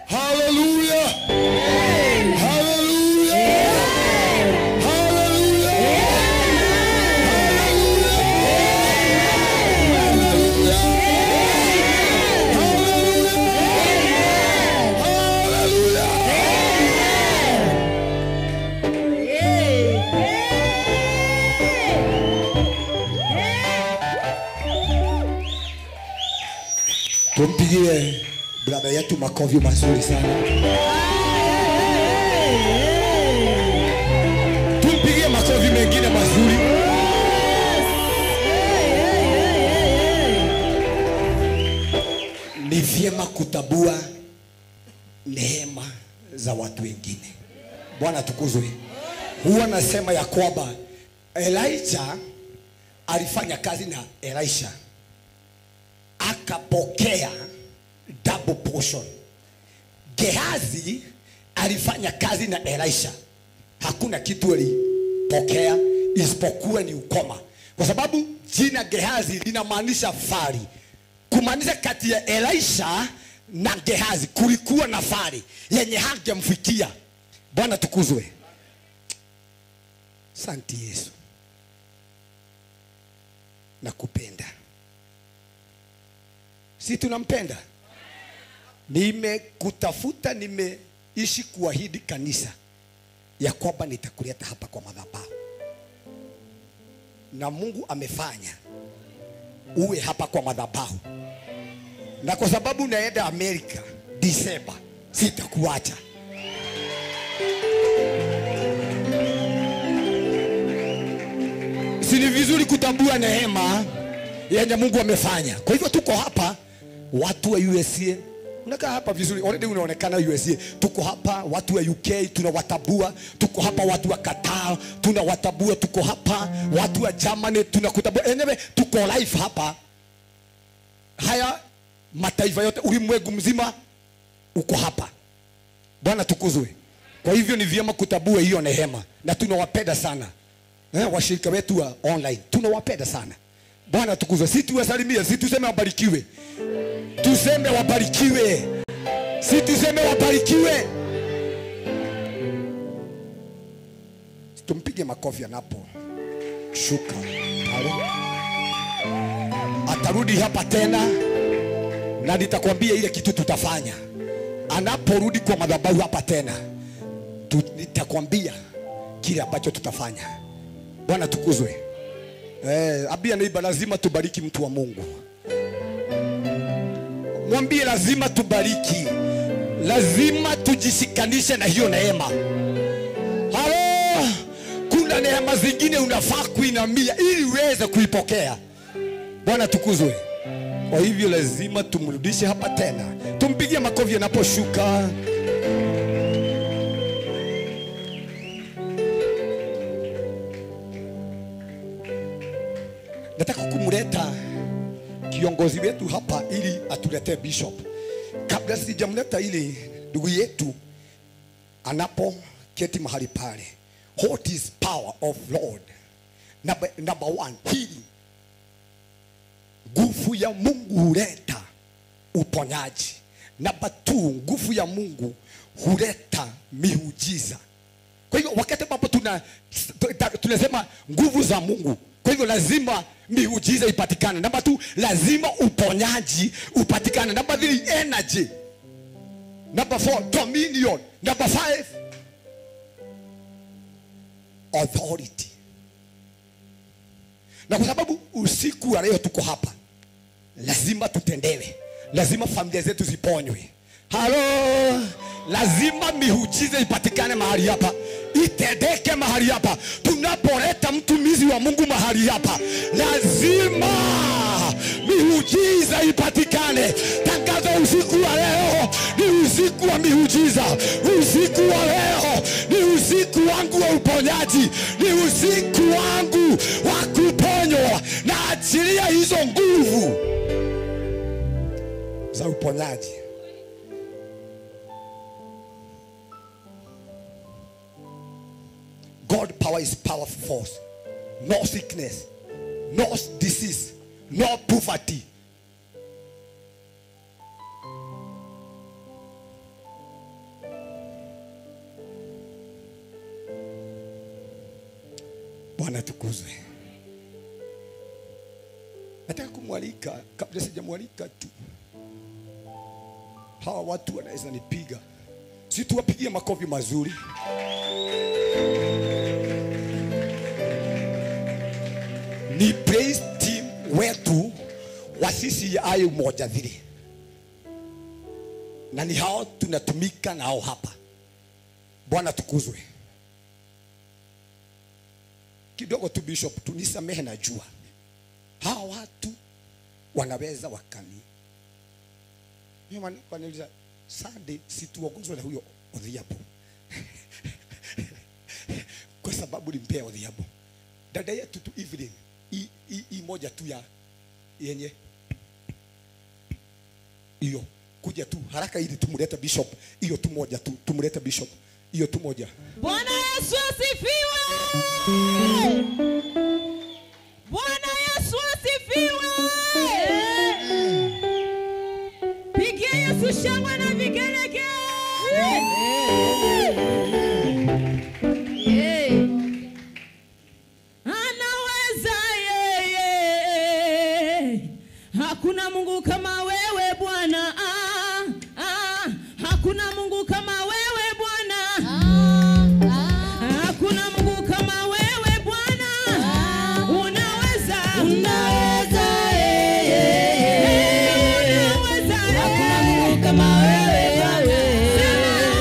Hallelujah. Hallelujah. Hallelujah. Hallelujah. Hallelujah. Tumpigie brother yetu makofi mazuri sana. Tumpigie makofi mengine mazuri. Ni vyema kutabua neema za watu wengine. Bwana tukuzwe. Huwa nasema ya kwamba Elijah alifanya kazi na Elisha, akapokea double portion. Gehazi alifanya kazi na Elisha, hakuna kitu alipokea isipokuwa ni ukoma, kwa sababu jina Gehazi linamaanisha fari. Kumaanisha kati ya Elisha na Gehazi kulikuwa na fari yenye hangemfikia. Bwana tukuzwe. Asante Yesu, nakupenda. Si tunampenda? Nimekutafuta, nimeishi kuahidi kanisa ya kwamba nitakuleta hapa kwa madhabahu, na Mungu amefanya uwe hapa kwa madhabahu. Na kwa sababu naenda Amerika Disemba, sitakuacha. Si ni vizuri kutambua neema Yenye Mungu amefanya. Kwa hivyo tuko hapa watu wa USA. Unakaa hapa vizuri, already unaonekana USA. Tuko hapa watu wa UK tunawatabua, tuko hapa watu wa Qatar tunawatabua, tuko hapa watu wa Germany tunakutabua. Anyway, tuko live hapa. Haya mataifa yote, ulimwengu mzima uko hapa. Bwana tukuzwe. Kwa hivyo ni vyema kutabua hiyo neema, na tunawapenda sana. Washirika wetu wa online tunawapenda sana. Bwana tukuzwe. Si tuwasalimie, si tuseme wabarikiwe. Tuseme wabarikiwe. Si tuseme wabarikiwe. Tumpige makofi anapo shuka pale. Atarudi hapa tena na nitakwambia ile kitu tutafanya. Anaporudi kwa madhabahu hapa tena, nitakwambia kile ambacho tutafanya. Bwana tukuzwe. Abia neiba, lazima tubariki mtu wa Mungu. Mwambie lazima tubariki. Lazima tujishikanishe na hiyo neema. Halo, kuna neema zingine unafaa kuinamia ili uweze kuipokea. Bwana tukuzwe. Kwa hivyo lazima tumrudishe hapa tena. Tumpigie makofi anaposhuka. Nataka kumleta kiongozi wetu hapa ili atuletee bishop. Kabla sijamleta ili ndugu yetu anapo keti mahali pale. What is power of Lord? Number one, healing. Nguvu ya Mungu huleta uponyaji. Number 2, nguvu ya Mungu huleta miujiza. Kwa hivyo wakati ambapo tunasema nguvu za Mungu, kwa hivyo lazima miujiza ipatikane. Number 2, lazima uponyaji upatikane. Number 3, energy. Number 4, dominion. Number 5, authority. Na kwa sababu usiku wa leo tuko hapa, lazima tutendewe. Lazima familia zetu ziponywe. Halo, lazima miujiza ipatikane mahali hapa. Itendeke mahali hapa. Tunapoleta mtumishi wa Mungu mahali hapa, lazima miujiza ipatikane. Tangaza usiku wa leo ni usiku wa miujiza. Usiku wa leo ni usiku wangu wa uponyaji. Ni usiku wangu wa kuponywa. Na achilia hizo nguvu za uponyaji. God power is powerful force. No sickness, no disease, no poverty. Bwana tukuzwe. Nataka kumwalika, kabla sijamwalika tu, hawa watu wanaweza nipiga. Si tuwapigie makofi mazuri. Ni praise team wetu wa CCI Umoja 3. Na ni hao tunatumika nao hapa. Bwana tukuzwe. Kidogo tu bishop, tunisamehe, najua hawa watu wanaweza wakani. Mimi wananiuliza Sunday situongozwe na huyo Odhiambo. Kwa sababu nimpea Odhiambo. Dada yetu tu Evelyn, i moja tu ya yenye hiyo kuja tu haraka ili tumlete bishop. Hiyo tu moja tu tumlete bishop. Hiyo tu moja. Bwana Yesu asifiwe. Bwana Yesu asifiwe. Pigia Yesu shangwe na vigelegele. Anaweza yeye. Hakuna Mungu kama wewe Bwana. Hakuna Mungu kama wewe Bwana. Hakuna Mungu kama wewe Bwana. Unaweza. Unaweza yeye. Unaweza. Hakuna Mungu kama wewe Bwana.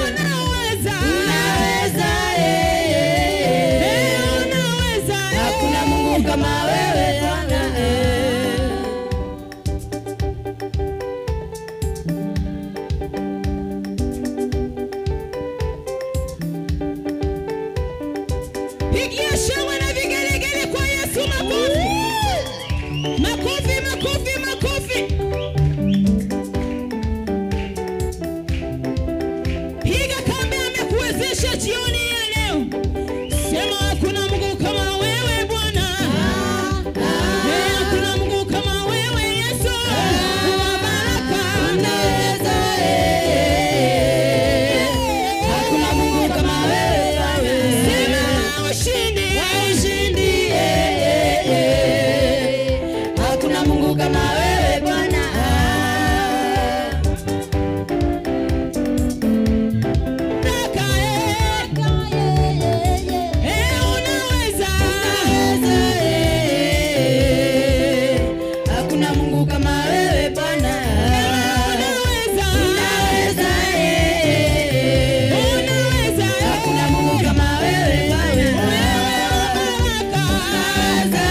Unaweza. Unaweza yeye. Unaweza. Hakuna Mungu kama wewe Bwana. Makofi, makofi, makofi. Piga kambi, amekuwezesha jioni ya leo. Sema hakuna Mungu kama wewe Bwana. Hakuna Mungu kama wewe Yesu. Wa baraka Unaweza, hakuna Mungu kama wewe Bwana. Sema ushindi. Wa ushindi, hakuna Mungu kama wewe Bwana. Baraka, unaweza. Unaweza, hakuna Mungu kama wewe Bwana. Unaweza. Unaweza, Unaweza. hakuna Mungu kama wewe Bwana. Wewe wa baraka. Unaweza,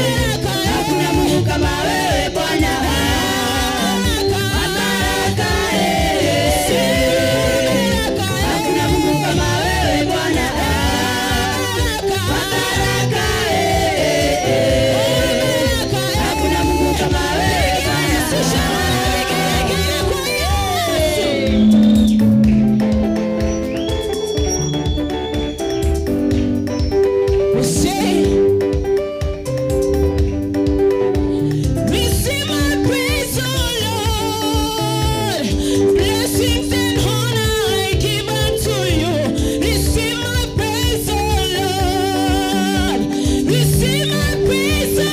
Baraka, hakuna Mungu kama wewe Bwana. Baraka. Baraka, Baraka. hakuna Mungu kama wewe Bwana. Baraka. Baraka, Baraka. hakuna Mungu kama wewe Bwana. Vigelegele kwa Yesu. Say, receive my praise, O Lord. Blessings and honor I give unto you. Receive my praise, O Lord. Receive my praise, O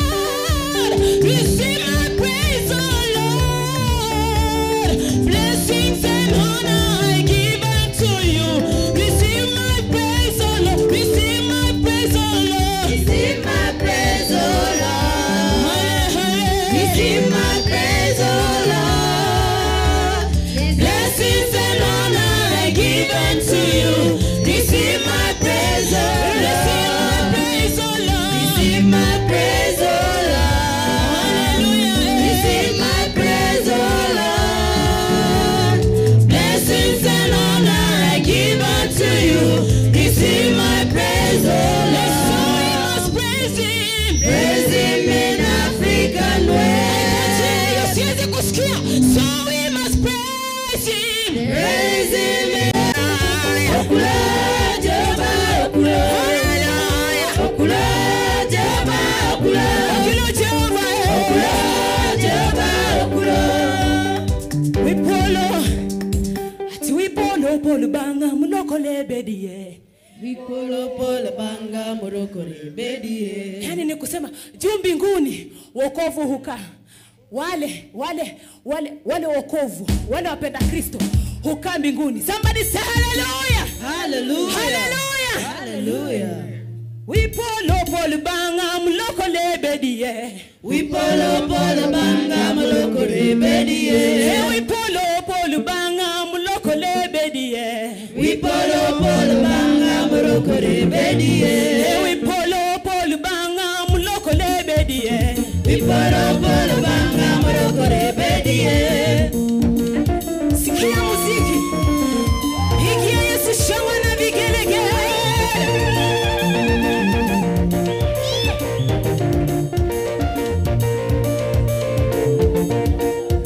Lord. Receive my praise, O Lord. Blessings and honor I give unto you. Receive my praise, O Lord. Receive my praise, O Lord. Receive my praise, O Lord. Receive my praise, O Lord. Blessings and honor I give unto you. Receive my praise, O Receive my Lord. praise, O Lord. Receive my praise, O Lord. Receive my praise, O Lord. Blessings and honor I give unto you. Receive my praise, O So we Lord. must praise Him. Praise Him in African way. Siwezi kusikia. So we must praise Him. Praise Him in Okula Jehovah, Okula. Hallelujah. Okula Jehovah, Okula. Okilo Jehovah. Okula Jehovah, Okula. Wipolo. Ati wipolo polo banga mulokole bedie. Wipolo banga morokore bedie. Yaani ni kusema juu mbinguni wokovu hukaa. Wale wale wale wale wokovu, wale wapenda Kristo hukaa mbinguni. Somebody say hallelujah. Hallelujah. Hallelujah. Hallelujah. Wipolo polo banga mulokole bedie. Wipolo polo banga morokore bedie. Hey, wipolo polo banga mulokole bedie. Wipolo polo banga morokore bedie. Hey, wipolo polo banga mulokole bedie. Wipolo polo banga morokore bedie. Sikia muziki. Pigia Yesu shangwe na vigelegele.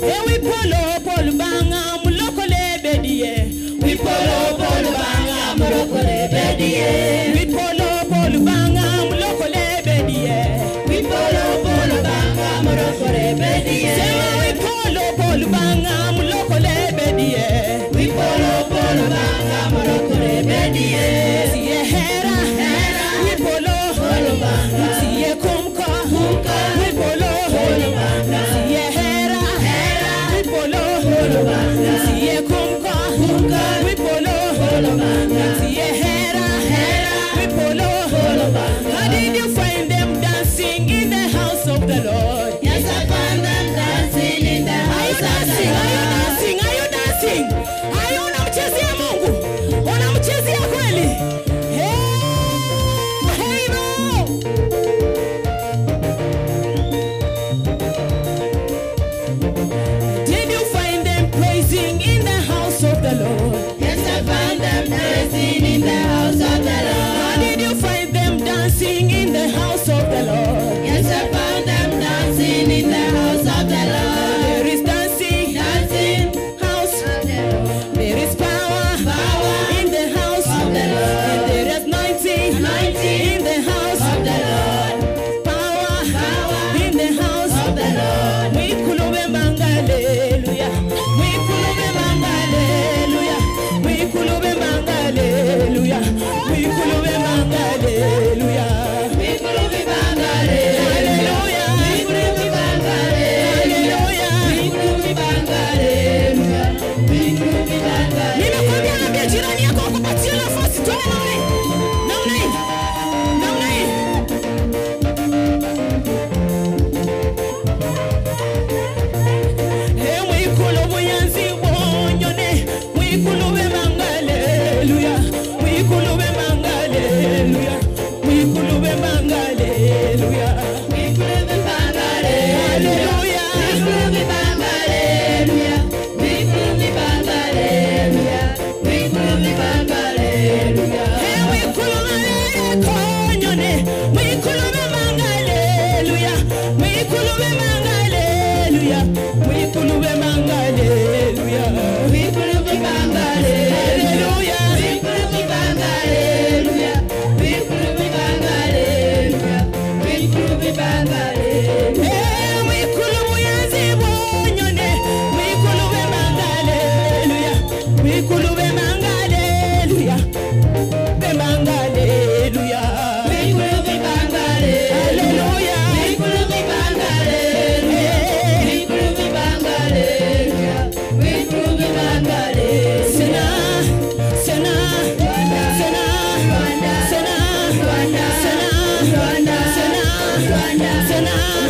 Hey, wipolo polo banga mulokole bedie. Wipolo polo banga morokore bedie. Wipolo polo banga mulokole bedie. Wipolo polo banga morokore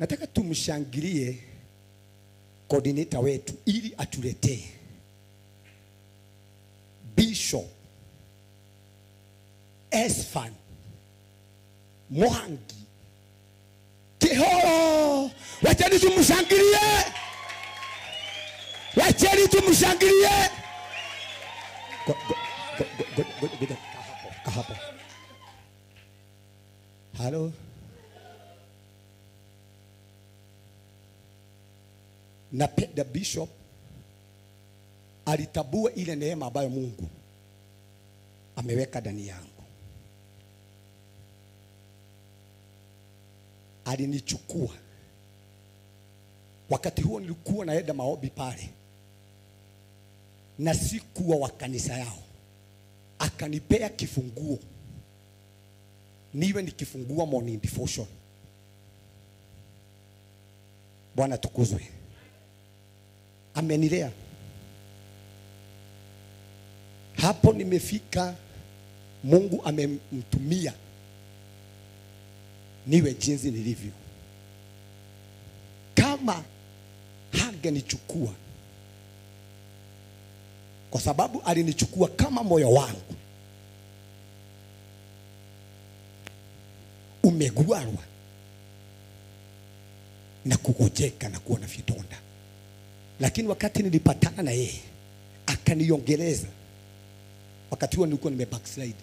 Nataka tumshangilie coordinator wetu ili atuletee Bishop Esfan Mwangi Kihoro. Wacheni tumshangilie. Wacheni tumshangilie. Kahapo. Halo. Napenda Bishop alitabua ile neema ambayo Mungu ameweka ndani yangu. Alinichukua. Wakati huo nilikuwa naenda maombi pale, na sikuwa wa kanisa yao. Akanipea kifunguo niwe nikifungua morning devotion. Bwana tukuzwe. Amenilea. Hapo nimefika, Mungu amemtumia niwe jinsi nilivyo. Kama hangenichukua, kwa sababu alinichukua kama moyo wangu umegwarwa na kugojeka na kuwa na vidonda, lakini wakati nilipatana na yeye akaniongeleza. Wakati huo nilikuwa nime backslide.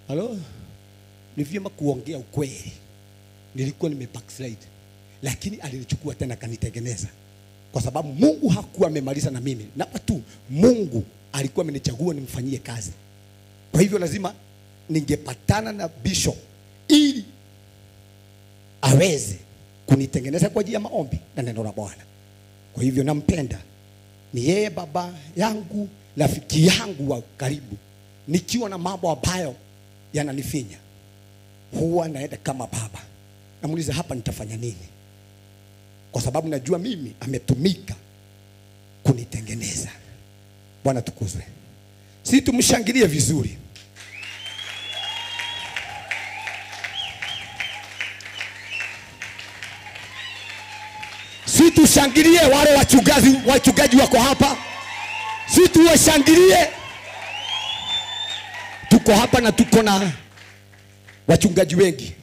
Halo? Ni vyema kuongea ukweli. Nilikuwa nime backslide, lakini alinichukua tena akanitengeneza, kwa sababu Mungu hakuwa amemaliza na mimi. Na tu Mungu alikuwa amenichagua nimfanyie kazi. Kwa hivyo lazima ningepatana na bishop ili aweze kunitengeneza kwa ajili ya maombi na neno la Bwana. Kwa hivyo nampenda. Ni yeye baba yangu, rafiki yangu wa karibu. Nikiwa na mambo ambayo yananifinya, huwa naenda kama baba. Namuuliza, hapa nitafanya nini? Kwa sababu najua mimi ametumika kunitengeneza. Bwana tukuzwe. Si tumshangilie vizuri. Si tushangilie wale wachungaji wako hapa. Si tuwashangilie. Tuko hapa na tuko na wachungaji wengi,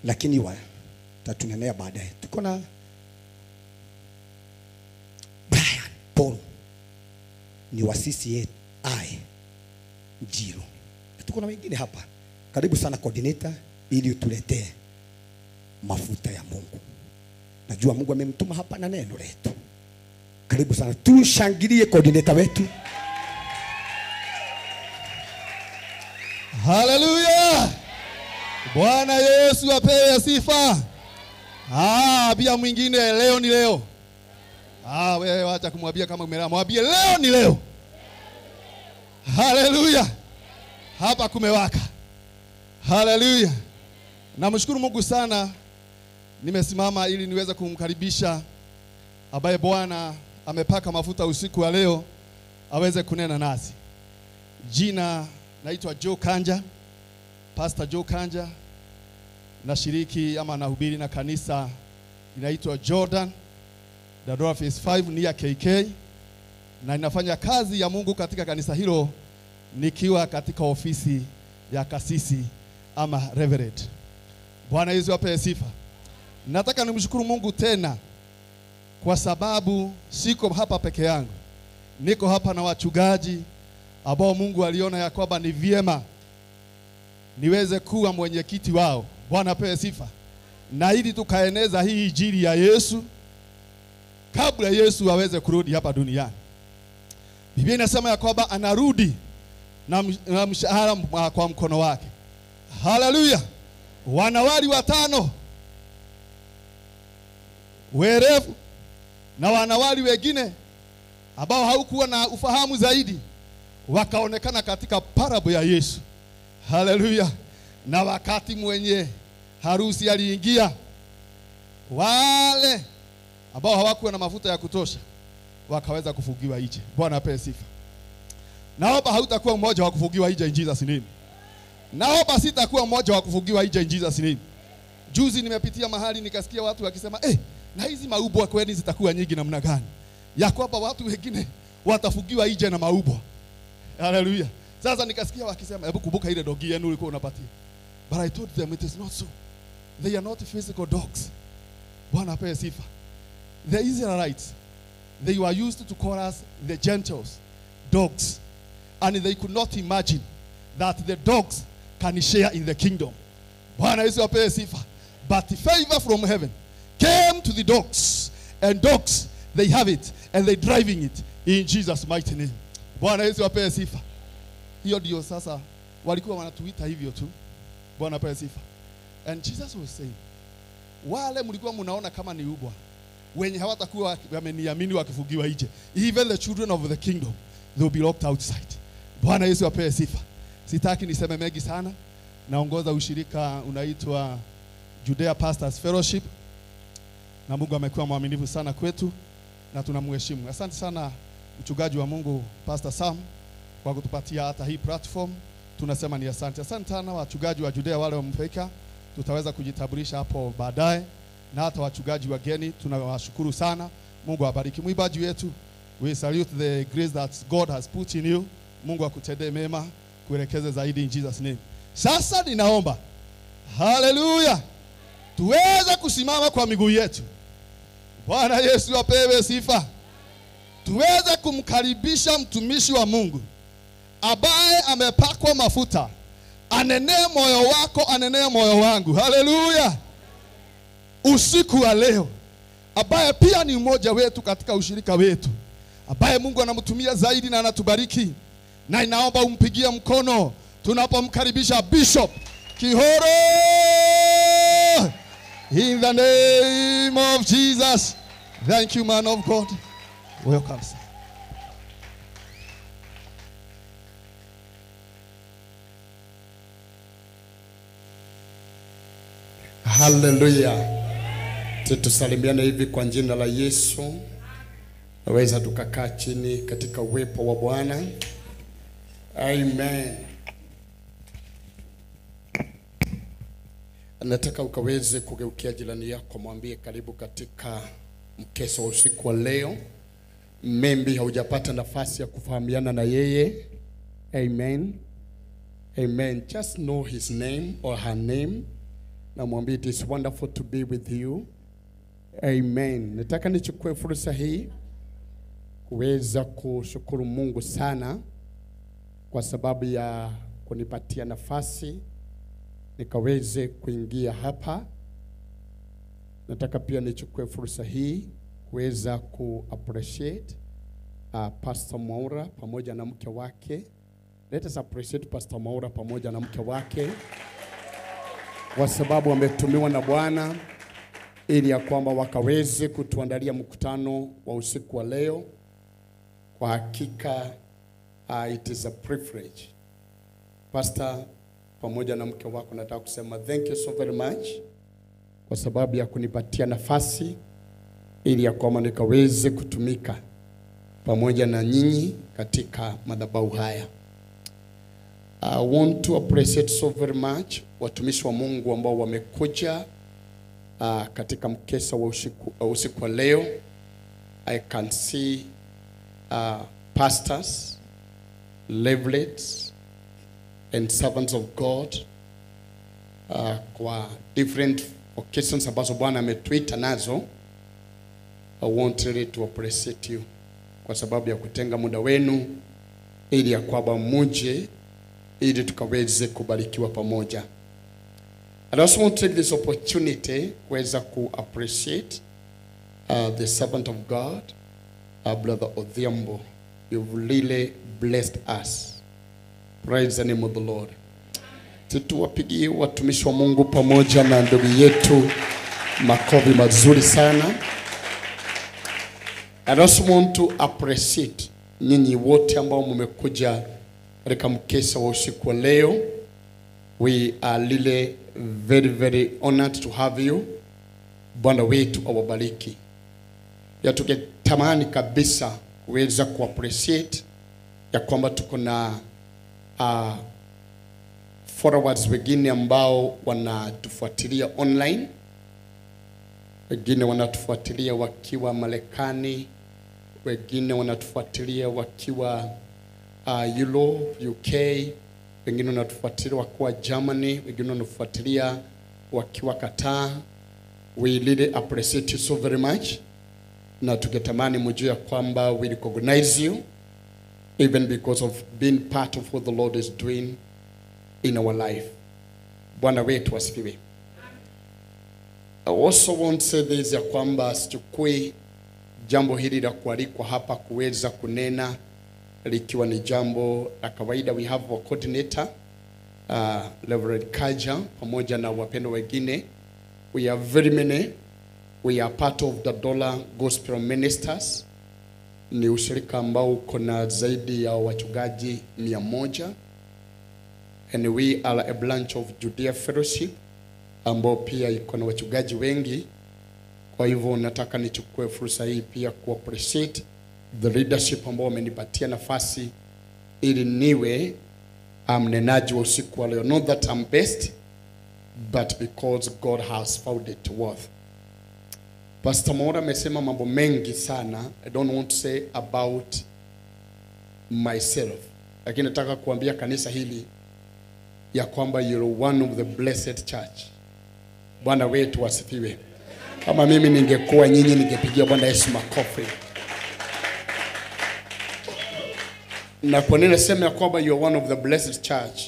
lakini watatunenea baadaye. Tuko na Brian Paul ni wa CCI Njiro. Tuko na wengine hapa. Karibu sana coordinator, ili utuletee mafuta ya Mungu. Najua Mungu amemtuma hapa na neno letu. Karibu sana. Tushangilie coordinator wetu. Hallelujah. Bwana Yesu apewe sifa. Bia mwingine, leo ni leo. Wewe acha kumwambia kama umelala. Mwambie leo ni leo. Hallelujah. Hapa kumewaka. Hallelujah. Namshukuru Mungu sana. Nimesimama ili niweze kumkaribisha ambaye Bwana amepaka mafuta usiku wa leo aweze kunena nasi. Jina naitwa Joe Kanja, Pastor Joe Kanja. Nashiriki ama nahubiri na kanisa inaitwa Jordan Dadora Phase 5 near KK, na ninafanya kazi ya Mungu katika kanisa hilo nikiwa katika ofisi ya kasisi ama reverend. Bwana Yesu apewe sifa. Nataka nimshukuru Mungu tena kwa sababu siko hapa peke yangu. Niko hapa na wachungaji ambao Mungu aliona ya kwamba ni vyema niweze kuwa mwenyekiti wao. Bwana apewe sifa. Na ili tukaeneza hii injili ya Yesu kabla Yesu aweze kurudi hapa duniani. Biblia inasema ya kwamba anarudi na mshahara kwa mkono wake. Haleluya. Wanawali watano werevu na wanawali wengine ambao haukuwa na ufahamu zaidi wakaonekana katika parable ya Yesu. Haleluya. Na wakati mwenye harusi aliingia, wale ambao hawakuwa na mafuta ya kutosha wakaweza kufugiwa nje. Bwana apewe sifa. Naomba hautakuwa mmoja wa kufugiwa nje in Jesus name. Naomba sitakuwa mmoja wa kufugiwa nje in Jesus name. Juzi nimepitia mahali nikasikia watu wakisema, na hizi maubwa kweli zitakuwa nyingi namna gani? Ya kwamba watu wengine watafugiwa nje na maubwa. Hallelujah. Sasa nikasikia wakisema, hebu kumbuka ile dogi yenu ulikuwa unapatia. But I told them it is not so. They are not physical dogs. Bwana apewe sifa. The Israelites, they were used to call us the Gentiles, dogs. And they could not imagine that the dogs can share in the kingdom. Bwana Yesu apewe sifa. But the favor from heaven came to the dogs. And dogs, they have it. And they're driving it in Jesus' mighty name. Bwana Yesu apewe sifa. Hiyo ndio sasa walikuwa wanatuita hivyo tu. Bwana apewe sifa. And Jesus was saying, wale mlikuwa mnaona kama ni ubwa, wenye hawatakuwa wameniamini wakifugiwa nje, even the children of the kingdom, they will be locked outside. Bwana Yesu apewe sifa. Sitaki niseme mengi sana. Naongoza ushirika unaitwa Judea Pastors Fellowship, na Mungu amekuwa mwaminifu sana kwetu na tunamheshimu. Asante sana mchungaji wa Mungu Pastor Sam kwa kutupatia hata hii platform. Tunasema ni asante. Asante sana wachungaji wa Judea wale wamefika. Tutaweza kujitambulisha hapo baadaye, na hata wachungaji wageni tunawashukuru sana. Mungu awabariki. Mwimbaji wetu, we salute the grace that God has put in you. Mungu akutendee mema, kuelekeze zaidi in Jesus name. Sasa ninaomba, hallelujah, tuweze kusimama kwa miguu yetu. Bwana Yesu apewe sifa. Tuweze kumkaribisha mtumishi wa Mungu ambaye amepakwa mafuta, anenee moyo wako, anenee moyo wangu. Hallelujah. Usiku wa leo, ambaye pia ni mmoja wetu katika ushirika wetu, ambaye Mungu anamtumia zaidi na anatubariki, na inaomba umpigie mkono tunapomkaribisha Bishop Kihoro. In the name of Jesus. Thank you, man of God. Welcome, sir. Hallelujah. Tusalimiane hivi kwa jina la Yesu. Naweza tukakaa chini katika uwepo wa Bwana. Amen. Nataka ukaweze kugeukia jirani yako, mwambie karibu katika mkesha wa usiku wa leo. Maybe haujapata nafasi ya kufahamiana na yeye. Amen. Amen. Just know his name or her name. Na mwambie it is wonderful to be with you. Amen. Nataka nichukue fursa hii kuweza kushukuru Mungu sana kwa sababu ya kunipatia nafasi nikaweze kuingia hapa. Nataka pia nichukue fursa hii kuweza ku appreciate Pastor Maura pamoja na mke wake. Let us appreciate Pastor Maura pamoja na mke wake kwa sababu wametumiwa na Bwana ili ya kwamba wakaweze kutuandalia mkutano wa usiku wa leo. Kwa hakika it is a privilege. Pastor pamoja na mke wako, nataka kusema thank you so very much kwa sababu ya kunipatia nafasi ili ya kwamba nikaweze kutumika pamoja na nyinyi katika madhabahu haya. I want to appreciate so very much watumishi wa Mungu ambao wamekuja katika mkesha wa usiku wa leo. I can see pastors, leaders and servants of God kwa different occasions ambazo Bwana ametuita nazo. I want really to appreciate you kwa sababu ya kutenga muda wenu ili ya kwamba muje ili tukaweze kubarikiwa pamoja. I also want to take this opportunity kuweza ku appreciate the servant of God, Brother Odhiambo. You've really blessed us. Praise the name of the Lord. Tuwapigie watumishi wa Mungu pamoja na ndugu yetu makofi mazuri sana. I also want to appreciate nyinyi wote ambao mmekuja katika mkesha wa usiku wa leo. We are really very very honored to have you. Bwana wetu awabariki. Ya tukitamani kabisa kuweza ku appreciate ya kwamba tuko na followers wengine ambao wanatufuatilia online, wengine wanatufuatilia wakiwa Marekani, wengine wanatufuatilia wakiwa Europe, UK, wengine wanatufuatilia wakiwa Germany, wengine wanatufuatilia wakiwa Qatar. We really appreciate you so very much, na tungetamani mjue ya kwamba we recognize you even because of being part of what the Lord is doing in our life. Bwana wetu asifiwe. I also want to say this, ya kwamba sichukui jambo hili la kualikwa hapa kuweza kunena likiwa ni jambo la kawaida. We have our coordinator, Reverend Kaja, pamoja na wapendwa wengine. We are very many. We are part of the Dollar Gospel Ministers. Ni ushirika ambao uko na zaidi ya wachungaji 100. And we are a branch of Judea Fellowship ambao pia iko na wachungaji wengi. Kwa hivyo nataka nichukue fursa hii pia ku appreciate the leadership ambao wamenipatia nafasi ili niwe mnenaji wa usiku wa leo. Not that I'm best, but because God has found it worth. Pastor Mora amesema mambo mengi sana. I don't want to say about myself. Lakini nataka kuambia kanisa hili ya kwamba you're one of the blessed church. Bwana wetu asifiwe. Kama mimi ningekuwa nyinyi ningepigia Bwana Yesu makofi. Na kwa nini nasema ya kwamba you're one of the blessed church?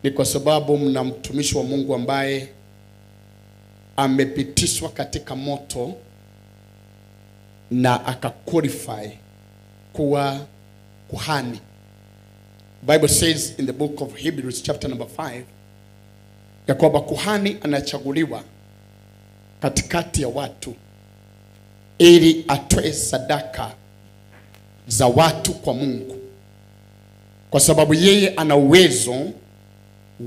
Ni kwa sababu mna mtumishi wa Mungu ambaye amepitishwa katika moto na akaqualify kuwa kuhani. Bible says in the book of Hebrews chapter number 5 ya kwamba kuhani anachaguliwa katikati ya watu ili atoe sadaka za watu kwa Mungu, kwa sababu yeye ana uwezo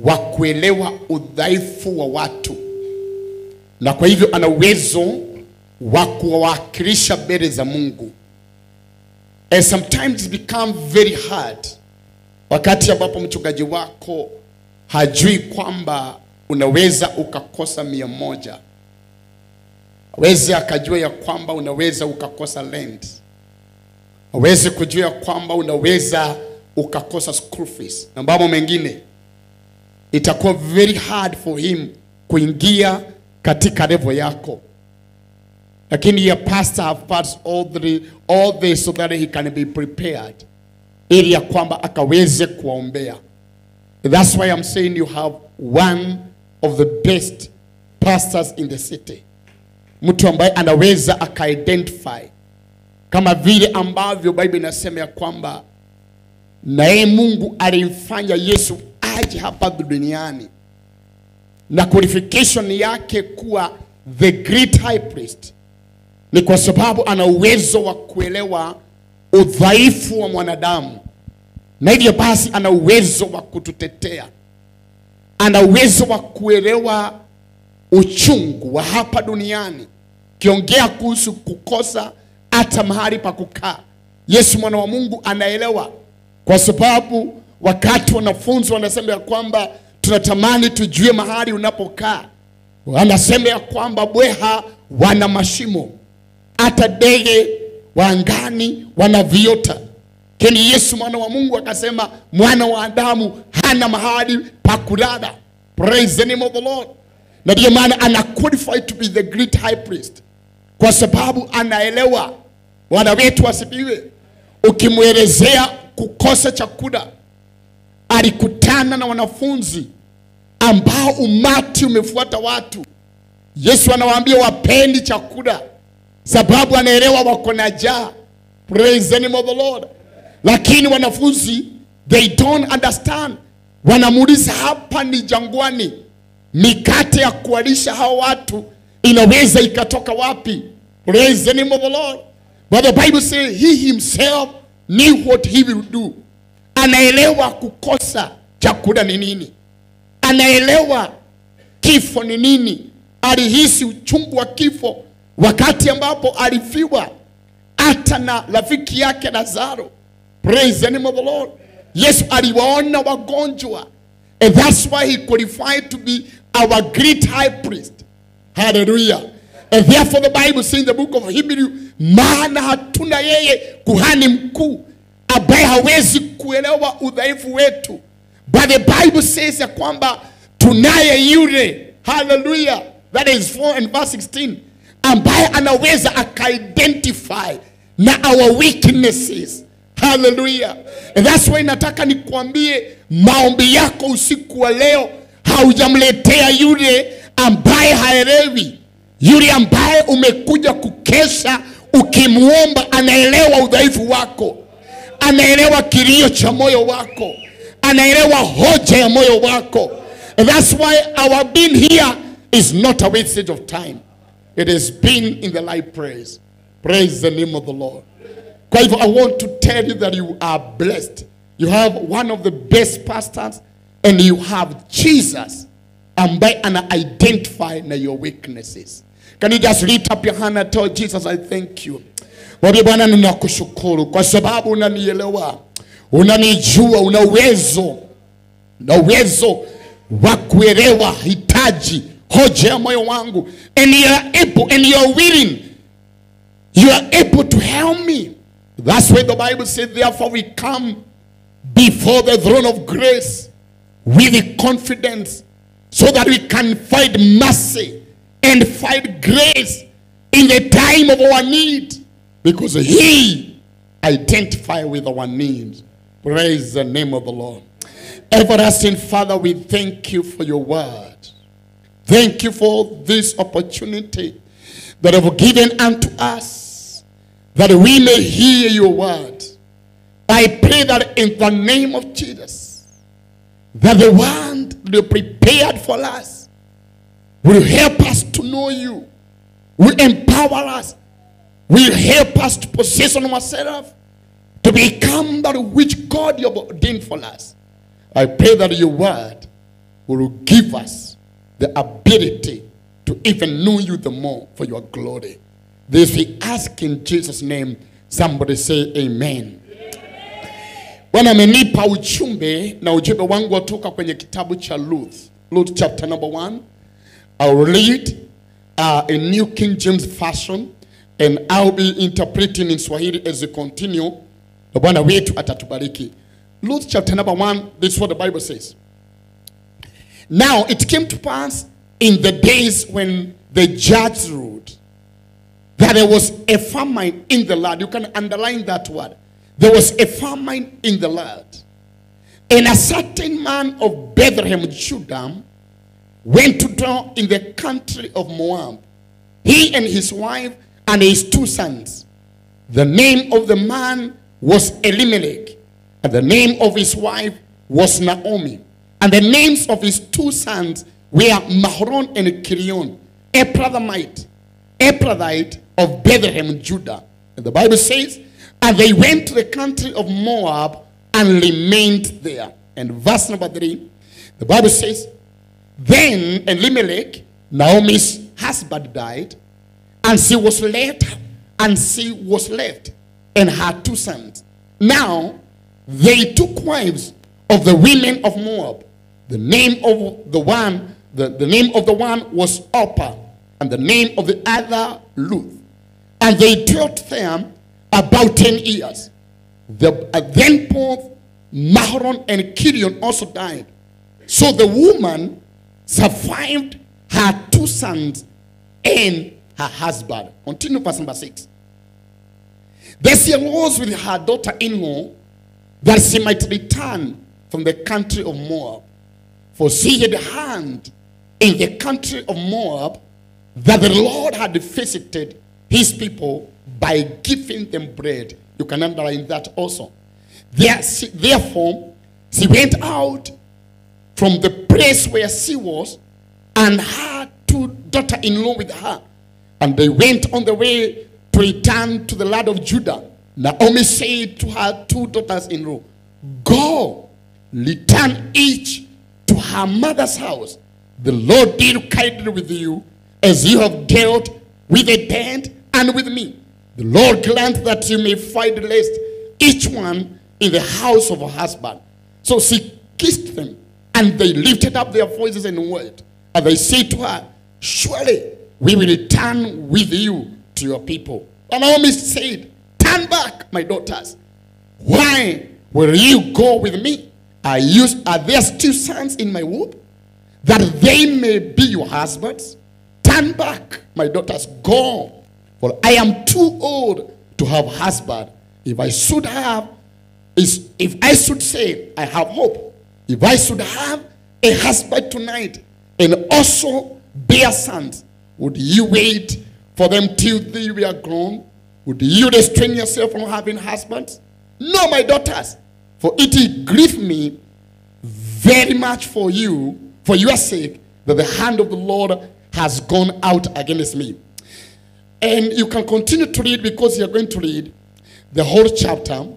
wa kuelewa udhaifu wa watu, na kwa hivyo ana uwezo wa kuwakilisha mbele za Mungu. And sometimes it become very hard wakati ambapo mchungaji wako hajui kwamba unaweza ukakosa 100. Hawezi akajua ya kwamba unaweza ukakosa land. Hawezi kujua ya kwamba unaweza ukakosa school fees na mambo mengine. Itakuwa very hard for him kuingia katika level yako. Lakini your pastor have passed all this so that he can be prepared, ili ya kwamba akaweze kuwaombea. That's why I'm saying you have one of the best pastors in the city. Mtu ambaye anaweza aka-identify kama vile ambavyo Bible inasema ya kwamba naye Mungu alimfanya Yesu aje hapa duniani na qualification yake kuwa the great high priest ni kwa sababu ana uwezo wa kuelewa udhaifu wa mwanadamu, na hivyo basi ana uwezo wa kututetea, ana uwezo wa kuelewa uchungu wa hapa duniani. Kiongea kuhusu kukosa hata mahali pa kukaa, Yesu mwana wa Mungu anaelewa, kwa sababu wakati wanafunzi wanasema ya kwamba tunatamani tujue mahali unapokaa, wanasema ya kwamba bweha wana mashimo, hata ndege wa angani wana viota. Lakini Yesu mwana wa Mungu akasema mwana wa Adamu hana mahali pa kulala. Praise the name of the Lord. Na ndiyo maana ana qualify to be the great high priest, kwa sababu anaelewa. Bwana wetu asifiwe. Ukimwelezea kukosa chakula, alikutana na wanafunzi ambao umati umefuata watu. Yesu anawaambia wapendi chakula, sababu anaelewa wako na njaa. Praise the name of the Lord. Lakini wanafunzi they don't understand. Wanamuuliza, hapa ni jangwani, mikate ya kuwalisha hao watu inaweza ikatoka wapi? Praise the name of the Lord. But the Bible says he himself knew what he will do. Anaelewa kukosa chakula ni nini, anaelewa kifo ni nini. Alihisi uchungu wa kifo wakati ambapo alifiwa hata na rafiki yake Lazaro. Praise the name of the Lord. Yesu aliwaona wagonjwa And that's why he qualified to be our great high priest. Hallelujah. And therefore the Bible says in the book of Hebrew, maana hatuna yeye kuhani mkuu ambaye hawezi kuelewa udhaifu wetu. But the Bible says ya kwamba tunaye yule, hallelujah, that is 4 and verse 16, ambaye anaweza aka-identify na our weaknesses. Hallelujah. And that's why nataka nikuambie, maombi yako usiku wa leo haujamletea yule ambaye haelewi. Yule ambaye umekuja kukesha ukimuomba anaelewa udhaifu wako, anaelewa kilio cha moyo wako, anaelewa hoja ya moyo wako. And that's why our being here is not a wastage of time. It has been in the light praise. Praise the name of the Lord. Kwa hivyo, I want to tell you that you are blessed. You have one of the best pastors and you have Jesus ambaye ana identify na your weaknesses. Can you just lift up your hand and tell Jesus, I thank you. Mwambie Bwana, ninakushukuru kwa sababu unanielewa, unanijua, una uwezo, una uwezo wa kuelewa hitaji, hoja ya moyo wangu. And you are able and you are willing. You are able to help me. That's why the Bible says, therefore we come before the throne of grace with the confidence so that we can find mercy and find grace in the time of our need, because he identifies with our needs. Praise the name of the Lord. Everlasting Father, we thank you for your word. Thank you for this opportunity that you have given unto us, that we may hear your word. I pray that in the name of Jesus, that the word you prepared for us will help us to know you, will empower us, will help us to possess on ourselves, to become that which God you have ordained for us. I pray that your word will give us the ability to even know you the more for your glory. This we ask in Jesus' name. Somebody say amen. Bwana amenipa ujumbe, na ujumbe wangu watoka kwenye kitabu cha Ruth. Ruth chapter number 1. I'll read in New King James Version, and I'll be interpreting in Swahili as we continue. Na Bwana wetu atatubariki. Ruth chapter number 1, this is what the Bible says. Now it came to pass in the days when the judge ruled that there was a famine in the land. You can underline that word. There was a famine in the land. And a certain man of Bethlehem, Judah, went to dwell in the country of Moab, he and his wife and his two sons. The name of the man was Elimelech, and the name of his wife was Naomi. And the names of his two sons were Mahlon and Chilion, Ephrathite of Bethlehem, Judah. And the Bible says, and they went to the country of Moab and remained there. And verse number 3, the Bible says, then Elimelech, Naomi's husband, died, and she was left, and her two sons. Now they took wives of the women of Moab. The name of the one, the name of the one was Orpah, and the name of the other Ruth. And they dwelt there about 10 years. Then both Mahlon and Chilion also died. So the woman survived her two sons and her husband. Continue verse number 6. Then she arose with her daughter-in-law that she might return from the country of Moab. For she had heard in the country of Moab that the Lord had visited his people by giving them bread. You can underline that also. Therefore, she went out from the place where she was and her two daughter-in-law with her. And they went on the way to return to the land of Judah. Naomi said to her two daughters-in-law, go, return each to her mother's house. The Lord deal kindly with you as you have dealt with the dead and with me. The Lord grant that you may find rest, each one in the house of her husband. So she kissed them And they lifted up their voices and wept. And they said to her, surely we will return with you to your people. And Naomi said, turn back, my daughters. Why will you go with me? Are there still sons in my womb, that they may be your husbands? Turn back, my daughters, go. For I am too old to have husband. If I should say, I have hope. If I should have a husband tonight and also bear sons, would you wait for them till they were grown? Would you restrain yourself from having husbands? No, my daughters, for it will grieve me very much for you, for your sake, that the hand of the Lord has gone out against me. And you can continue to read, because you're going to read the whole chapter.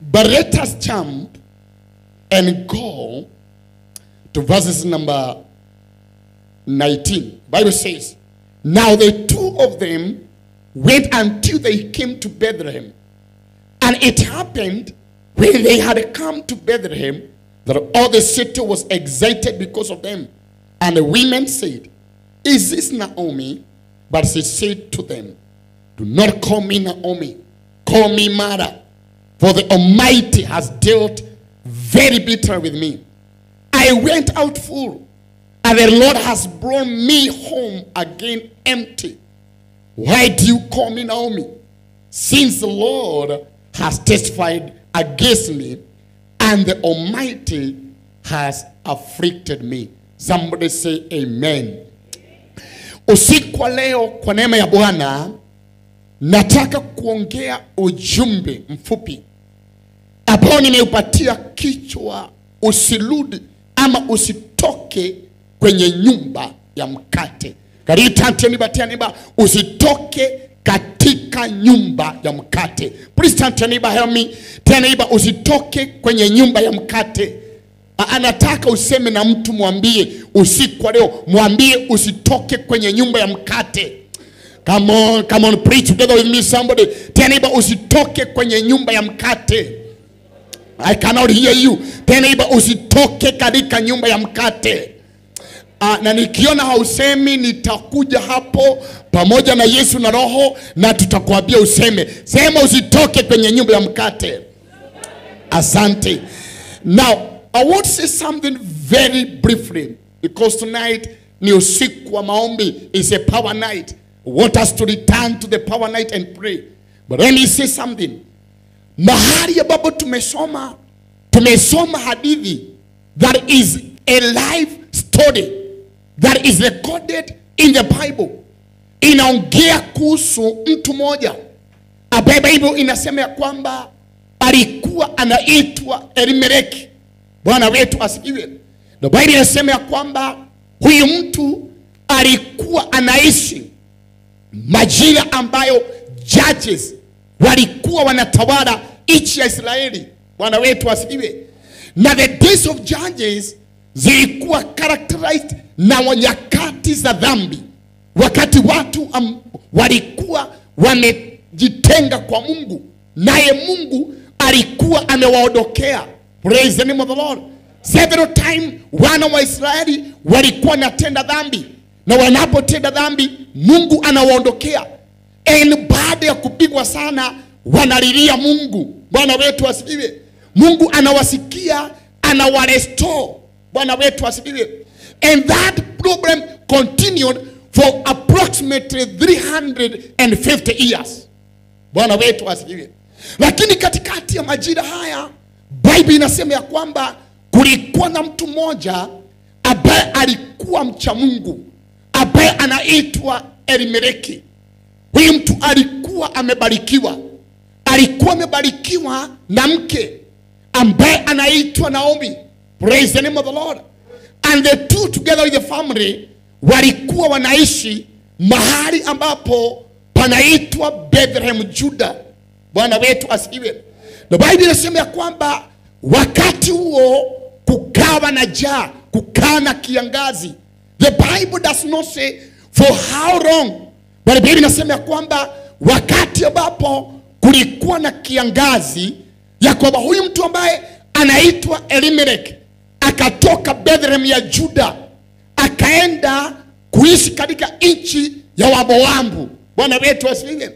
But let us jump and go to verses number 19. Bible says, now the two of them went until they came to Bethlehem. And it happened when they had come to Bethlehem that all the city was excited because of them. And the women said, is this Naomi? But she said to them, do not call me Naomi, call me Mara, for the Almighty has dealt very bitterly with me. I went out full, and the Lord has brought me home again empty. Why do you call me Naomi? Since the Lord has testified against me, and the Almighty has afflicted me. Somebody say amen. Usiku wa leo, kwa neema ya Bwana, nataka kuongea ujumbe mfupi ambao nimeupatia kichwa, usirudi ama usitoke kwenye nyumba ya mkate. Karibu, usitoke katika nyumba ya mkate. Please turn to neighbor, help me. Tell neighbor, usitoke kwenye nyumba ya mkate. Anataka useme na mtu, mwambie usiku wa leo, mwambie usitoke kwenye nyumba ya mkate. Come on, come on, preach together with me somebody. Tell neighbor, usitoke kwenye nyumba ya mkate. I cannot hear you. Tell neighbor, usitoke katika nyumba ya mkate. Na nikiona hausemi, nitakuja hapo pamoja na Yesu na Roho na tutakuambia useme. Sema usitoke kwenye nyumba ya mkate. Asante. Now, I want to say something very briefly, because tonight ni usiku wa maombi, is a power night. I want us to return to the power night and pray. But let me say something. Mahali ambapo tumesoma hadithi that is a life story that is recorded in the Bible. Inaongea kuhusu mtu mmoja ambaye Bible inasema ya kwamba alikuwa anaitwa Elimeleki. Bwana wetu asifiwe. The Bible inasema ya kwamba huyu mtu alikuwa anaishi majira ambayo judges walikuwa wanatawala nchi ya Israeli. Bwana wetu asifiwe. Na the days of judges zilikuwa characterized na nyakati za dhambi, wakati watu walikuwa wamejitenga kwa Mungu, naye Mungu alikuwa amewaondokea. Praise the name of the Lord. Several times wana wa Israeli walikuwa wanatenda dhambi, na wanapotenda dhambi Mungu anawaondokea. And baada ya kupigwa sana wanalilia Mungu. Bwana wetu asifiwe. Mungu anawasikia, anawarestore. Bwana wetu asifiwe. And that problem continued for approximately 350 years. Bwana wetu asifiwe. Lakini katikati ya majira haya, Bible inasema ya kwamba kulikuwa na mtu mmoja ambaye alikuwa mcha Mungu, ambaye anaitwa Elimeleki. Huyu mtu alikuwa amebarikiwa. Alikuwa amebarikiwa na mke ambaye anaitwa Naomi. Praise the name of the Lord. And the two together with the family walikuwa wanaishi mahali ambapo panaitwa Bethlehem Judah. Bwana wetu asifiwe. The Bible inasema ya kwamba wakati huo kukawa na njaa, kukawa na kiangazi. The Bible does not say for how long, but the Bible inasema ya kwamba wakati ambapo kulikuwa na kiangazi, ya kwamba huyu mtu ambaye anaitwa Elimelech Akatoka Bethlehem ya Juda akaenda kuishi katika nchi ya Wamoabu. Bwana wetu asifiwe.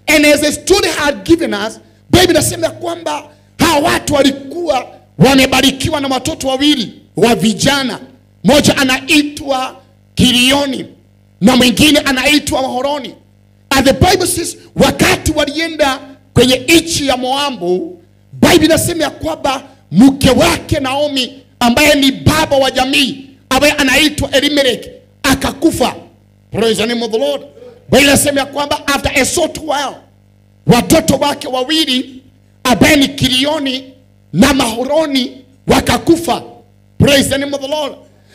And as the story had given us, Biblia inasema kwamba hawa watu walikuwa wamebarikiwa na watoto wawili wa vijana. Mmoja anaitwa Kilioni na mwingine anaitwa Mahoroni. And the Bible says wakati walienda kwenye nchi ya Moabu, Biblia inasema kwamba mke wake Naomi ambaye ni baba wa jamii ambaye anaitwa Elimelech akakufa. Praise the name of the Lord. Biblia inasema kwamba after a short while watoto wake wawili ambaye ni Kilioni na Mahoroni wakakufa. Praise the name of the Lord.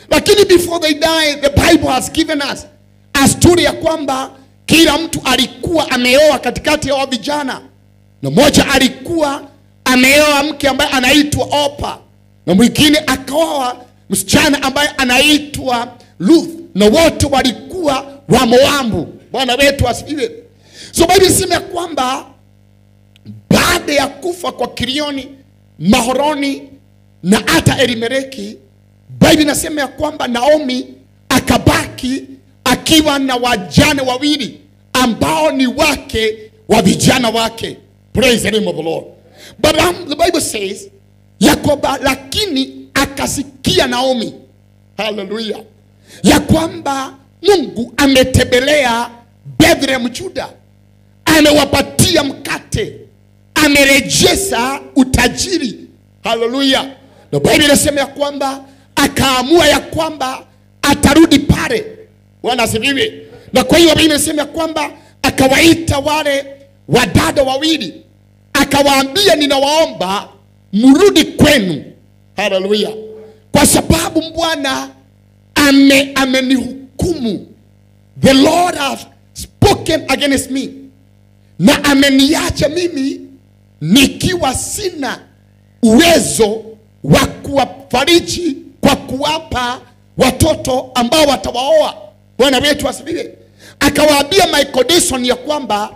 Lakini before they die, the Bible has given us a story ya kwamba kila mtu alikuwa ameoa katikati ya wa vijana. Na mmoja alikuwa ameoa mke ambaye anaitwa Opa, na mwingine akaoa msichana ambaye anaitwa Ruth, na wote walikuwa wa Moabu. Bwana wetu asifiwe. So Bible inasema kwamba baada ya kufa kwa Kilioni, Mahoroni na hata Elimeleki, Bible inasema ya kwamba Naomi akabaki akiwa na wajane wawili ambao ni wake wa vijana wake. Praise the name of the Lord. But the Bible says ya kwamba lakini akasikia Naomi, hallelujah, ya kwamba Mungu ametembelea Bethlehem Juda, amewapatia mkate, amerejesha utajiri. Hallelujah. Na Biblia inasema ya kwamba akaamua ya kwamba atarudi pale. Bwana asifiwe. Na kwa hiyo Biblia inasema ya kwamba akawaita wale wadada wawili, akawaambia, ninawaomba mrudi kwenu. Hallelujah. Kwa sababu Bwana amenihukumu. The Lord has spoken against me. Na ameniacha mimi nikiwa sina uwezo wa kuwafariji kwa kuwapa watoto ambao watawaoa. Bwana wetu asifiwe. Akawaambia my condition ya kwamba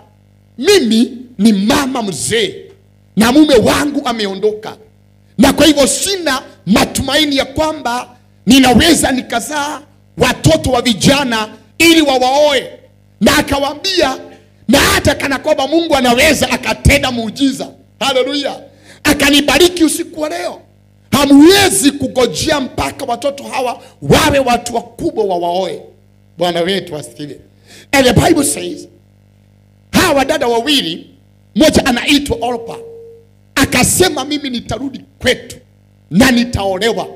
mimi ni mama mzee na mume wangu ameondoka, na kwa hivyo sina matumaini ya kwamba ninaweza nikazaa watoto wa vijana ili wawaoe. Na akawaambia, na hata kana kwamba Mungu anaweza akatenda muujiza. Hallelujah. Akanibariki usiku wa leo. Hamwezi kugojea mpaka watoto hawa wawe watu wakubwa wawaoe. Bwana wetu asifiwe. And the Bible says hawa dada wawili, mmoja anaitwa Orpa, akasema mimi nitarudi kwetu na nitaolewa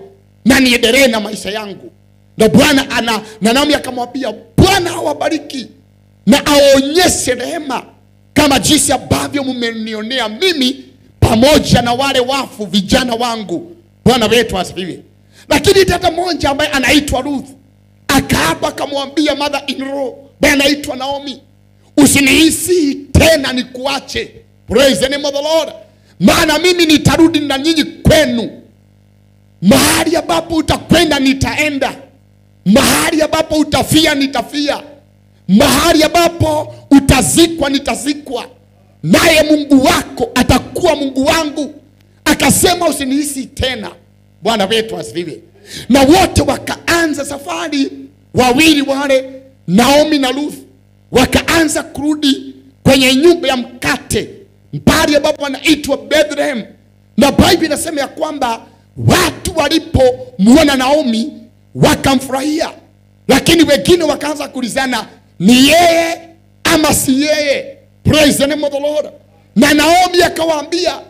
na niendelee na maisha yangu. Na Bwana na Naomi akamwambia, Bwana awabariki na aonyeshe rehema kama jinsi ambavyo mmenionea mimi pamoja na wale wafu vijana wangu. Bwana wetu asifiwe. Lakini dada mmoja ambaye anaitwa Ruth akaapa akamwambia mother in law ambaye anaitwa Naomi, usinihisi tena nikuache. Praise the name of the Lord. Maana mimi nitarudi na nyinyi kwenu. Mahali ambapo utakwenda nitaenda. Mahali ambapo utafia nitafia. Mahali ambapo utazikwa nitazikwa. Naye Mungu wako atakuwa Mungu wangu. Akasema usinihisi tena. Bwana wetu asifiwe. Na wote wakaanza safari, wawili wale Naomi na Ruth wakaanza kurudi kwenye nyumba ya mkate, mbali ambapo wanaitwa Bethlehem. Na Biblia inasema ya kwamba watu walipomuona Naomi wakamfurahia, lakini wengine wakaanza kuulizana ni yeye ama si yeye. Praise the name of the Lord. Na Naomi akawaambia,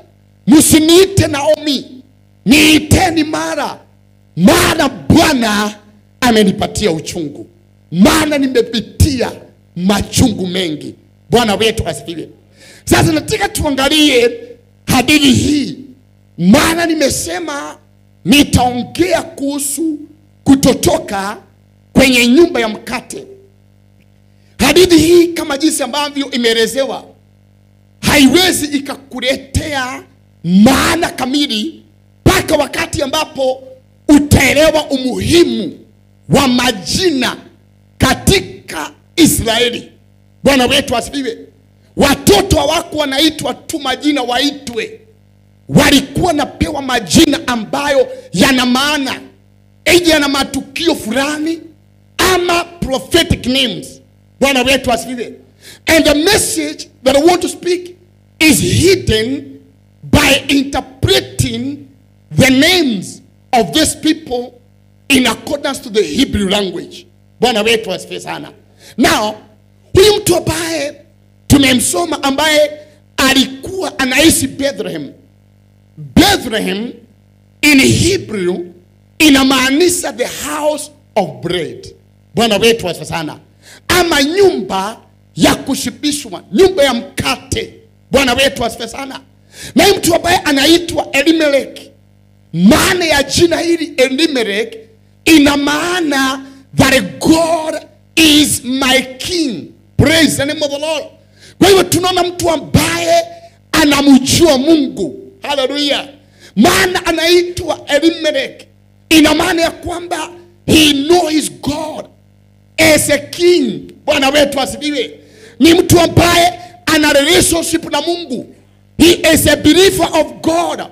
msiniite Naomi, niiteni Mara, maana Bwana amenipatia uchungu, maana nimepitia machungu mengi. Bwana wetu asifiwe. Sasa nataka tuangalie hadithi hii, maana nimesema nitaongea kuhusu kutotoka kwenye nyumba ya mkate. Hadithi hii kama jinsi ambavyo imeelezewa haiwezi ikakuletea maana kamili mpaka wakati ambapo utaelewa umuhimu wa majina katika Israeli. Bwana wetu asifiwe. Watoto hawako wanaitwa tu majina waitwe, walikuwa napewa majina ambayo yana maana. Either na matukio fulani ama prophetic names. Bwana wetu asifiwe. And the message that I want to speak is hidden by interpreting the names of these people in accordance to the Hebrew language. Bwana wetu asifiwe sana. Now, huyu mtu ambaye tumemsoma ambaye alikuwa anaishi Bethlehem. Bethlehem in Hebrew inamaanisha the house of bread. Bwana wetu asifiwe sana. Ama nyumba ya kushibishwa, nyumba ya mkate. Bwana wetu asifiwe sana. Na mtu ambaye anaitwa Elimelech, maana ya jina hili Elimelech ina maana that God is my king. Praise the name of the Lord. Kwa hiyo tunaona mtu ambaye anamjua Mungu. Hallelujah. Maana anaitwa Elimelech, ina maana ya kwamba he knows his God as a king. Bwana wetu asifiwe. Ni mtu ambaye ana relationship na Mungu. He is a believer of God.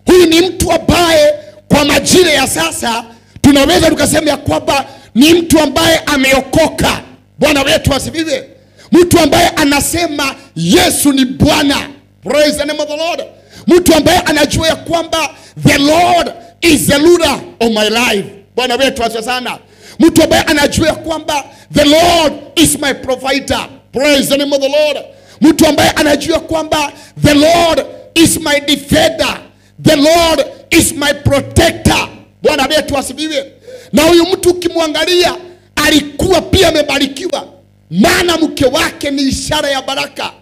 Huyu ni mtu ambaye kwa majira ya sasa tunaweza tukasema ya kwamba ni mtu ambaye ameokoka. Bwana wetu asifiwe. Mtu ambaye anasema Yesu ni Bwana. Praise the name of the Lord. Mtu ambaye anajua ya kwamba the Lord is the ruler of my life. Bwana wetu asifiwe sana. Mtu ambaye anajua ya kwamba the Lord is my provider. Praise the name of the Lord. Mtu ambaye anajua kwamba the Lord is my defender. The Lord is my protector. Bwana wetu asifiwe. Na huyu mtu ukimwangalia alikuwa pia amebarikiwa, maana mke wake ni ishara ya baraka.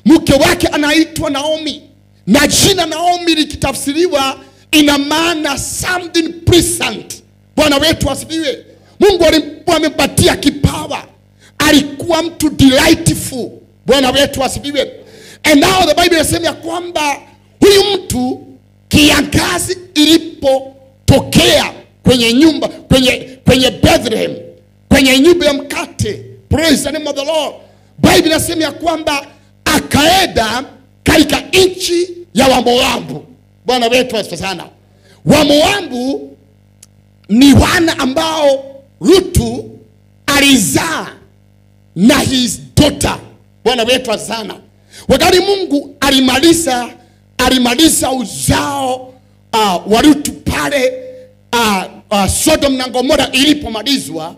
Mke wake anaitwa Naomi, na jina Naomi likitafsiriwa ina maana something pleasant. Bwana wetu asifiwe. Mungu alikuwa amempatia kipawa, alikuwa mtu delightful. Bwana wetu asifiwe. And now the Bible inasema ya kwamba huyu mtu kiangazi ilipotokea kwenye nyumba, kwenye Bethlehem, kwenye nyumba ya mkate, praise the name of the Lord, Bible inasema ya kwamba akaenda katika nchi ya Wamoabu. Bwana wetu asifiwe sana. Wamoabu ni wana ambao Rutu alizaa na his daughter. Bwana wetu asifiwe sana. Wakati Mungu alimaliza uzao wa Rutu pale Sodom na Gomora ilipomalizwa,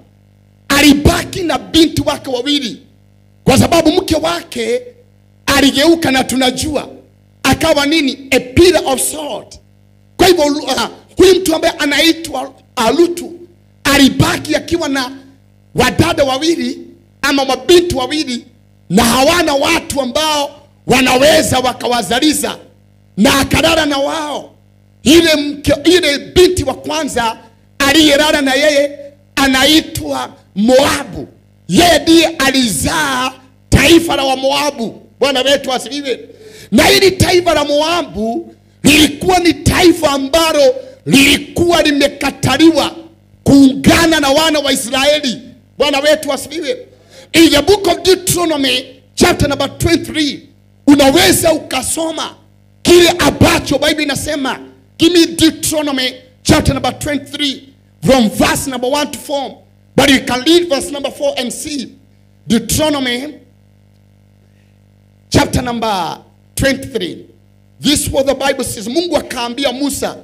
alibaki na binti wake wawili, kwa sababu mke wake aligeuka, na tunajua akawa nini, a pillar of salt. Kwa hivyo huyu mtu ambaye anaitwa Lutu alibaki akiwa na wadada wawili ama mabinti wawili, na hawana watu ambao wanaweza wakawazaliza, na akalala na wao. Ile binti wa kwanza aliyelala na yeye anaitwa Moabu. Yeye ndiye alizaa taifa la Moabu. Bwana wetu asifiwe. Na hili taifa la Moabu lilikuwa ni taifa ambalo lilikuwa limekataliwa kuungana na wana wa Israeli. Bwana wetu asifiwe. In the book of Deuteronomy chapter number 23 unaweza ukasoma kile ambacho Bible inasema. Give me Deuteronomy chapter number 23 from verse number 1 to 4. But you can read verse number 4 and see. Deuteronomy chapter number 23. This is what the Bible says. Mungu akaambia Musa,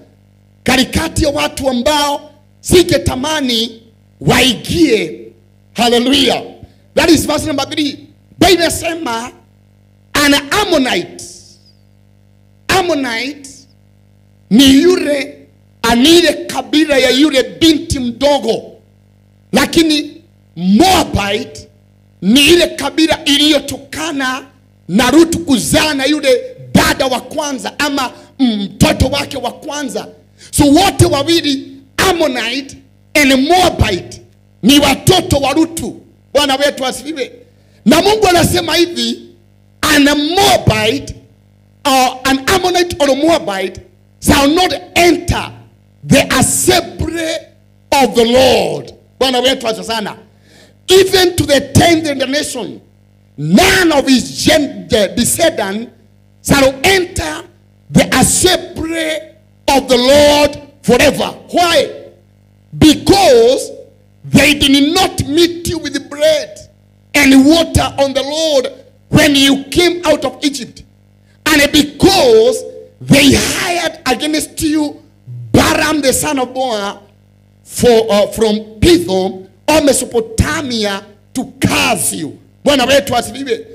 katikati ya watu ambao singetamani waingie. Hallelujah. That is verse number 3. Bible inasema an Ammonite. Ammonite ni yule anile kabila ya yule binti mdogo, lakini Moabite ni ile kabila iliyotokana na Rutu kuzaa na yule dada wa kwanza ama mtoto wake wa kwanza. So wote wawili, Ammonite and Moabite, ni watoto wa Rutu. Bwana wetu asifiwe. Na Mungu anasema hivi, an Moabite or an Ammonite or a Moabite shall not enter the assembly of the Lord. Bwana wetu asifiwe sana. Even to the 10th generation, none of his descendants shall enter the assembly of the Lord forever. Why? Because they did not meet you with bread and water on the road when you came out of Egypt, and because they hired against you Balaam the son of Boaz from Pithom or Mesopotamia to curse you. Bwana wetu asifiwe.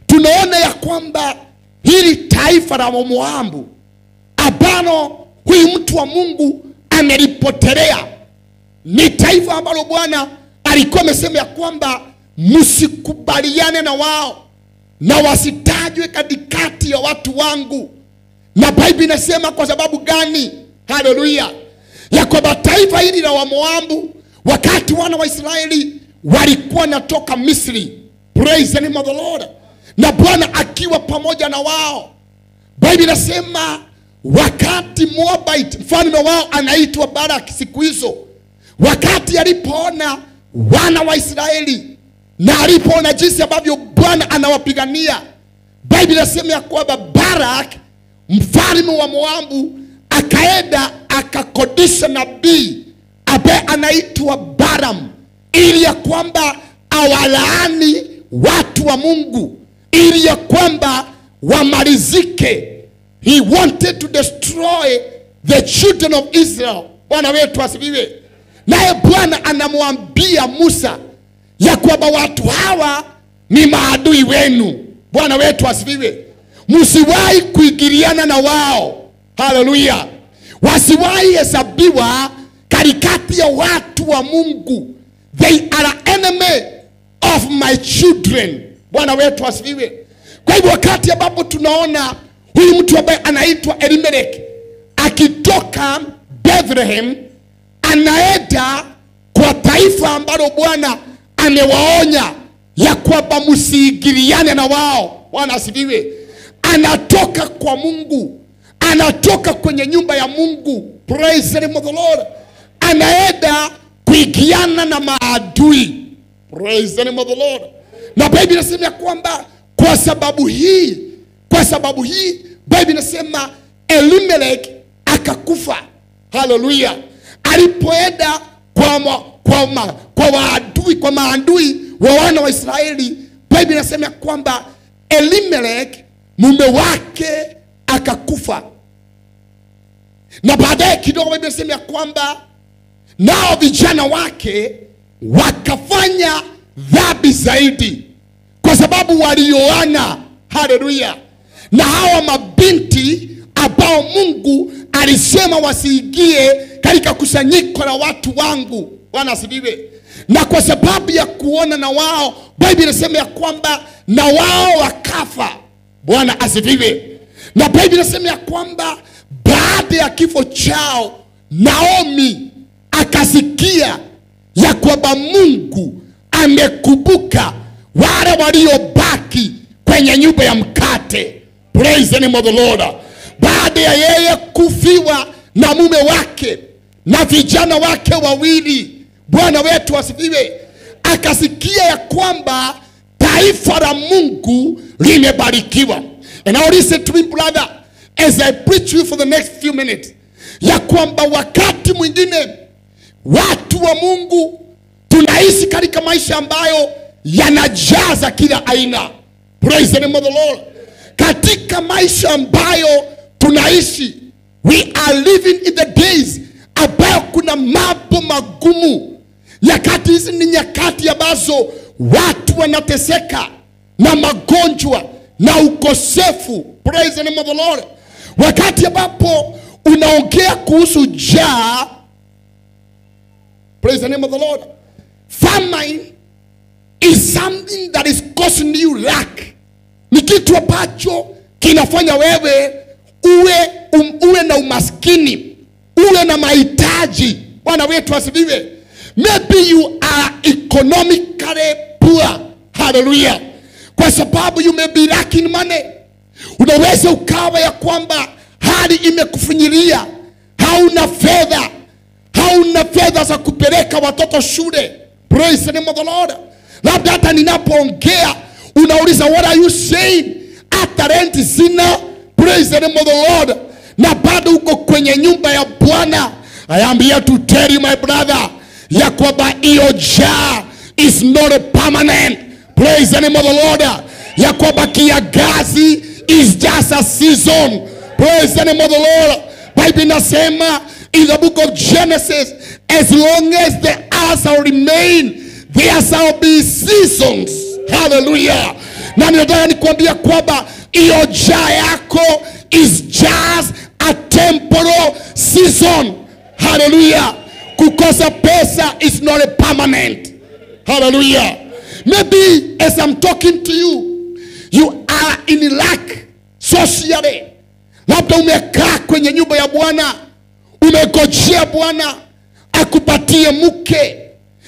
Tunaona ya kwamba hili taifa la Moabu ambalo huyu mtu wa Mungu amelipotelea ni taifa ambalo Bwana alikuwa amesema ya kwamba msikubaliane na wao na wasitajwe katikati ya watu wangu. Na Biblia inasema kwa sababu gani? Haleluya. Ya kwamba taifa hili la Wamoabu wakati wana wa Israeli walikuwa wanatoka Misri, praise the name of the Lord, na Bwana akiwa pamoja na wao. Biblia inasema wakati Moabite mfalme wao anaitwa Balak siku hizo, wakati alipoona wana wa Israeli na alipoona jinsi ambavyo Bwana anawapigania, Biblia inasema ya kwamba Balak mfalme wa Moabu akaenda akakodisha nabii ambaye anaitwa Balaam ili ya kwamba awalaani watu wa Mungu, ili ya kwamba wamalizike. He wanted to destroy the children of Israel. Bwana wetu asifiwe. Naye Bwana anamwambia Musa ya kwamba watu hawa ni maadui wenu. Bwana wetu asifiwe. Msiwahi kuingiliana na wao. Haleluya. Wasiwahi hesabiwa katikati ya watu wa Mungu. They are enemy of my children. Bwana wetu asifiwe. Kwa hivyo wakati ambapo tunaona huyu mtu ambaye anaitwa Elimelech akitoka Bethlehem anaenda kwa taifa ambalo Bwana amewaonya ya kwamba msiingiliane na wao. Bwana asifiwe. Anatoka kwa Mungu, anatoka kwenye nyumba ya Mungu, praise the name of the Lord, anaenda kuingiana na maadui, praise the name of the Lord. Na Biblia inasema kwamba kwa sababu hii Biblia inasema Elimelech akakufa. Haleluya. Alipoenda kwa maadui wa wana wa Israeli, Biblia inasema kwamba Elimelech mume wake akakufa. Na baadaye kidogo Biblia inasema kwamba nao vijana wake wakafanya dhambi zaidi kwa sababu walioana. Haleluya. Na hawa mabinti ambao Mungu alisema wasiingie katika kusanyiko la watu wangu. Bwana asifiwe. Na kwa sababu ya kuona na wao, Biblia inasema ya kwamba na wao wakafa. Bwana asifiwe. Na Biblia inasema ya kwamba baada ya kifo chao Naomi akasikia ya kwamba Mungu amekumbuka wale waliobaki kwenye nyumba ya mkate. Praise the name of the Lord. Baada ya yeye kufiwa na mume wake na vijana wake wawili, Bwana wetu asifiwe, akasikia ya kwamba taifa la Mungu limebarikiwa. And now listen to me, brother, as I preach you for the next few minutes, ya kwamba wakati mwingine watu wa Mungu tunaishi katika maisha ambayo yanajaza kila aina. Praise the name of the Lord. Katika maisha ambayo tunaishi, we are living in the days ambayo kuna mambo magumu. Nyakati hizi ni nyakati ambazo watu wanateseka na magonjwa na ukosefu. Praise the name of the Lord. Wakati ambapo unaongea kuhusu njaa, praise the name of the Lord, famine is something that is causing you lack. Ni kitu ambacho kinafanya wewe uwe na umaskini, uwe na mahitaji. Bwana wetu asifiwe. Maybe you are economically poor. Hallelujah. Kwa sababu you may be lacking money. Unaweza ukawa ya kwamba hali imekufinyilia, hauna fedha, hauna fedha za kupeleka watoto shule. Praise the name of the Lord. Labda hata ninapoongea unauliza what are you saying? Hata rent sina. Praise the name of the Lord. Na bado uko kwenye nyumba ya Bwana I am here to tell you my brother, ya kwamba hiyo njaa is not a permanent. Praise the name of the Lord. Ya kwamba kiangazi is just a season. Praise the name of the Lord. Bible inasema in the book of Genesis, as long as the earth shall remain, there shall be seasons. Hallelujah. Na ninataka nikuambia kwamba hiyo njaa yako is just a temporal season. Hallelujah. Kukosa pesa is not a permanent. Hallelujah. Maybe as I'm talking to you, you are in lack socially. Labda umekaa kwenye nyumba ya Bwana, umegojea Bwana akupatie mke,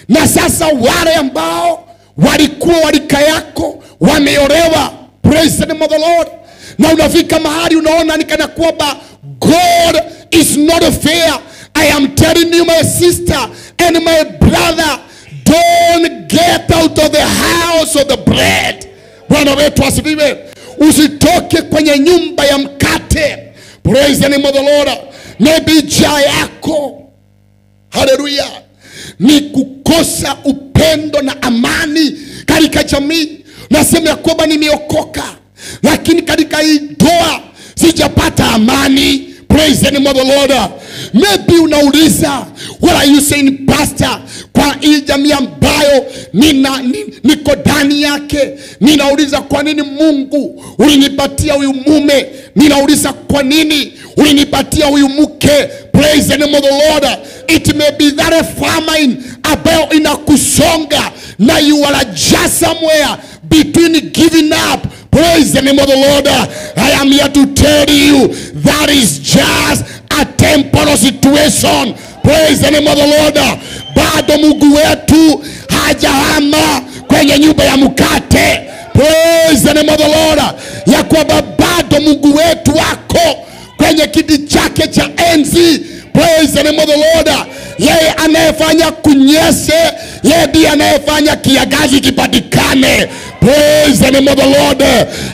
na sasa wale ambao walikuwa walika yako wameolewa. Praise the name of the Lord. Na unafika mahali unaona ni kana kwamba God is not fair. I am telling you my sister and my brother, don't get out of the house of the bread. Bwana wetu asifiwe. Usitoke kwenye nyumba ya mkate. Praise the name of the Lord. Maybe njaa yako, hallelujah, ni kukosa upendo na amani katika jamii. Nasema ya kwamba nimeokoka, lakini katika hii ndoa sijapata amani. Praise the name of the Lord. Maybe unauliza, what are you saying pastor? Kwa hii jamii ambayo niko ndani yake, ninauliza kwa nini Mungu ulinipatia huyu mume? Ninauliza kwa nini ulinipatia huyu mke? Praise the name of the Lord. It may be that a famine ambayo inakusonga na you are just somewhere between giving up. Praise the name of the Lord. I am here to tell you that is just a temporal situation. Praise the name of the Lord. Bado Mungu wetu hajahama kwenye nyumba ya mkate. Praise the name of the Lord. Ya kwamba bado Mungu wetu wako kwenye kiti chake cha enzi. Praise the name of the Lord. Yeye anayefanya kunyeshe, yeye ndiye anayefanya kiangazi kipatikane. Praise the name of the Lord.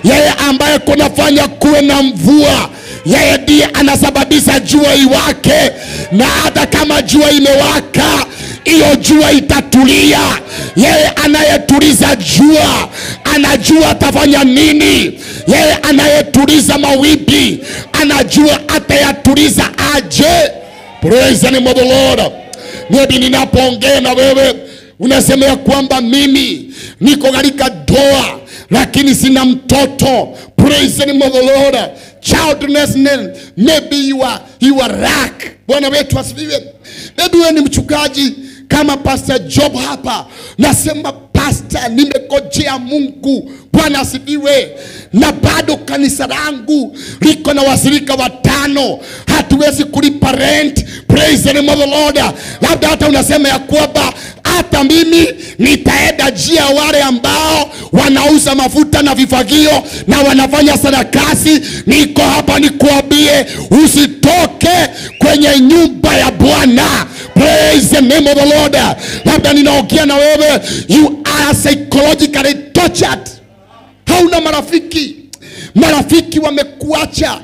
Yeye ambaye kunafanya kuwe na mvua, yeye ndiye anasababisha jua iwake. Na hata kama jua imewaka, hiyo jua itatulia. Yeye anayetuliza jua anajua atafanya nini. Yeye anayetuliza mawimbi anajua atayatuliza aje. Praise the name of the Lord. Maybe ninapoongea na wewe unasema ya kwamba mimi niko katika ndoa lakini sina mtoto. Praise the name of the Lord. Childlessness, maybe you are lack. Bwana wetu asifiwe. Maybe wewe ni mchungaji kama Pastor Job hapa. Nasema pastor, nimekojea Mungu. Bwana asifiwe. Na bado kanisa langu liko na washirika 5. Hatuwezi kulipa rent. Praise the name of the Lord. Labda hata unasema ya kwamba hata mimi nitaenda njia wale ambao wanauza mafuta na vifagio na wanafanya sarakasi. Niko hapa nikuambie, usitoke kwenye nyumba ya Bwana. Praise the name of the Lord. Labda ninaongea na wewe, you are psychologically tortured. Hauna marafiki, marafiki wamekuacha.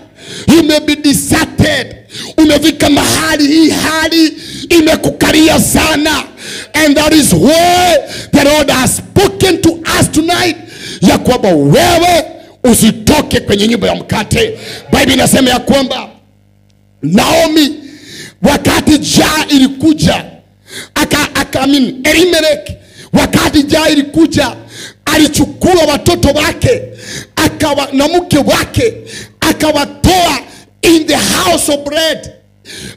You may be deserted. Umefika mahali hii hali imekukalia sana. And that is why the Lord has spoken to us tonight, ya kwamba wewe usitoke kwenye nyumba ya mkate. Bible inasema ya kwamba Naomi wakati njaa ilikuja, Elimelech wakati njaa ilikuja, alichukua watoto wake akawa na mke wake akawatoa in the house of bread,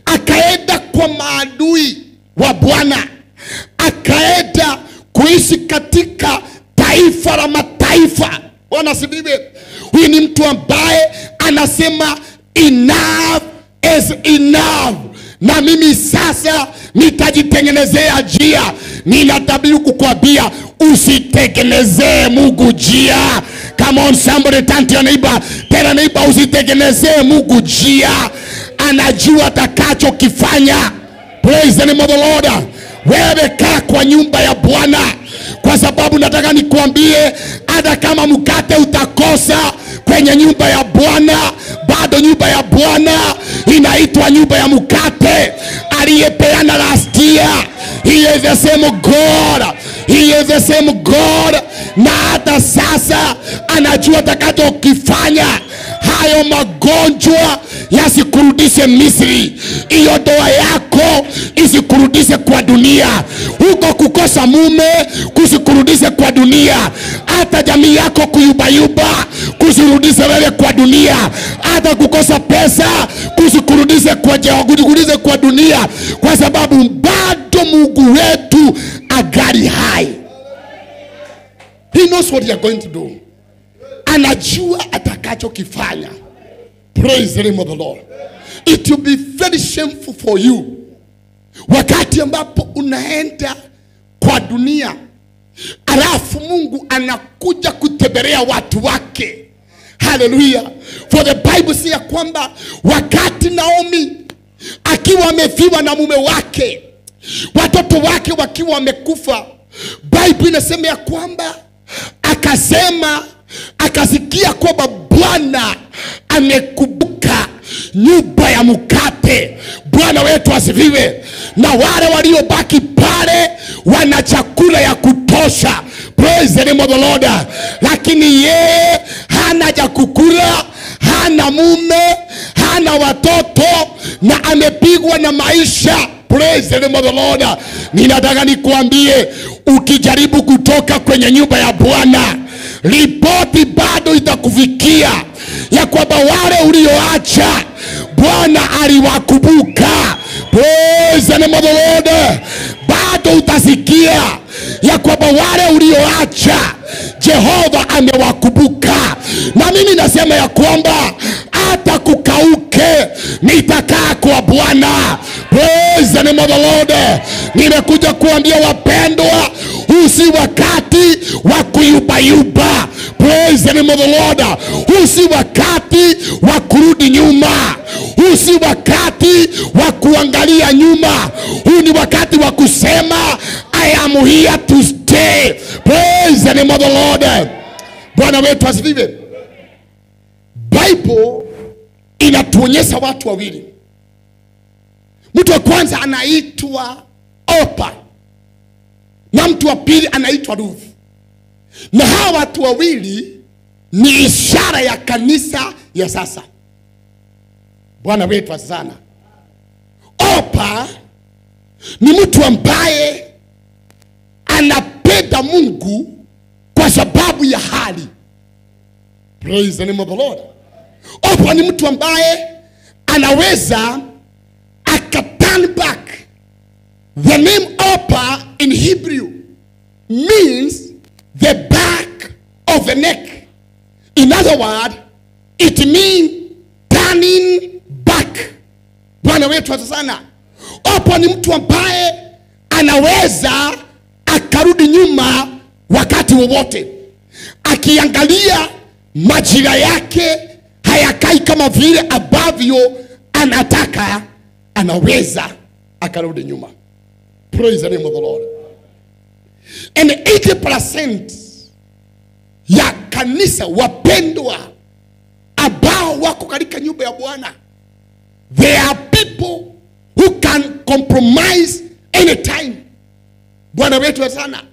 akaenda kwa maadui wa Bwana, akaenda kuishi katika taifa la mataifa. Bwana asifiwe. Huyu ni mtu ambaye anasema enough is enough. Na mimi sasa nitajitengenezea njia. Ninatabiri kukuambia usitengenezee Mungu njia. Come on somebody, turn to your neighbor. Tell your neighbor usitengenezee Mungu njia. Anajua atakachokifanya. Praise the name of the Lord. Wewe kaa kwa nyumba ya Bwana, kwa sababu nataka nikuambie, hata kama mkate utakosa kwenye nyumba ya Bwana, bado nyumba ya Bwana inaitwa nyumba ya mkate. Aliyepeana last year, he is the same God. He is the same God. Na hata sasa anajua atakachokifanya. Hayo magonjwa yasikurudishe Misri, hiyo ndoa yako isikurudishe kwa dunia, huko kukosa mume kusikurudishe kwa dunia, hata jamii yako kuyubayuba kusirudishe wewe kwa dunia, hata kukosa pesa kusikurudishe kwa dunia, kwa sababu bado Mungu wetu agali hai. He knows what you are going to do. Anajua atakachokifanya. Praise the name of the Lord. It will be very shameful for you wakati ambapo unaenda kwa dunia, alafu Mungu anakuja kutembelea watu wake. Hallelujah. For the Bible says kwamba wakati Naomi akiwa amefiwa na mume wake, watoto wake wakiwa wamekufa, Bible inasema ya kwamba akasema, akasikia kwamba Bwana amekumbuka nyumba ya mkate. Bwana wetu asifiwe. Na wale waliobaki pale wana chakula ya kutosha. Praise the name of the Lord. Lakini yeye hana cha kukula, hana mume, hana watoto, na amepigwa na maisha. Praise the name of the Lord. Ninataka nikuambie, ukijaribu kutoka kwenye nyumba ya Bwana, ripoti bado itakufikia ya kwamba wale ulioacha Bwana aliwakumbuka. Praise the name of the Lord. Bado utasikia ya kwamba wale ulioacha Jehova amewakumbuka. Na mimi nasema ya kwamba hata kukauke nitakaa kwa Bwana. Praise the name of the Lord. Nimekuja kuambia wapendwa, huu si wakati wa kuyubayuba. Praise the name of the Lord. Huu si wakati wa kurudi nyuma. Huu si wakati wa kuangalia nyuma. Huu ni wakati wa kusema I am here to stay. Praise the name of the Lord. Bwana wetu asifiwe. Bible inatuonyesha watu wawili. Mtu wa kwanza anaitwa Orpa na mtu wa pili anaitwa Ruth. Na hawa watu wawili ni ishara ya kanisa ya sasa. Bwana wetu sana. Orpa ni mtu ambaye anapenda Mungu kwa sababu ya hali. Praise the name of the Lord. Orpa ni mtu ambaye anaweza aka turn back. The name Orpa in Hebrew means the back of the neck. In other words, it means turning back. Bwana wetu sana. Orpa ni mtu ambaye anaweza akarudi nyuma wakati wowote. Akiangalia majira yake hayakai kama vile ambavyo anataka, anaweza akarudi nyuma. Praise the name of the Lord. And 80% ya kanisa wapendwa ambao wako katika nyumba ya Bwana, there are people who can compromise anytime. Bwana wetu sana.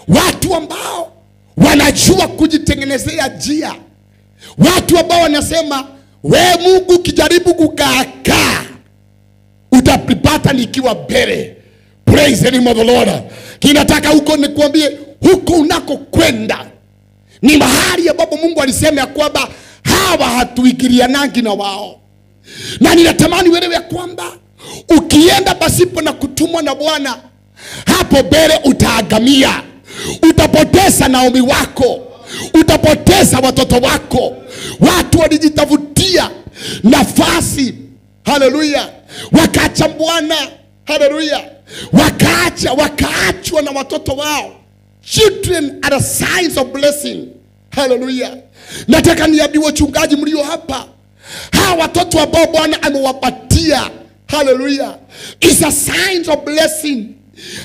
Watu ambao wanajua kujitengenezea njia. Watu ambao wanasema we Mungu ukijaribu kukaa utapata nikiwa mbele. Praise the name of the Lord. Kinataka huko nikuambie, huko unakokwenda ni mahali ambapo Mungu alisema ya kwamba hawa hatuingilianangi na wao. Na ninatamani uelewe ya kwamba ukienda pasipo na kutumwa na Bwana, hapo mbele utaagamia. Utapoteza Naomi wako, utapoteza watoto wako. Watu walijitafutia nafasi, haleluya, wakaacha Bwana, haleluya, wakaachwa na watoto wao. Children are signs of blessing. Haleluya. Nataka niambie wachungaji mlio hapa, hawa watoto ambao Bwana amewapatia, haleluya, is a sign of blessing.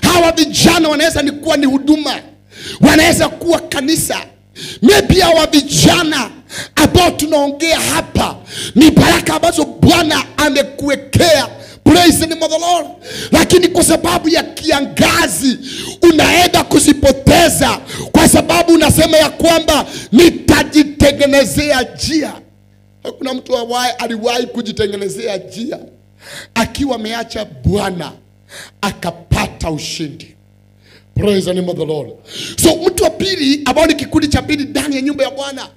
Hawa vijana wanaweza ni kuwa ni huduma, wanaweza kuwa kanisa. Maybe hawa vijana ambao tunaongea hapa ni baraka ambazo Bwana amekuwekea. Praise the name of the Lord. Lakini kwa sababu ya kiangazi unaenda kuzipoteza, kwa sababu unasema ya kwamba nitajitengenezea njia. Hakuna mtu aliwahi kujitengenezea njia akiwa ameacha Bwana akapata ushindi. Praise the name of the Lord. So mtu wa pili ambao ni kikundi cha pili ndani ya nyumba ya Bwana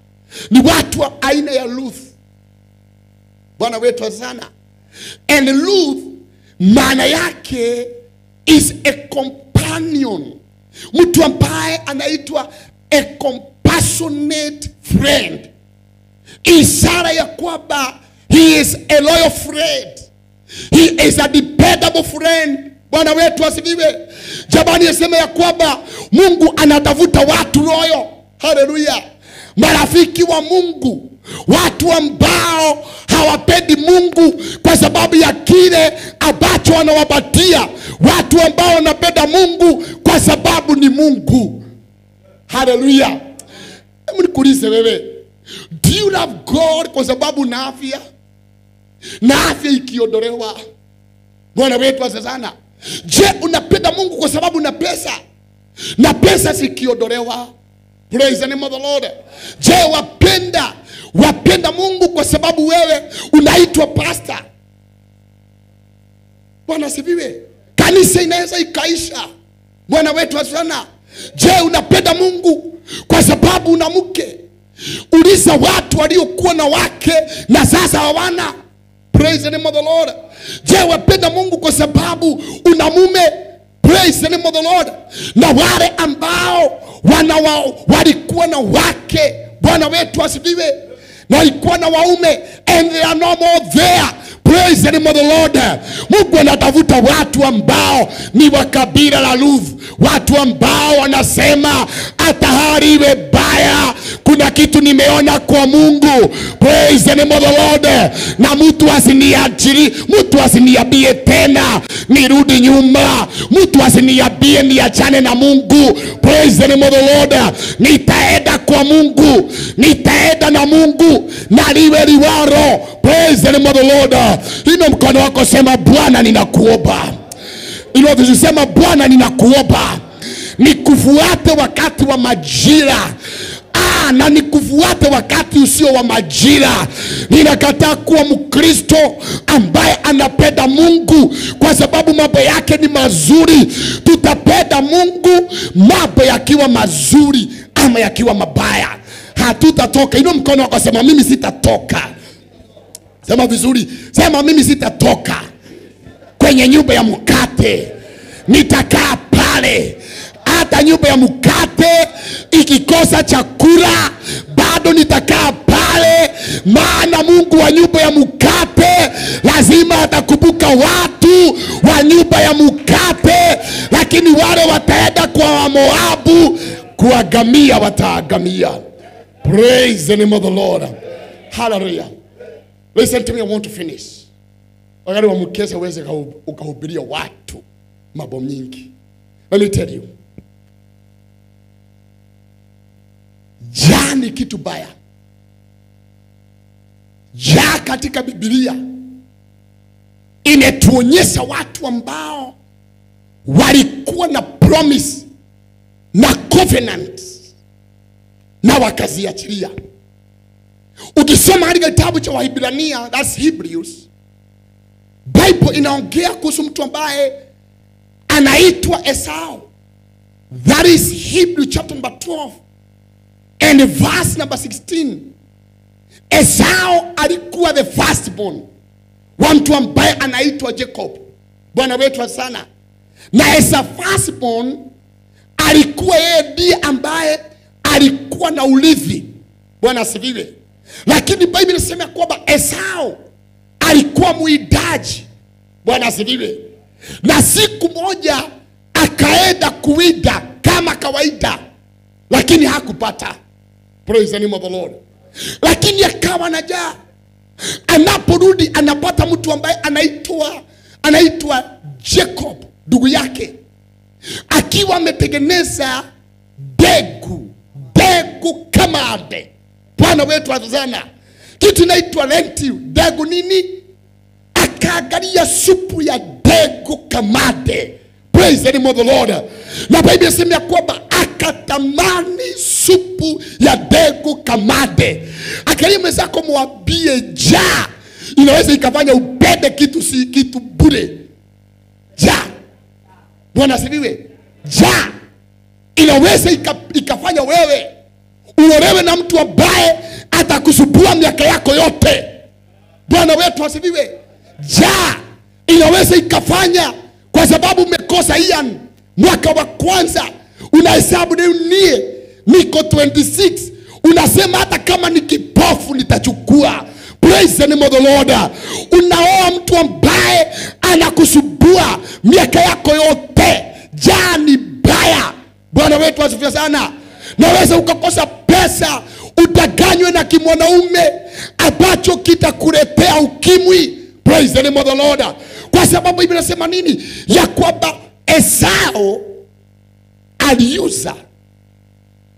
ni watu wa aina ya Ruth. Bwana wetu sana. And Ruth maana yake is a companion. Mtu ambaye anaitwa a compassionate friend. Ishara ya kwamba he is a loyal friend. He is a dependable friend. Bwana wetu asifiwe. Jamani, asema ya kwamba Mungu anatafuta watu loyal. Hallelujah. Marafiki wa Mungu, watu ambao hawapendi Mungu kwa sababu ya kile ambacho anawapatia, watu ambao wanapenda Mungu kwa sababu ni Mungu. Hallelujah. Hebu nikuulize wewe, do you love God kwa sababu na afya? Na afya ikiondolewa, Bwana wetu asante. Je, unapenda Mungu kwa sababu na pesa? Na pesa zikiondolewa? Praise the name of the Lord. Je, wapenda Mungu kwa sababu wewe unaitwa pastor? Bwana asifiwe. Kanisa inaweza ikaisha. Bwana wetu asante. Je, unapenda Mungu kwa sababu una mke? Uliza watu waliokuwa na wake na sasa hawana. Praise the name of the Lord. Je, wapenda Mungu kwa sababu una mume? Praise the name of the Lord. Na wale ambao walikuwa na wake, Bwana wetu asifiwe, na walikuwa na waume, and they are no more there. Praise the name of the Lord. Mungu anatafuta watu ambao ni wa kabila la Ruth, watu ambao wanasema hata hali iwe baya, kuna kitu nimeona kwa Mungu. Praise the name of the Lord. Na mtu asiniajiri, mtu asiniambie tena nirudi nyuma, mtu asiniambie niachane na Mungu. Praise the name of the Lord. Nitaenda kwa Mungu, nitaenda na Mungu na liwe liwaro. Praise the name of the Lord. Inua mkono wako, sema Bwana ninakuomba. Inua vizuri, sema Bwana ninakuomba nikufuate wakati wa majira. Na nikufuate wakati usio wa majira. Ninakataa kuwa Mkristo ambaye anapenda Mungu kwa sababu mambo yake ni mazuri. Tutapenda Mungu mambo yakiwa mazuri ama yakiwa mabaya, hatutatoka. Inua mkono wako, sema mimi sitatoka. Sema vizuri, sema mimi sitatoka kwenye nyumba ya mkate, nitakaa pale. Hata nyumba ya mkate ikikosa chakula bado nitakaa pale, maana Mungu wa nyumba ya mkate lazima atakumbuka watu wa nyumba ya mkate. Lakini wale wataenda kwa Moabu kuagamia, wataagamia. Praise the name of the Lord. Hallelujah. Listen to me, I want to finish. Wakati wa mkesha uweze ukahubiria watu mambo mingi. Let me tell you. Njaa ni kitu baya. Njaa katika Biblia imetuonyesha watu ambao walikuwa na promise na covenant na wakaziachilia. Ukisoma katika kitabu cha Wahibrania, that's Hebrews, Bible inaongea kuhusu mtu ambaye anaitwa Esau. That is Hebrew chapter number 12 and verse number 16. Esau alikuwa the firstborn wa mtu ambaye anaitwa Jacob. Bwana wetu sana. Na Esau firstborn alikuwa yeye ndiye ambaye alikuwa na urithi. Bwana asifiwe. Lakini Biblia inasema kwamba Esau alikuwa muidaji. Bwana asifiwe. Na siku moja akaenda kuwinda kama kawaida, lakini hakupata. Praise the name of the Lord. Lakini akawa na njaa. Anaporudi anapata mtu ambaye anaitwa Jacob, ndugu yake, akiwa ametengeneza degu kama ade. Bwana wetu azana. Kitu inaitwa lentil, degu nini? Akaangalia supu ya dengu kamade. Praise the name of the Lord. Na Biblia inasema ya kwamba akatamani supu ya dengu kamade. Angalia mwenzako, mwambie njaa inaweza ikafanya upende kitu si kitu bure. Njaa. Bwana asifiwe. Njaa inaweza ikafanya wewe uolewe na mtu ambaye atakusumbua miaka yako yote. Bwana wetu asifiwe. Njaa inaweza ikafanya, kwa sababu umekosa Ian mwaka wa kwanza, unahesabu nie niko 26, unasema hata kama ni kipofu nitachukua. Praise the name of the Lord. Unaoa mtu ambaye anakusumbua miaka yako yote. Njaa ni baya. Bwana wetu asifiwe sana. Naweza ukakosa pesa, utaganywe na kimwanaume ambacho kitakuletea ukimwi. Praise the name of the Lord. Kwa sababu Biblia inasema nini? Ya kwamba Esau aliuza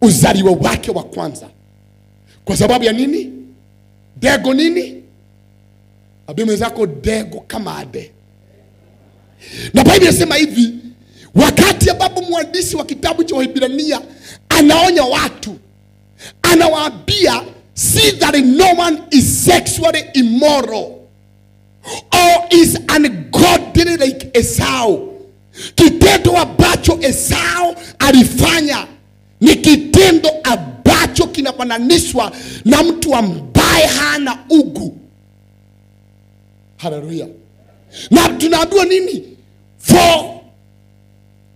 uzaliwa wake wa kwanza. Kwa sababu ya nini? Dego nini? Ambia mwenzako dego kama ade. Na Biblia inasema hivi, wakati ambapo mwandishi wa kitabu cha Waebrania anaonya watu, anawaambia see that no one is sexually immoral or is ungodly like Esau. Kitendo ambacho Esau alifanya ni kitendo ambacho kinafananishwa na mtu ambaye hana ugu. Hallelujah. Na tunaambiwa nini? For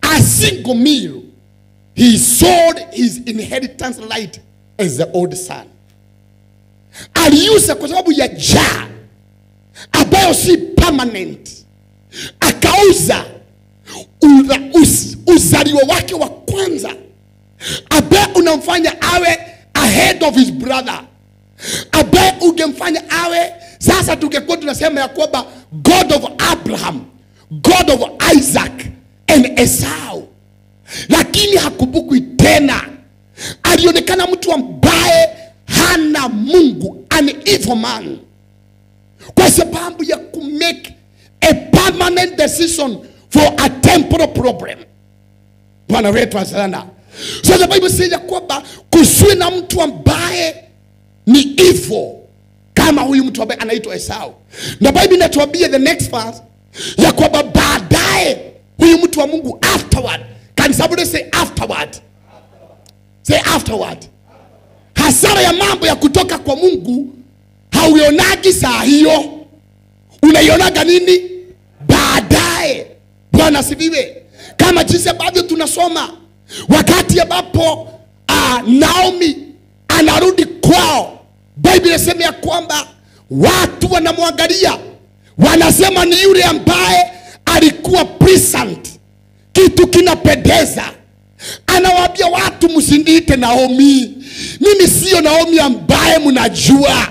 a single meal he sold his inheritance right as the old son. Aliuza kwa sababu ya njaa ambayo si permanent. Akauza uzaliwa wake wa kwanza ambaye unamfanya awe ahead of his brother, ambaye ungemfanya awe sasa, tungekuwa tunasema ya kwamba God of Abraham, God of Isaac and Esau. Lakini hakumbukwi tena. Alionekana mtu ambaye hana Mungu, an evil man, kwa sababu ya kumake a permanent decision for a temporal problem. Bwana wetu asana. So the Bible says ya kwamba kusiwe na mtu ambaye ni evil kama huyu mtu ambaye anaitwa Esau. Na Bible inatuambia the next verse ya kwamba baadaye huyu mtu wa Mungu afterward. Can somebody say afterward? Say afterward. Hasara ya mambo ya kutoka kwa Mungu hauionagi saa hiyo. Unaionaga nini? Baadaye. Bwana asifiwe. Kama jinsi ambavyo tunasoma wakati ambapo Naomi anarudi kwao, Biblia inasema ya kwamba watu wanamwangalia, wanasema ni yule ambaye alikuwa pleasant, kitu kinapendeza. Anawaambia watu, msiniite Naomi, mimi sio Naomi ambaye mnajua.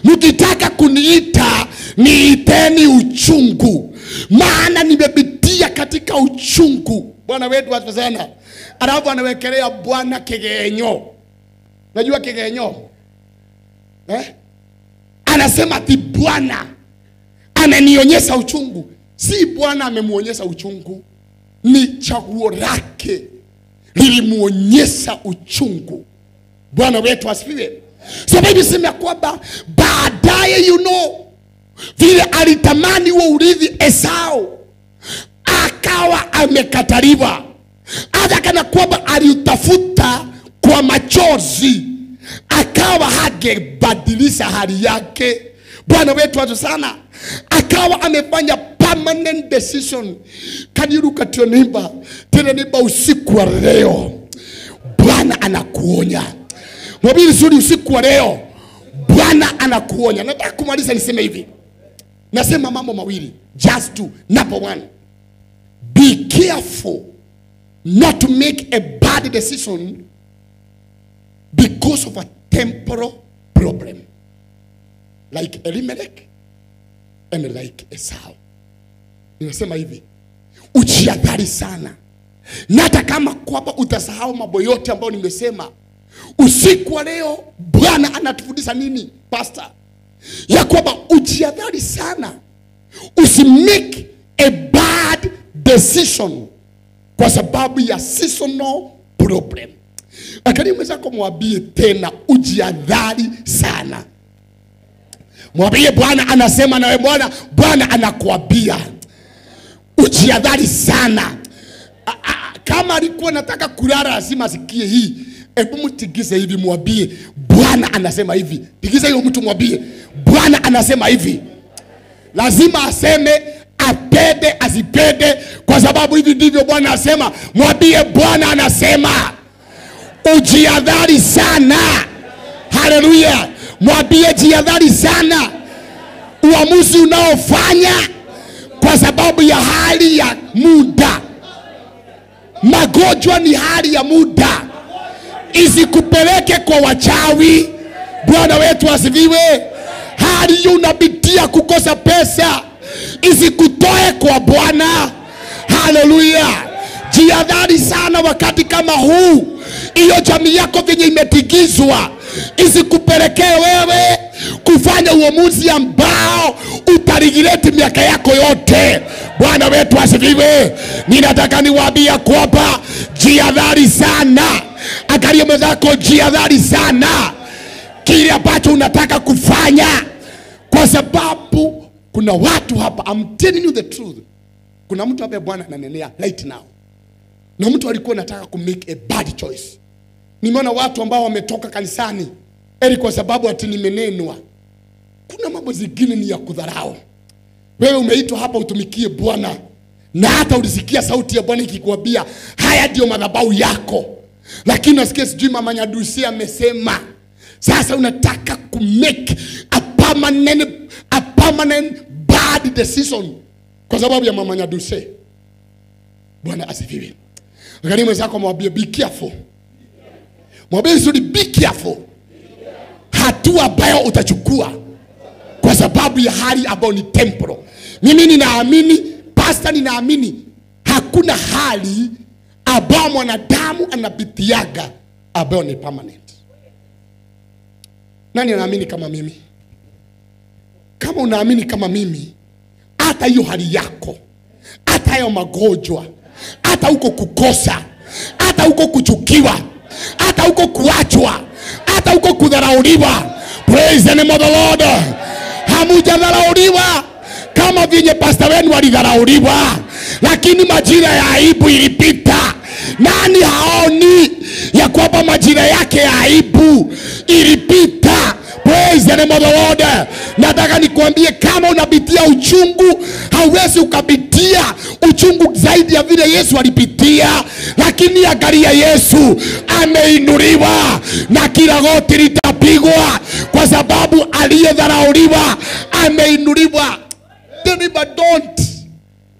Mkitaka kuniita niiteni uchungu, maana nimepitia katika uchungu. Bwana wetu asifiwe sana. Alafu anawekelea Bwana kigenyo. Najua kigenyo? Anasema ati Bwana ananionyesha uchungu. Si Bwana amemuonyesha uchungu, ni chaguo lake lilimuonyesha uchungu. Bwana wetu asifiwe. So Biblia inasema kwamba baadaye, you know, vile alitamani huo urithi Esau, akawa amekataliwa. Hata kana kwamba aliutafuta kwa machozi, akawa hagebadilisha hali yake. Bwana wetu asifiwe sana. Akawa amefanya permanent decision. Can you look at your neighbor? Tell neighbor, usiku wa leo Bwana anakuonya. Mwambie vizuri, usiku wa leo Bwana anakuonya. Nataka kumaliza niseme hivi. Nasema mambo mawili. Just two. Number one, be careful not to make a bad decision because of a temporal problem, like Elimelech and like Esau. Ninasema hivi, ujiadhari sana. Na hata kama kwamba utasahau mambo yote ambayo nimesema usiku wa leo, Bwana anatufundisha nini, pastor? Ya kwamba ujiadhari sana Usimake a bad decision kwa sababu ya seasonal problem. Lakini mwenzako mwambie tena, ujiadhari sana. Mwambie Bwana anasema nawe, Bwana anakuambia ujiadhari sana. Kama alikuwa nataka kulala lazima asikie hii. Hebu mtigize hivi, mwambie Bwana anasema hivi. Tigiza hiyo mtu, mwambie Bwana anasema hivi. Lazima aseme, apende asipende, kwa sababu hivi ndivyo Bwana anasema. Mwambie Bwana anasema ujiadhari sana. Haleluya. Mwambie jiadhari sana uamuzi unaofanya kwa sababu ya hali ya muda. Magonjwa ni hali ya muda, isikupeleke kwa wachawi. Bwana wetu asifiwe. Hali hiyo unapitia kukosa pesa isikutoe kwa Bwana. Haleluya. Jiadhari sana wakati kama huu. Iyo jamii yako venye imetigizwa isikupelekee wewe kufanya uamuzi ambao utarigireti miaka yako yote. Bwana wetu asifiwe. Ninataka niwaambie kwamba jiadhari sana. Angalia mwenzako, jiadhari sana kile ambacho unataka kufanya, kwa sababu kuna watu hapa, I'm telling you the truth, kuna mtu hapa Bwana ananenea right now, na mtu alikuwa anataka ku make a bad choice. Nimeona watu ambao wametoka kanisani eri kwa sababu ati nimenenwa. Kuna mambo zingine ni ya kudharau. Wewe umeitwa hapa utumikie Bwana, na hata ulisikia sauti ya Bwana ikikwambia haya ndio madhabahu yako, lakini unasikia sijui mama Nyadusi amesema. Sasa unataka ku make a permanent bad decision kwa sababu ya mama Nyadusi. Bwana asifiwe. Angalia mwenzako, mwambie be careful. Mwambie vizuri, be careful hatua ambayo utachukua kwa sababu ya hali ambayo ni temporal. Mimi ninaamini, pastor ninaamini, hakuna hali ambayo mwanadamu anapitiaga ambayo ni permanent. Nani anaamini kama mimi? Kama unaamini kama mimi, hata hiyo hali yako, hata hayo magonjwa, hata huko kukosa, hata huko kuchukiwa, hata huko kuachwa, hata huko kudharauliwa, praise the name of the Lord. Hamujadharauliwa kama vile pastor wenu walidharauliwa, lakini majira ya aibu ilipita. Nani haoni ya kwamba majira yake ya aibu ilipita? Praise the name of the Lord. Nataka nikuambie, kama unapitia uchungu, hauwezi ukapitia uchungu zaidi ya vile Yesu alipitia, lakini angalia, Yesu ameinuliwa na kila goti litapigwa, kwa sababu aliyedharauliwa ameinuliwa. Don't.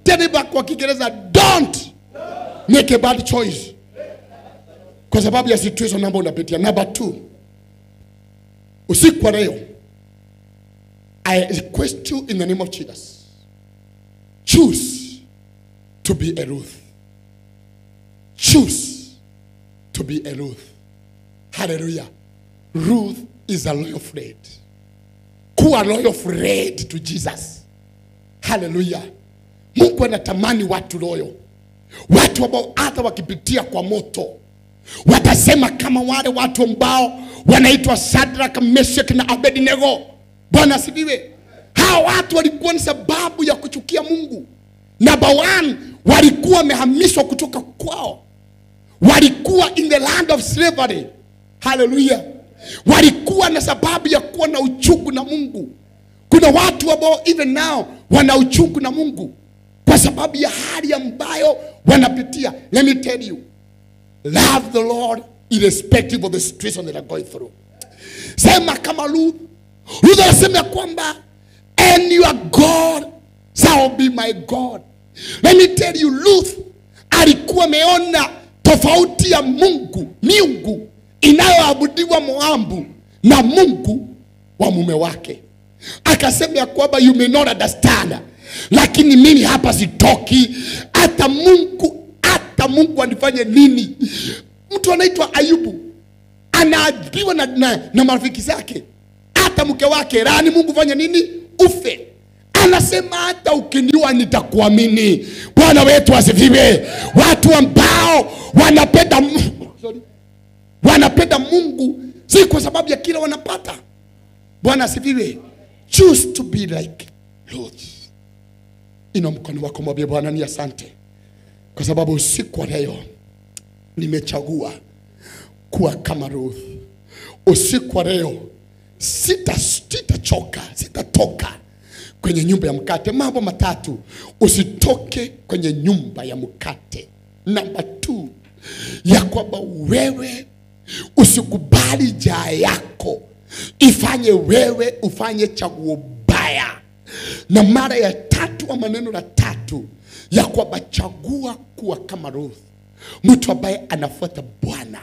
Tell kwa Kiingereza, don't make a bad choice kwa sababu ya situation ambayo unapitia. Number 2, usiku wa leo, I request you in the name of Jesus, choose to be a Ruth. Choose to be a Ruth. Hallelujah. Ruth is a loyal friend. Kuwa loyal friend to Jesus. Hallelujah. Mungu anatamani watu loyal, watu ambao hata wakipitia kwa moto watasema kama wale watu ambao wanaitwa Shadrach, Meshach na Abednego. Bwana asifiwe. Hao watu walikuwa ni sababu ya kuchukia Mungu. Number 1, walikuwa wamehamishwa kutoka kwao, walikuwa in the land of slavery. Hallelujah. Walikuwa na sababu ya kuwa na uchungu na Mungu. Kuna watu ambao even now wana uchungu na Mungu kwa sababu ya hali ambayo wanapitia. Let me tell you, love the Lord irrespective of the situation that are going through. Sema kama Ruth. Ruth anasema kwamba and your God shall be my God. Let me tell you, Ruth alikuwa ameona tofauti ya Mungu, miungu inayoabudiwa Moabu na Mungu wa mume wake. Akasema ya kwamba you may not understand, lakini mimi hapa sitoki, hata Mungu anifanye nini. Mtu anaitwa Ayubu anaadhibiwa na marafiki zake, hata mke wake, laani Mungu fanya nini ufe. Anasema hata ukiniua nitakuamini. Bwana wetu asifiwe. Watu ambao wanapenda wanapenda Mungu si kwa sababu ya kila wanapata. Bwana asifiwe. Choose to be like Ruth. Inua mkono wako mwambie Bwana ni asante, kwa sababu usiku wa leo nimechagua kuwa kama Ruth. Usiku wa leo sitachoka, sitatoka kwenye nyumba ya mkate. Mambo matatu: usitoke kwenye nyumba ya mkate. Namba 2, ya kwamba wewe usikubali njaa yako ifanye wewe ufanye chaguo baya. Na mara ya tatu, ama neno la tatu, ya kwamba chagua kuwa kama Ruth, mtu ambaye anafuata Bwana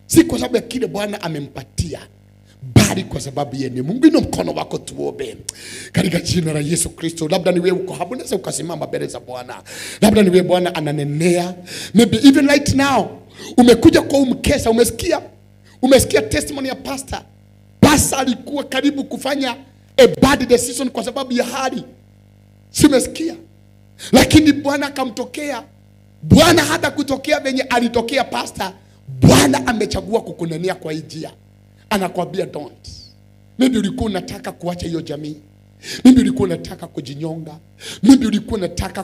si kwa sababu ya kile Bwana amempatia, bali kwa sababu yeye ni Mungu. Inua mkono wako tuombe katika jina la Yesu Kristo. Labda ni wewe uko hapo, unaweza ukasimama mbele za Bwana. Labda ni wewe Bwana ananenea. Maybe even right now umekuja kwa umkesha, umesikia testimony ya pastor. Pastor alikuwa karibu kufanya a bad decision kwa sababu ya hali. Si umesikia? Lakini Bwana akamtokea. Bwana hata kutokea venye alitokea pastor, Bwana amechagua kukunenea kwa hii njia. Anakuambia don't. Maybe ulikuwa unataka kuacha hiyo jamii. Maybe ulikuwa unataka kujinyonga. Maybe ulikuwa unataka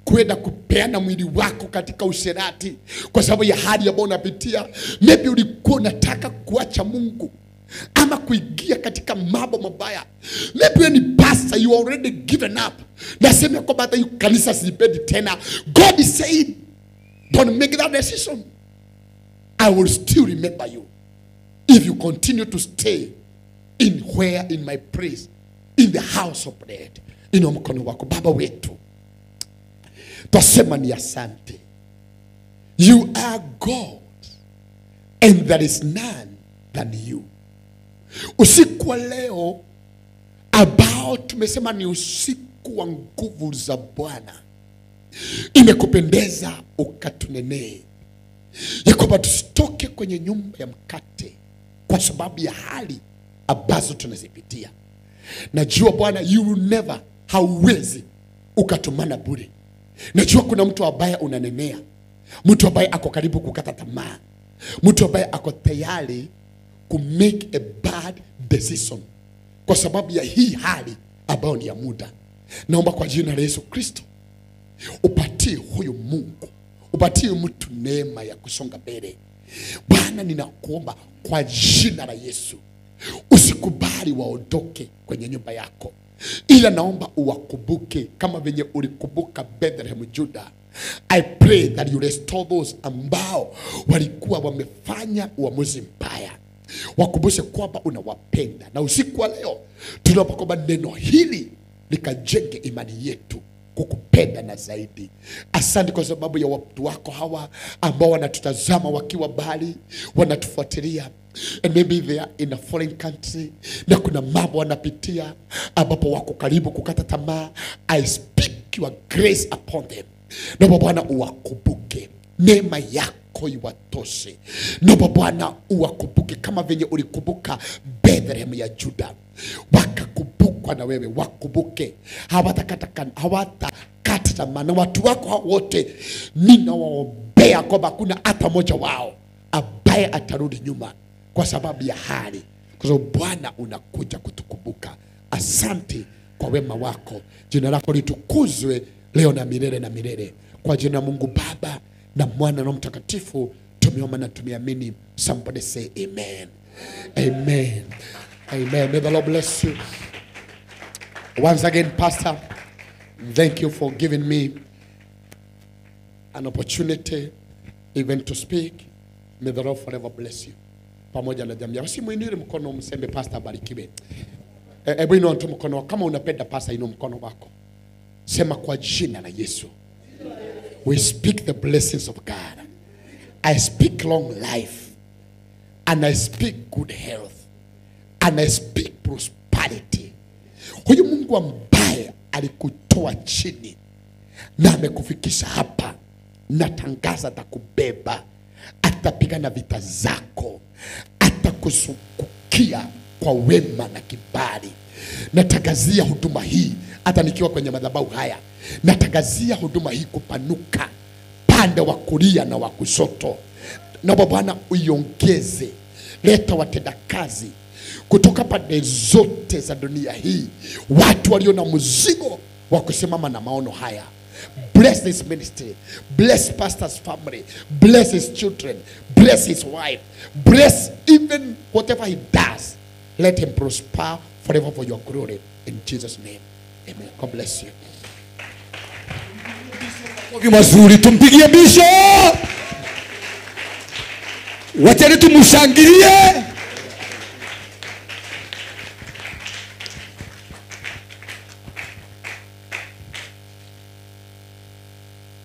kwenda kupeana mwili wako katika usherati kwa sababu ya hali ambayo unapitia. Maybe ulikuwa unataka kuacha Mungu ama kuingia katika mambo mabaya. Maybe wewe ni pastor, you already given up. Nasema kwamba hata hiyo kanisa sipendi tena. God is saying, don't make that decision. I will still remember you if you continue to stay in where in my place, in the house of bread. Inua mkono wako. Baba wetu, twasema ni asante. You are God and there is none than you. Usiku wa leo ambao tumesema ni usiku wa nguvu za Bwana, imekupendeza ukatunenee ya kwamba tusitoke kwenye nyumba ya mkate kwa sababu ya hali ambazo tunazipitia. Najua Bwana, you will never, hauwezi ukatumana bure. Najua kuna mtu ambaye unanenea, mtu ambaye ako karibu kukata tamaa, mtu ambaye ako tayari ku make a bad decision kwa sababu ya hii hali ambayo ni ya muda. Naomba kwa jina la Yesu Kristo upatie huyu Mungu, upatie mtu neema ya kusonga mbele. Bwana, ninakuomba kwa jina la Yesu, usikubali waondoke kwenye nyumba yako, ila naomba uwakumbuke kama venye ulikumbuka Bethlehem Juda. I pray that you restore those ambao walikuwa wamefanya uamuzi mbaya. Wakumbushe kwamba unawapenda. Na usiku wa leo tunaomba kwamba neno hili likajenge imani yetu kukupenda na zaidi. Asante kwa sababu ya watu wako hawa ambao wanatutazama wakiwa mbali, wanatufuatilia, and maybe they are in a foreign country, na kuna mambo wanapitia ambapo wako karibu kukata tamaa. I speak your grace upon them. Naomba Bwana uwakumbuke, neema yako iwatoshe. Naomba Bwana uwakumbuke kama venye ulikumbuka Bethlehem ya Juda, wakakumbukwa na wewe. Wakumbuke, hawatakata tamaa. Na watu wako hao wote ninawaombea kwamba hakuna hata mmoja wao ambaye atarudi nyuma kwa sababu ya hali, kwa sababu Bwana unakuja kutukumbuka. Asante kwa wema wako, jina lako litukuzwe leo na milele na milele. Kwa jina la Mungu Baba na Mwana na Mtakatifu tumeomba na tumeamini. Somebody say amen. Amen. Amen. May the Lord bless you. Once again, Pastor, thank you for giving me an opportunity even to speak. May the Lord forever bless you. Pamoja na jamii. Usimuinue mkono mseme Pastor abarikiwe. Hebu inua tu mkono. Kama unapenda Pastor, inua mkono wako. Sema kwa jina la Yesu. We speak the blessings of God. I speak long life. And I speak good health. And I speak prosperity. Huyu Mungu ambaye alikutoa chini na amekufikisha hapa, natangaza atakubeba, atapigana vita zako, atakusukukia kwa wema na kibali. Natangazia huduma hii hata nikiwa kwenye madhabahu haya, natangazia huduma hii kupanuka pande wa kulia na wa kushoto. Naomba Bwana uiongeze, leta watendakazi kutoka pande zote za dunia hii, watu walio na mzigo wa kusimama na maono haya. Bless this ministry, bless pastor's family, bless his children, bless his wife, bless even whatever he does. Let him prosper forever for your glory. In Jesus' name, amen. God bless you. Makofi mazuri, tumpigie Bishop. Wacheni tumushangilie.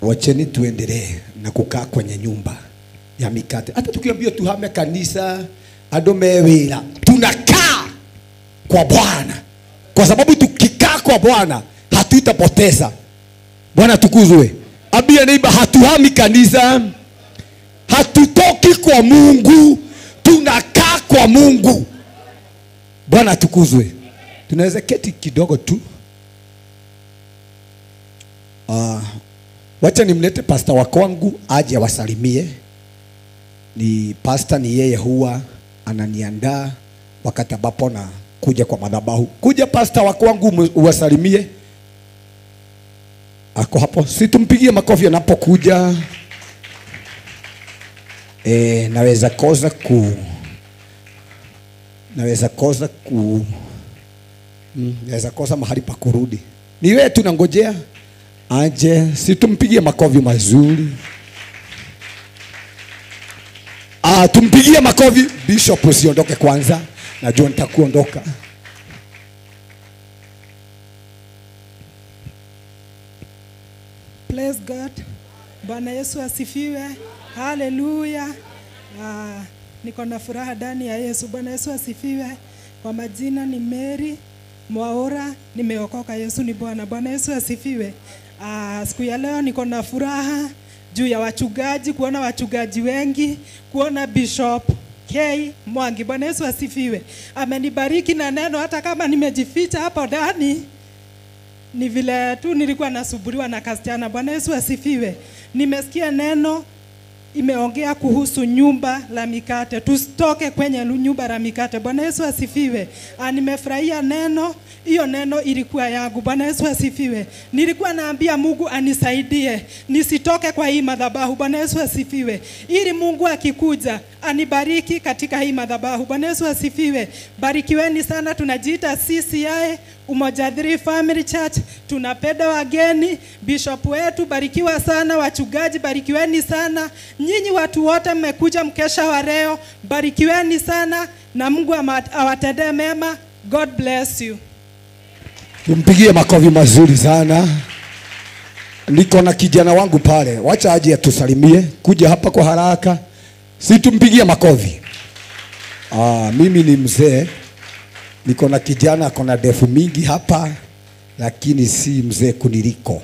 Wacheni tuendelee na kukaa kwenye nyumba ya mikate. Hata tukiambiwa tuhame kanisa, andũ me wĩra, tunakaa kwa Bwana. Kwa sababu tukikaa kwa Bwana hatutapoteza. Bwana tukuzwe. Ambia neighbor, hatuhami kanisa, hatutoki kwa Mungu, tunakaa kwa Mungu. Bwana tukuzwe. Tunaweza keti kidogo tu. Wacha nimlete pastor wa kwangu aje awasalimie. Ni pastor, ni yeye huwa ananiandaa wakati ambapo na kuja kwa madhabahu. Kuja pastor wa kwangu uwasalimie. Ako hapo. Si tumpigie makofi anapokuja. Naweza kosa ku naweza kosa mahali pa kurudi. Ni wewe tunangojea aje, si tumpigie makofi mazuri. Tumpigie makofi. Bishop usiondoke kwanza, najua nitakuondoka. Praise God. Bwana Yesu asifiwe. Haleluya. Niko na furaha ndani ya Yesu. Bwana Yesu asifiwe. Kwa majina ni Mary Mwaora, nimeokoka. Yesu ni Bwana. Bwana Yesu asifiwe. Siku ya leo niko na furaha juu ya wachungaji, kuona wachungaji wengi, kuona Bishop K Mwangi. Bwana Yesu asifiwe. Amenibariki na neno, hata kama nimejificha hapo ndani. Ni vile tu nilikuwa nasuburiwa na kasichana. Bwana Yesu asifiwe. Nimesikia neno imeongea kuhusu nyumba la mikate. Tusitoke kwenye nyumba la mikate. Bwana Yesu asifiwe. Nimefurahia neno. Hiyo neno ilikuwa yangu. Bwana Yesu asifiwe. Nilikuwa naambia Mungu anisaidie nisitoke kwa hii madhabahu. Bwana Yesu asifiwe. Ili Mungu akikuja anibariki katika hii madhabahu. Bwana Yesu asifiwe. Barikiweni sana. Tunajiita CCI Umoja 3 Family Church. Tunapenda wageni. Bishop wetu barikiwa sana, wachungaji barikiweni sana. Nyinyi watu wote mmekuja mkesha wa leo, barikiweni sana na Mungu awatendee mema. God bless you. Tumpigie makofi mazuri sana. Niko na kijana wangu pale, wacha aje atusalimie. Kuja hapa kwa haraka. Si tumpigie makofi. Mimi ni mzee. Niko na kijana akona ndefu mingi hapa, lakini si mzee kuniliko.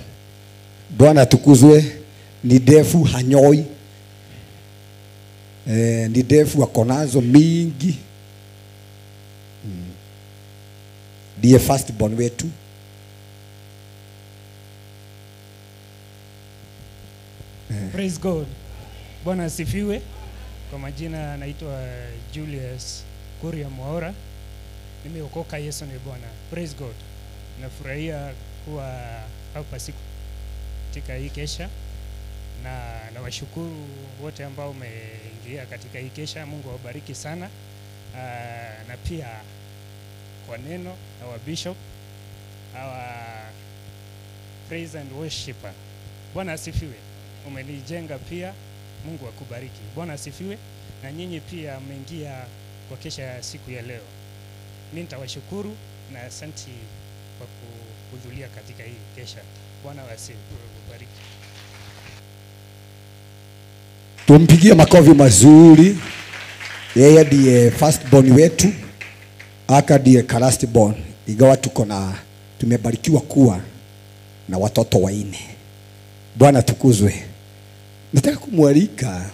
Bwana tukuzwe. Ni ndefu hanyoi. Ni ndefu akonazo mingi. Ndiye first born wetu. Praise God. Bwana asifiwe. Kwa majina naitwa Julius Kuria Mwaora. Nimeokoka, Yesu ni Bwana. Praise God. Nafurahia kuwa hapa siku katika hii kesha, na nawashukuru wote ambao umeingia katika hii kesha. Mungu awabariki sana. Na pia kwa neno our bishop, our praise and worshiper. Bwana asifiwe. Umenijenga pia, Mungu akubariki. Bwana asifiwe. Na nyinyi pia mmeingia kwa kesha ya siku ya leo. Mimi nitawashukuru na asanti kwa kuhudhuria katika hii kesha. Bwana asibariki. Tumpigie makofi mazuri. Yeye ndiye first born wetu, aka ndiye last born. Ingawa tuko na tumebarikiwa kuwa na watoto wanne. Bwana tukuzwe. Nataka kumwalika,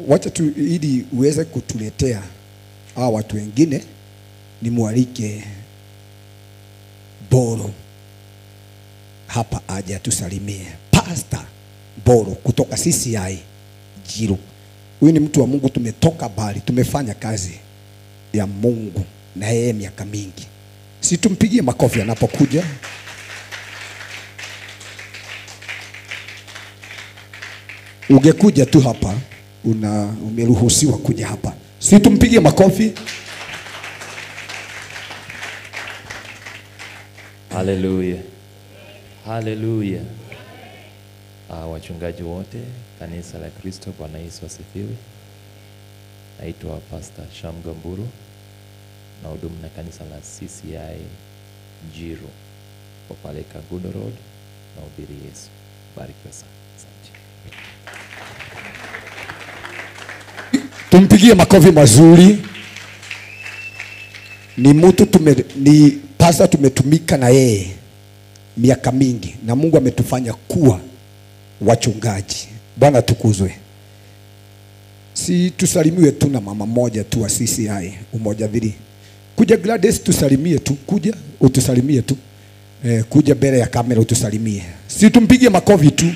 wacha tu ili uweze kutuletea Hawa watu wengine nimwalike Boro hapa aje atusalimie. Pastor Boro kutoka CCI Jiru. Huyu ni mtu wa Mungu, tumetoka bali, tumefanya kazi ya Mungu na yeye miaka mingi. Si tumpigie makofi anapokuja. Ungekuja tu hapa, umeruhusiwa kuja hapa. Si tumpigie makofi. Hallelujah. Hallelujah. Wachungaji wote, kanisa la Kristo, Bwana Yesu asifiwe. Naitwa Pastor Sham Gamburu, na hudumu na kanisa la CCI Njiru kwa pale Kangundo Road, na hubiri Yesu. Barikiwa sana. Asante. Tumpigie makofi mazuri. Ni mtu ni pastor tumetumika na yeye miaka mingi, na Mungu ametufanya kuwa wachungaji. Bwana tukuzwe. Si tusalimiwe tu na mama moja tu wa CCI Umoja Vili. Kuja Gladys tusalimie tu, kuja utusalimie tu. Kuja mbele ya kamera utusalimie. Si tumpigie makofi tu.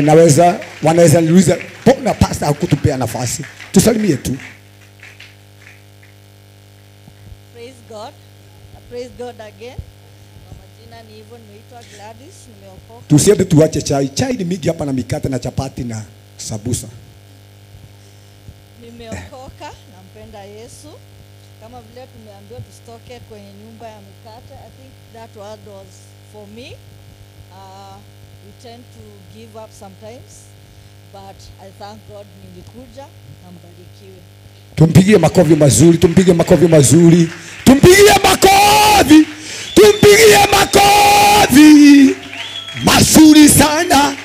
Naweza wanaweza niuliza mbona pastor hakutupea nafasi. Tusalimie tu. Praise God. Praise God again. Majina ni hivyo, nimeitwa Gladys, nimeokoka. Tusiende tuache chai. Chai ni mingi hapa na mikate na chapati na sabusa. Nimeokoka, nampenda Yesu. Kama vile tumeambiwa tusitoke kwenye nyumba ya mikate. I think that word was for me. We tend to give up sometimes, but I thank God nilikuja na mbarikiwe. Tumpigie makofi mazuri, tumpigie makofi mazuri. Tumpigie makofi. Tumpigie makofi mazuri sana.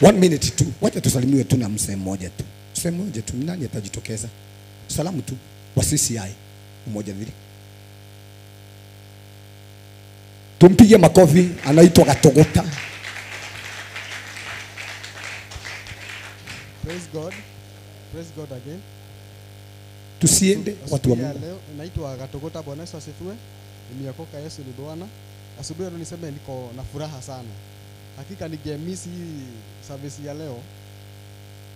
1 minute tu. Wacha tusalimiwe tu na msemo mmoja tu. Msemo mmoja tu, nani atajitokeza? Salamu tu wa CCI Umoja Vili. Tumpigie makofi, anaitwa Katogota. Praise God. Praise God again. Tusiende watu wa Mungu. Leo naitwa Katogota, Bwana Yesu asifiwe. Nimeokoka, Yesu ni Bwana. Asubuhi leo niseme niko na furaha sana. Hakika ningemiss hii service ya leo,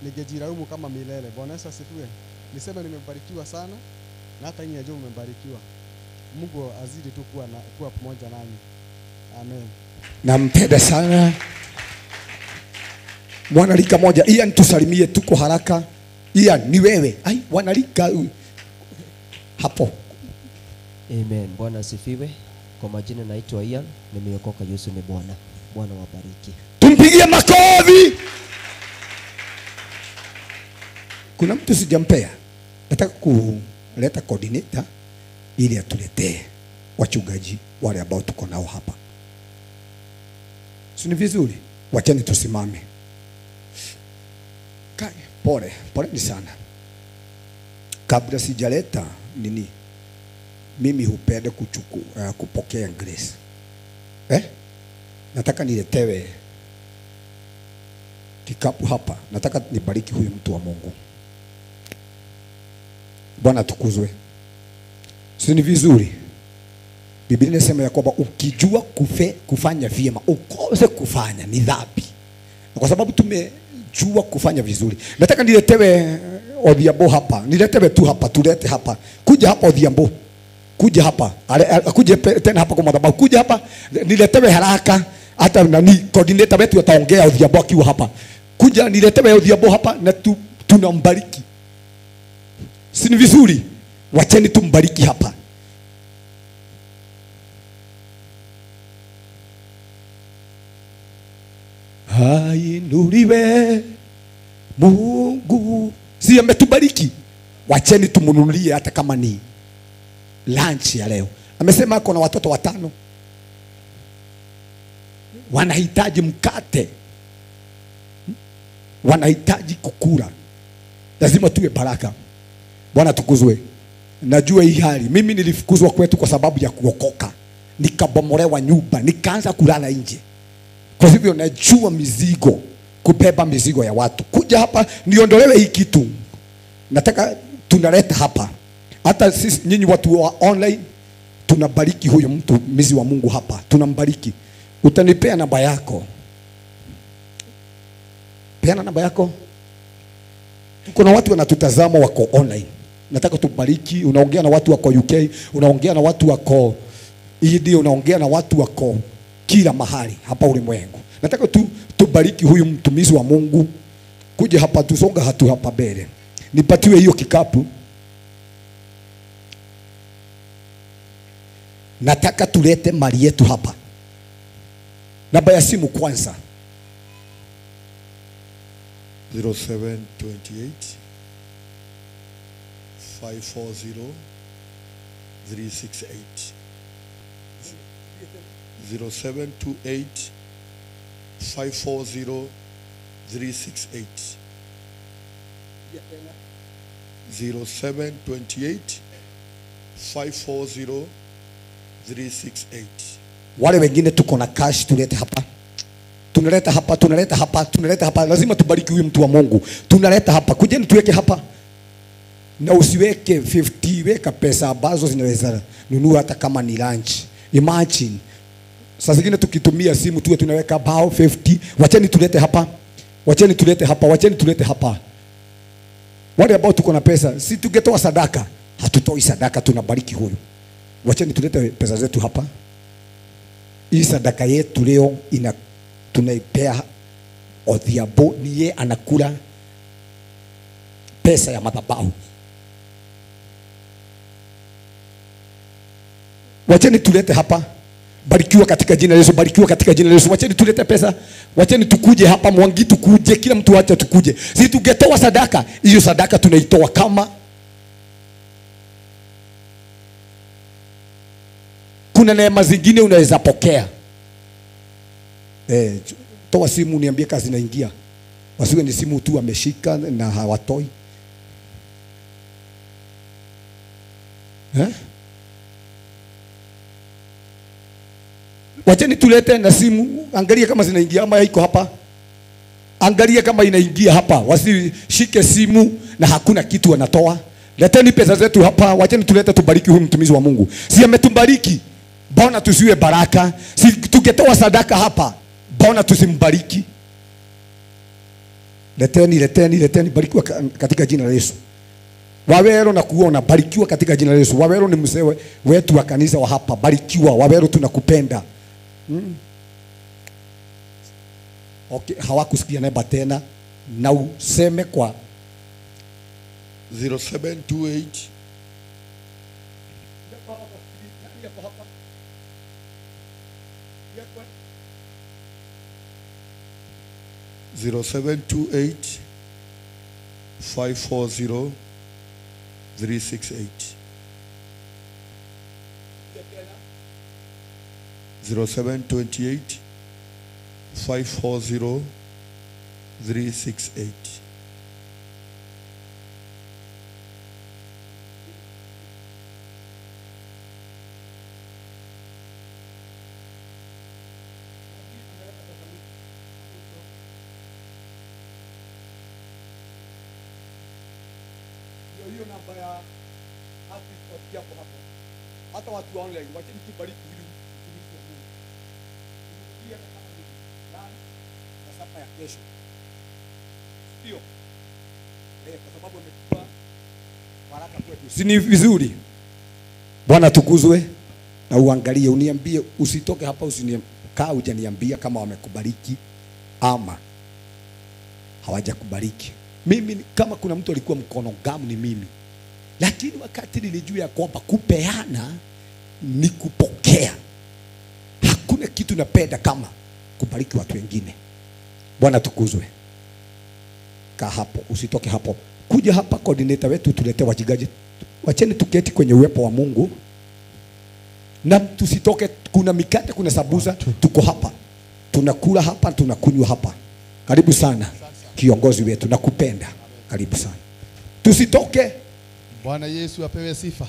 ningejiraumu kama milele. Bwana Yesu asifiwe. Niseme nimebarikiwa sana, na hata nyinyi najua mmebarikiwa. Mungu azidi tu kuwa pamoja nanyi. Amen. Nampenda sana. Mwanalika moja, Ian tusalimie tuko haraka. Ian ni wewe. Ai, wanalika hapo. Amen. Bwana asifiwe. Kwa majina naitwa Ian, nimeokoka, Yesu ni Bwana. Bwana wabariki. Tumpigie makofi. Kuna mtu sijampea. Nataka kuleta coordinator ili atuletee wachungaji wale ambao tuko nao hapa. Si ni vizuri? Wacheni tusimame. Kai, pole, pole ni sana. Kabla sijaleta nini, mimi hupenda kupokea grace. Nataka niletewe kikapu hapa. Nataka nibariki huyu mtu wa Mungu. Bwana tukuzwe. Si ni vizuri? Biblia inasema ya kwamba ukijua kufanya vyema, ukose kufanya ni dhambi. Na kwa sababu tumejua kufanya vizuri, nataka niletewe Odhiambo hapa. Niletewe tu hapa, tulete hapa. Kuja hapa Odhiambo. Kuja hapa. Kuja tena hapa kwa madhabahu. Kuja hapa, niletewe haraka. Hata nani coordinator wetu ataongea Odhiambo akiwa hapa. Kuja niletewe Odhiambo hapa na tunambariki. Si ni vizuri? Wacheni tumbariki hapa. Hainuliwe Mungu. Si ametubariki? Wacheni tumununulie hata kama ni lunch ya leo. Amesema ako na watoto 5. Wanahitaji mkate. Wanahitaji kukula. Lazima tuwe baraka. Bwana tukuzwe. Najua hii hali. Mimi nilifukuzwa kwetu kwa sababu ya kuokoka. Nikabomolewa nyumba, nikaanza kulala nje. Kwa hivyo najua mizigo, kubeba mizigo ya watu. Kuja hapa niondolewe hii kitu. Nataka Tunaleta hapa. Hata sisi nyinyi watu wa online tunabariki huyo mtumishi wa Mungu hapa. Tunambariki. Utanipea namba yako. Peana namba yako. Kuna watu wanatutazama wako online. Nataka tubariki. Unaongea na watu wako UK, unaongea na watu wako India, unaongea na watu wako kila mahali hapa ulimwengu. Nataka tubariki huyu mtumishi wa Mungu. Kuja hapa, tusonga hatu hapa mbele. Nipatiwe hiyo kikapu. Nataka tulete mali yetu hapa. Namba ya simu kwanza. 0728 540 368. 0728 540 368. 0728 540 368. Wale wengine tuko na cash, tulete hapa. Tunaleta hapa, tunaleta hapa, tunaleta hapa. Lazima tubariki huyu mtu wa Mungu. Tunaleta hapa. Kujeni tuweke hapa. Na usiweke 50, weka pesa ambazo zinaweza nunua hata kama ni lunch. Imagine. Saa zingine tukitumia simu tuwe tunaweka bao 50. Wacheni tulete hapa. Wacheni tulete hapa, wacheni tulete hapa. Wale ambao tuko na pesa, si tungetoa sadaka. Hatutoi sadaka, tunabariki huyu. Wacheni tulete pesa zetu hapa. Hii sadaka yetu leo tunaipea Odhiambo, ni yeye anakula pesa ya madhabahu. Wacheni tulete hapa. Barikiwa katika jina la Yesu, barikiwa katika jina la Yesu. Wacheni tulete pesa. Wacheni tukuje hapa Mwangi, tukuje, kila mtu acha tukuje. Si tungetoa sadaka, hiyo sadaka tunaitoa kama kuna neema zingine unaweza pokea. Toa simu niambie kazi inaingia. Wasiwe ni simu tu ameshika na hawatoi. Wacheni tulete na simu, angalia kama zinaingia ama iko hapa. Angalia kama inaingia hapa. Wasishike simu na hakuna kitu wanatoa. Leteni pesa zetu hapa, wacheni tulete tubariki huyu mtumishi wa Mungu. Si ametubariki, mbona tusiwe baraka? Si tungetoa sadaka hapa, mbona tusimbariki? Leteni, leteni, leteni, barikiwa katika jina la Yesu. Wawero na kuona, barikiwa katika jina la Yesu. Wawero ni mzee wetu wa kanisa wa hapa, barikiwa. Wawero tunakupenda. Okay, hawakusikia namba tena. Na useme kwa 0728 0728 540 368. 0728 540 368. Hiyo namba ya artist hapo hapo. Hata watu wa online wacheni tubariki huyu mtumishi wa Mungu. Tumsikie kama ni nani na sapa ya kesho. Sio. Kwa sababu amekuwa baraka kwetu. Si ni vizuri? Bwana tukuzwe. Na uangalie uniambie, usitoke hapa usinikaa hujaniambia kama wamekubariki ama hawajakubariki. Mimi kama kuna mtu alikuwa mkono gamu ni mimi. Lakini wakati nilijua ya kwamba kupeana ni kupokea. Hakuna kitu napenda kama kubariki watu wengine. Bwana tukuzwe. Kaa hapo, usitoke hapo. Kuja hapa coordinator wetu tulete wajigaji. Wacheni tuketi kwenye uwepo wa Mungu. Na tusitoke, kuna mikate, kuna sabusa, tuko hapa. Tunakula hapa, tunakunywa hapa. Karibu sana kiongozi wetu, nakupenda. Karibu sana. Tusitoke. Bwana Yesu apewe sifa.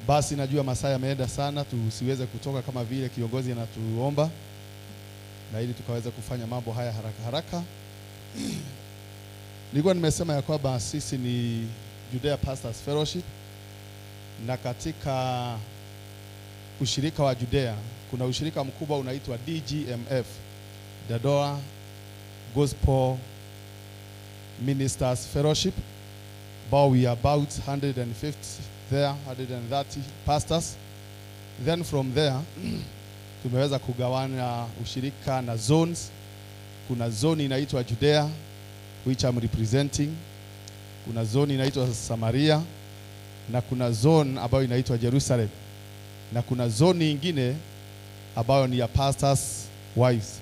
Basi najua masaa yameenda sana, tusiweze kutoka kama vile kiongozi anatuomba, na ili tukaweza kufanya mambo haya haraka haraka. Nilikuwa nimesema ya kwamba sisi ni Judea Pastors Fellowship, na katika ushirika wa Judea kuna ushirika mkubwa unaitwa DGMF, Dandora Gospel Ministers Fellowship. About we are about 150 there, 130 pastors. Then from there tumeweza kugawana ushirika na zones. Kuna zone inaitwa Judea, which I'm representing. Kuna zone inaitwa Samaria, na kuna zone ambayo inaitwa Jerusalem, na kuna zone nyingine ambayo ni ya pastors wives.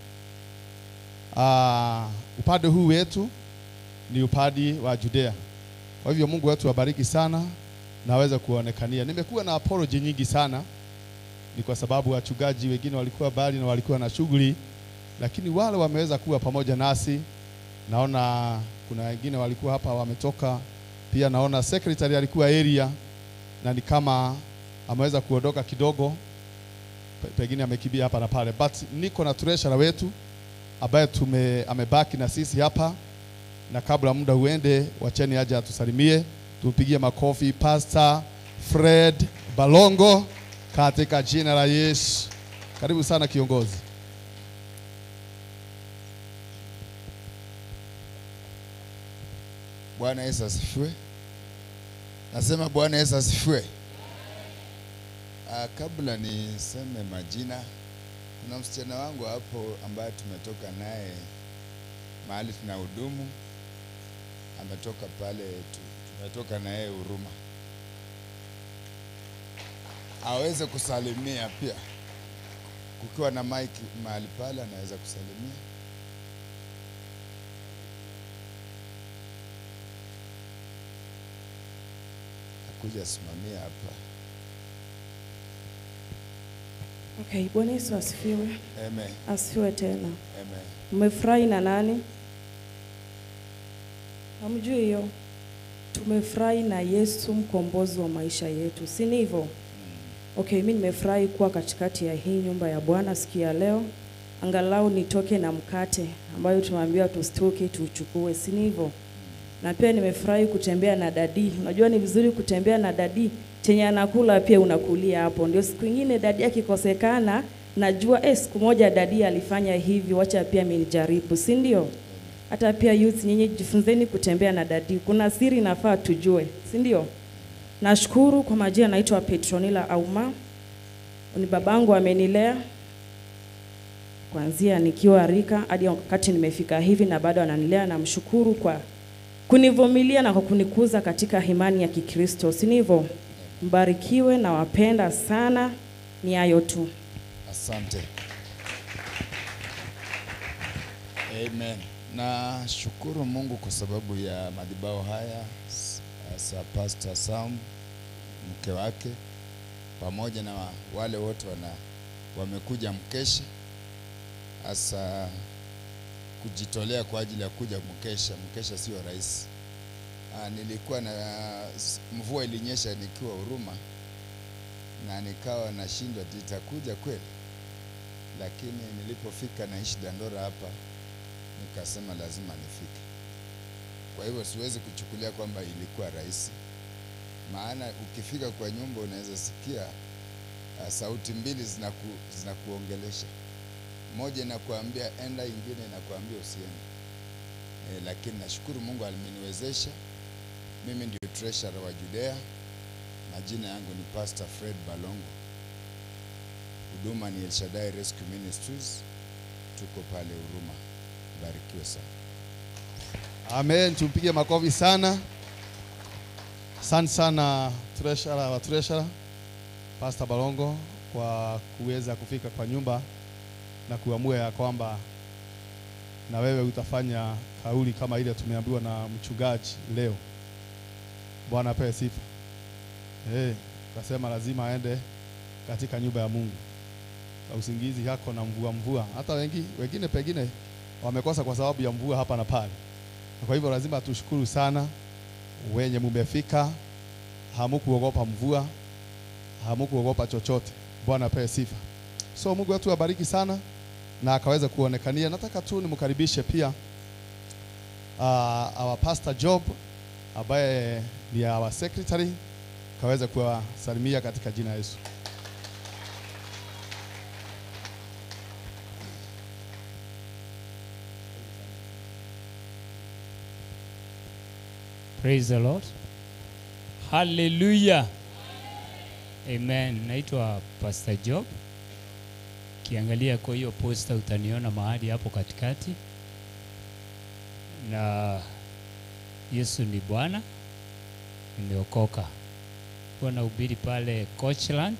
Upande huu wetu ni upande wa Judea. Kwa hivyo Mungu wetu abariki sana na aweze kuonekania. Nimekuwa na apology nyingi sana, ni kwa sababu wachungaji wengine walikuwa bali na walikuwa na shughuli, lakini wale wameweza kuwa pamoja nasi. Naona kuna wengine walikuwa hapa wametoka pia, naona secretary alikuwa area na ni kama ameweza kuondoka kidogo, pengine amekimbia hapa na pale, but niko na treasurer wetu ambaye amebaki na sisi hapa, na kabla muda uende, wacheni aje atusalimie. Tumpigie makofi Pastor Fred Balongo katika jina la Yesu. Karibu sana kiongozi. Bwana Yesu asifiwe. Nasema Bwana Yesu asifiwe. Kabla niseme majina, kuna msichana wangu hapo ambaye tumetoka naye mahali tunahudumu, ametoka pale, tumetoka naye Huruma. Aweze kusalimia pia. Kukiwa na mic mahali pale anaweza kusalimia. Akuja simamia hapa. Okay, Bwana Yesu asifiwe. Amen. Asifiwe tena. Amen. Mmefurahi na nani? Hamjui hiyo? Tumefurahi na Yesu mkombozi wa maisha yetu, si ni hivyo? Okay, mimi nimefurahi kuwa katikati ya hii nyumba ya Bwana siku ya leo. Angalau nitoke na mkate ambayo tumeambiwa tusitoke tuchukue, si ni hivyo? Na pia nimefurahi kutembea na dadi. Unajua ni vizuri kutembea na dadi, chenye anakula pia unakulia hapo. Ndio siku nyingine dadi akikosekana, najua siku moja dadi alifanya hivi, wacha pia mimi nijaribu, si ndio? Hata pia youth nyinyi jifunzeni kutembea na dadi. Kuna siri nafaa tujue, si ndio? Nashukuru kwa majina, naitwa Petronila Auma. Ni babangu amenilea kuanzia nikiwa rika hadi wakati nimefika hivi, na bado ananilea. Namshukuru kwa kunivumilia na kwa kunikuza katika imani ya Kikristo, si ndivyo? Mbarikiwe na wapenda sana. Ni hayo tu. Asante. Amen. Na shukuru Mungu kwa sababu ya madhabahu haya, hasa Pastor Sam, mke wake, pamoja na wale wote wamekuja mkesha, hasa kujitolea kwa ajili ya kuja mkesha. Mkesha sio rahisi. Nilikuwa na mvua ilinyesha nikiwa Huruma, na nikawa nashindwa nitakuja kweli, lakini nilipofika naishi Dandora hapa, nikasema lazima nifike. Kwa hivyo siwezi kuchukulia kwamba ilikuwa rahisi, maana ukifika kwa nyumba unaweza sikia sauti mbili zinakuongelesha. Moja inakuambia enda, ingine inakuambia usiende. Lakini nashukuru Mungu aliniwezesha. Mimi ndio treasurer wa Judea. Majina yangu ni Pastor Fred Balongo. Huduma ni El Shaddai Rescue Ministries. Tuko pale Huruma. Barikiwe sana. Amen. Tumpige makofi sana. Asante sana treasurer wa treasurer Pastor Balongo kwa kuweza kufika kwa nyumba na kuamua ya kwamba na wewe utafanya kauli kama ile tumeambiwa na mchungaji leo. Bwana apewe sifa. Kasema lazima aende katika nyumba ya Mungu. Usingizi yako na mvua mvua. Hata wengine pengine wamekosa kwa sababu ya mvua hapa na pale. Kwa hivyo lazima tushukuru sana wenye mumefika. Hamukuogopa mvua, hamukuogopa chochote. Bwana apewe sifa. So Mungu wetu abariki sana na akaweza kuonekania. Nataka tu nimkaribishe pia our Pastor Job ambaye ni our secretary, kaweza kuwasalimia katika jina la Yesu. Praise the Lord. Hallelujah. Amen. Naitwa Pastor Job. Kiangalia kwa hiyo posta utaniona mahali hapo katikati. Na Yesu ni Bwana. Nimeokoka. Huwa nahubiri pale Coachland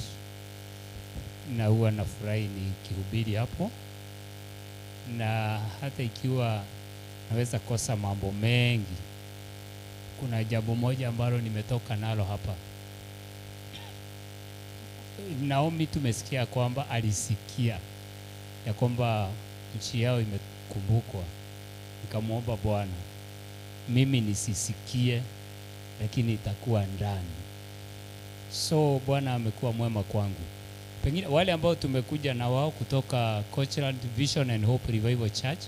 na huwa nafurahi nikihubiri hapo. Na hata ikiwa naweza kosa mambo mengi, kuna jambo moja ambalo nimetoka nalo hapa. Naomi tumesikia kwamba alisikia ya kwamba nchi yao imekumbukwa. Nikamwomba Bwana, mimi nisisikie, lakini itakuwa ndani. So Bwana amekuwa mwema kwangu. Pengine wale ambao tumekuja na wao kutoka Coachland Vision and Hope Revival Church,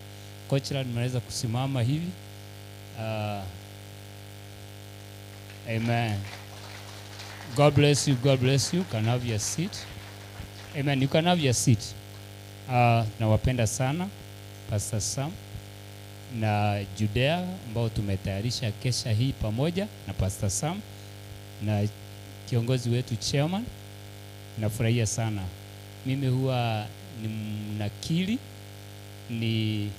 Coachland, mnaweza kusimama hivi. Amen. God bless you. God bless you. Can have your seat. Amen. You can have your seat. Nawapenda sana Pastor Sam na Judea ambao tumetayarisha kesha hii pamoja na Pastor Sam na kiongozi wetu chairman. Nafurahia sana. Mimi huwa ni mnakili, ni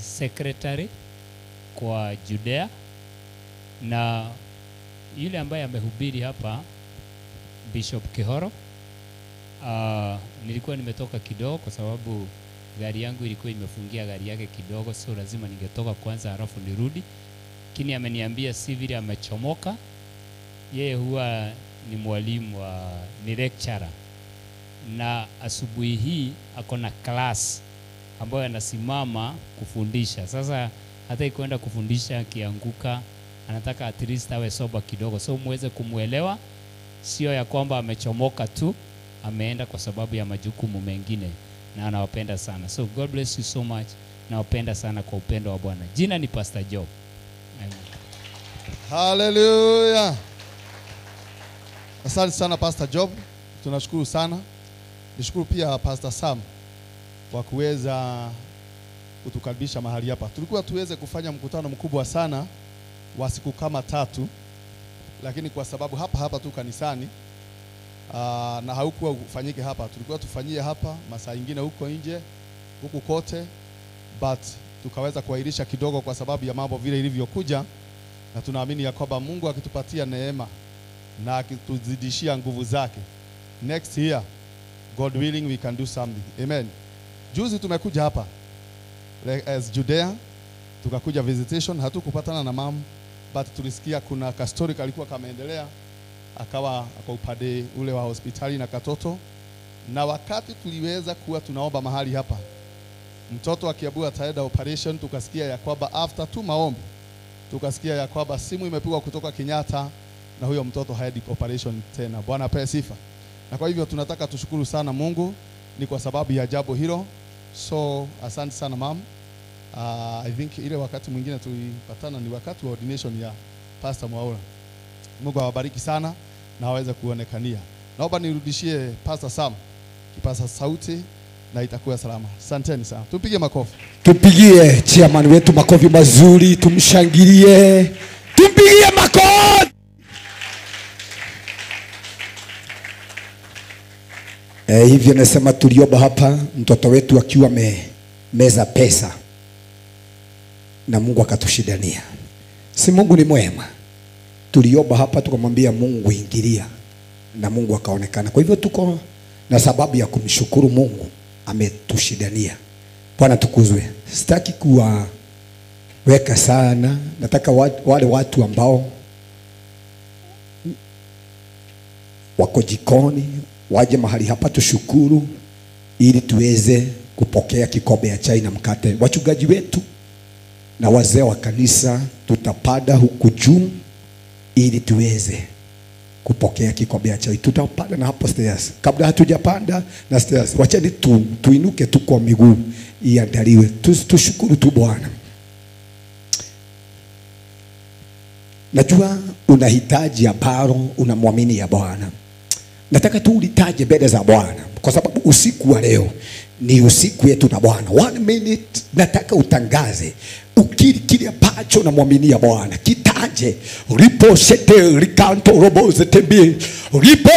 secretary kwa Judea, na yule ambaye amehubiri hapa Bishop Kihoro. Nilikuwa nimetoka kidogo kwa sababu gari yangu ilikuwa imefungia gari yake kidogo, so lazima ningetoka kwanza halafu nirudi. Lakini ameniambia si vile amechomoka. Yeye huwa ni mwalimu wa, ni lecturer, na asubuhi hii ako na class ambayo anasimama kufundisha. Sasa hata ikwenda kufundisha akianguka, anataka at least awe sober kidogo, so muweze kumuelewa. Sio ya kwamba amechomoka tu, ameenda kwa sababu ya majukumu mengine, na anawapenda sana. So God bless you so much. Nawapenda sana kwa upendo wa Bwana. Jina ni Pastor Job. Amen. Hallelujah. Asante sana Pastor Job. Tunashukuru sana. Nishukuru pia Pastor Sam kwa kuweza kutukaribisha mahali hapa. Tulikuwa tuweze kufanya mkutano mkubwa sana wa siku kama 3, lakini kwa sababu hapa hapa tu kanisani, na haukuwa ufanyike hapa, tulikuwa tufanyie hapa masaa ingine huko nje huku kote, but tukaweza kuahirisha kidogo kwa sababu ya mambo vile ilivyokuja, na tunaamini ya kwamba Mungu akitupatia neema na akituzidishia nguvu zake, next year God willing we can do something. Amen. Juzi tumekuja hapa as Judea, tukakuja visitation, hatukupatana na mam, but tulisikia kuna kastori kalikuwa kameendelea, akawa kwa upande ule wa hospitali na katoto. Na wakati tuliweza kuwa tunaomba mahali hapa, mtoto akiambiwa ataenda operation, tukasikia ya kwamba after tu maombi, tukasikia ya kwamba simu imepigwa kutoka Kenyatta na huyo mtoto haendi operation tena. Bwana apewe sifa. Na kwa hivyo tunataka tushukuru sana Mungu ni kwa sababu ya jambo hilo. So asante sana mam. I think ile wakati mwingine tulipatana ni wakati wa ordination ya Pastor Mwaura. Mungu awabariki sana na aweze kuonekania. Naomba nirudishie Pastor Sam kipaza sauti na itakuwa salama. Asanteni sana. Tupige makofi. Tupigie chairman wetu makofi mazuri, tumshangilie. Tumpigie makofi. Hivyo nasema tuliomba hapa mtoto wetu akiwa meza pesa, na Mungu akatushidania. Si Mungu ni mwema? Tuliomba hapa tukamwambia Mungu ingilia, na Mungu akaonekana. Kwa hivyo tuko na sababu ya kumshukuru Mungu, ametushidania. Bwana tukuzwe. Sitaki kuwaweka sana, nataka wale watu ambao wako jikoni waje mahali hapa tushukuru, ili tuweze kupokea kikombe ya chai na mkate. Wachungaji wetu na wazee wa kanisa tutapanda huku juu ili tuweze kupokea kikombe ya chai. Tutapanda na hapo stairs. Kabla hatujapanda na stairs, wacheni tuinuke tu kwa miguu iandaliwe. Tushukuru tu Bwana. Najua unahitaji ambalo unamwamini ya Bwana. Nataka tu ulitaje mbele za Bwana, kwa sababu usiku wa leo ni usiku yetu na Bwana. 1 minute nataka utangaze, ukiri kile ambacho unamwaminia Bwana. Kitaje. Ripo shete rikanto robo zete bi. Ripo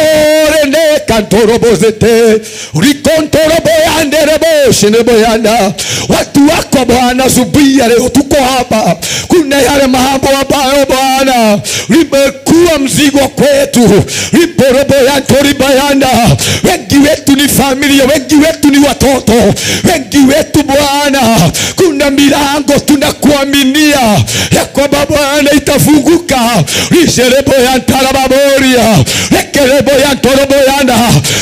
rene kanto robo zete. Rikonto robo yande robo shenebo yanda. Watu wako Bwana subia leo tuko hapa. Kuna yale mambo ambayo Bwana limekuwa mzigo kwetu. Ripo robo yanto ribayanda. Wengi wetu ni familia, wengi wetu ni watoto, wengi wetu Bwana kuna milango tunakuaminia ya kwamba Bwana itafunguka. Risherebo ya ntarababoria, rekerebo ya ntoroboyanda.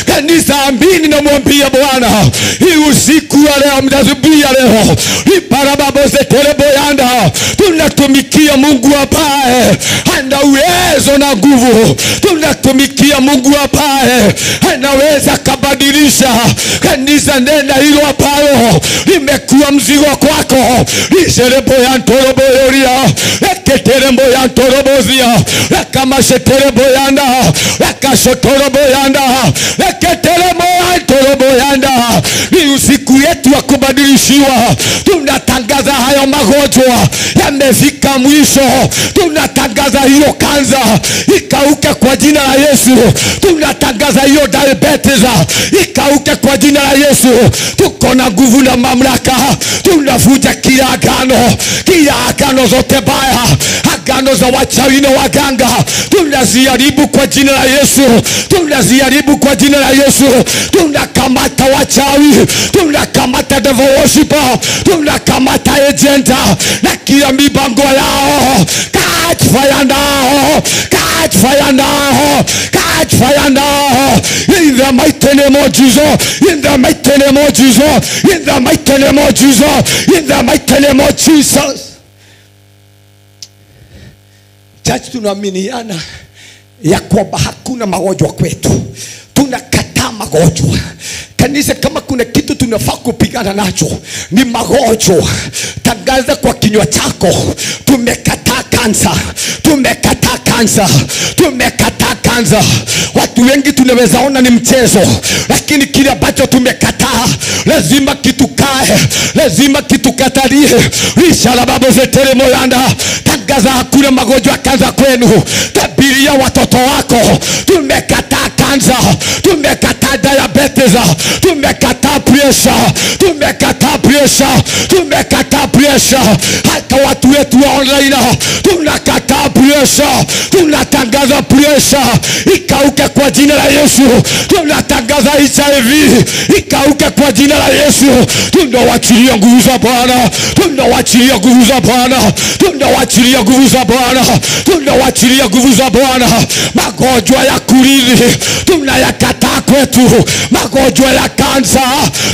Kanisa, amini na mwambia Bwana hii usiku wa leo, mtazubia leo riparababozetereboyanda. Tunatumikia Mungu ambaye ana uwezo na nguvu. Tunatumikia Mungu ambaye anaweza kabadilisha. Kanisa, nena hilo ambalo limekuwa mzigo kwako. Risherebo ya ntoroboyoria, reketerembo ya ntorobozia, rekamashetereboyanda, rekashotoroboyanda, reketeremo ya ntoroboyanda. Ni usiku yetu wa kubadilishiwa. Tunatangaza hayo magonjwa yamefika mwisho. Tunatangaza hiyo kansa ikauke kwa jina la Yesu. Tunatangaza hiyo diabetes ikauke kwa jina la Yesu. Tuko na nguvu na mamlaka. Tunavunja kila agano, kila agano zote baya, agano za wachawi na waganga, tunaziharibu kwa jina la Yesu. Tunaziharibu kwa jina la Yesu. Tunakamata wachawi, tunakamata devil worshiper, tunakamata agenda na kila mipango yao. Catch fire now, catch fire now, catch fire now. In the mighty name of Jesus, in the mighty name of Jesus, in the mighty name of Jesus, in the mighty name of Jesus. Church, tunaaminiana ya kwamba hakuna magonjwa kwetu. Tunakataa magonjwa. Kanisa, kama kuna kitu tunafaa kupigana nacho ni magonjwa. Tangaza kwa kinywa chako, tumekataa kansa, tumekataa kansa, tumekataa kansa. Watu wengi tunaweza ona ni mchezo, lakini kile ambacho tumekataa lazima kitukae, lazima kitukatalie. Rishalababo zetere moyanda. Tangaza hakuna magonjwa kansa kwenu. Tabiria watoto wako, tumekataa kansa, tumekataa diabetes, tumekataa pressure, tumekataa pressure, tumekataa pressure. Hata watu wetu wa online tunakataa pressure. Tunatangaza pressure ikauke kwa jina la Yesu. Tunatangaza HIV ikauke kwa jina la Yesu. Tunawachilia nguvu za Bwana, tunawachilia nguvu za Bwana, tunawachilia nguvu za Bwana, tunawachilia nguvu za Bwana. Magonjwa ya kurithi tunayakataa kwetu. Magonjwa ya kansa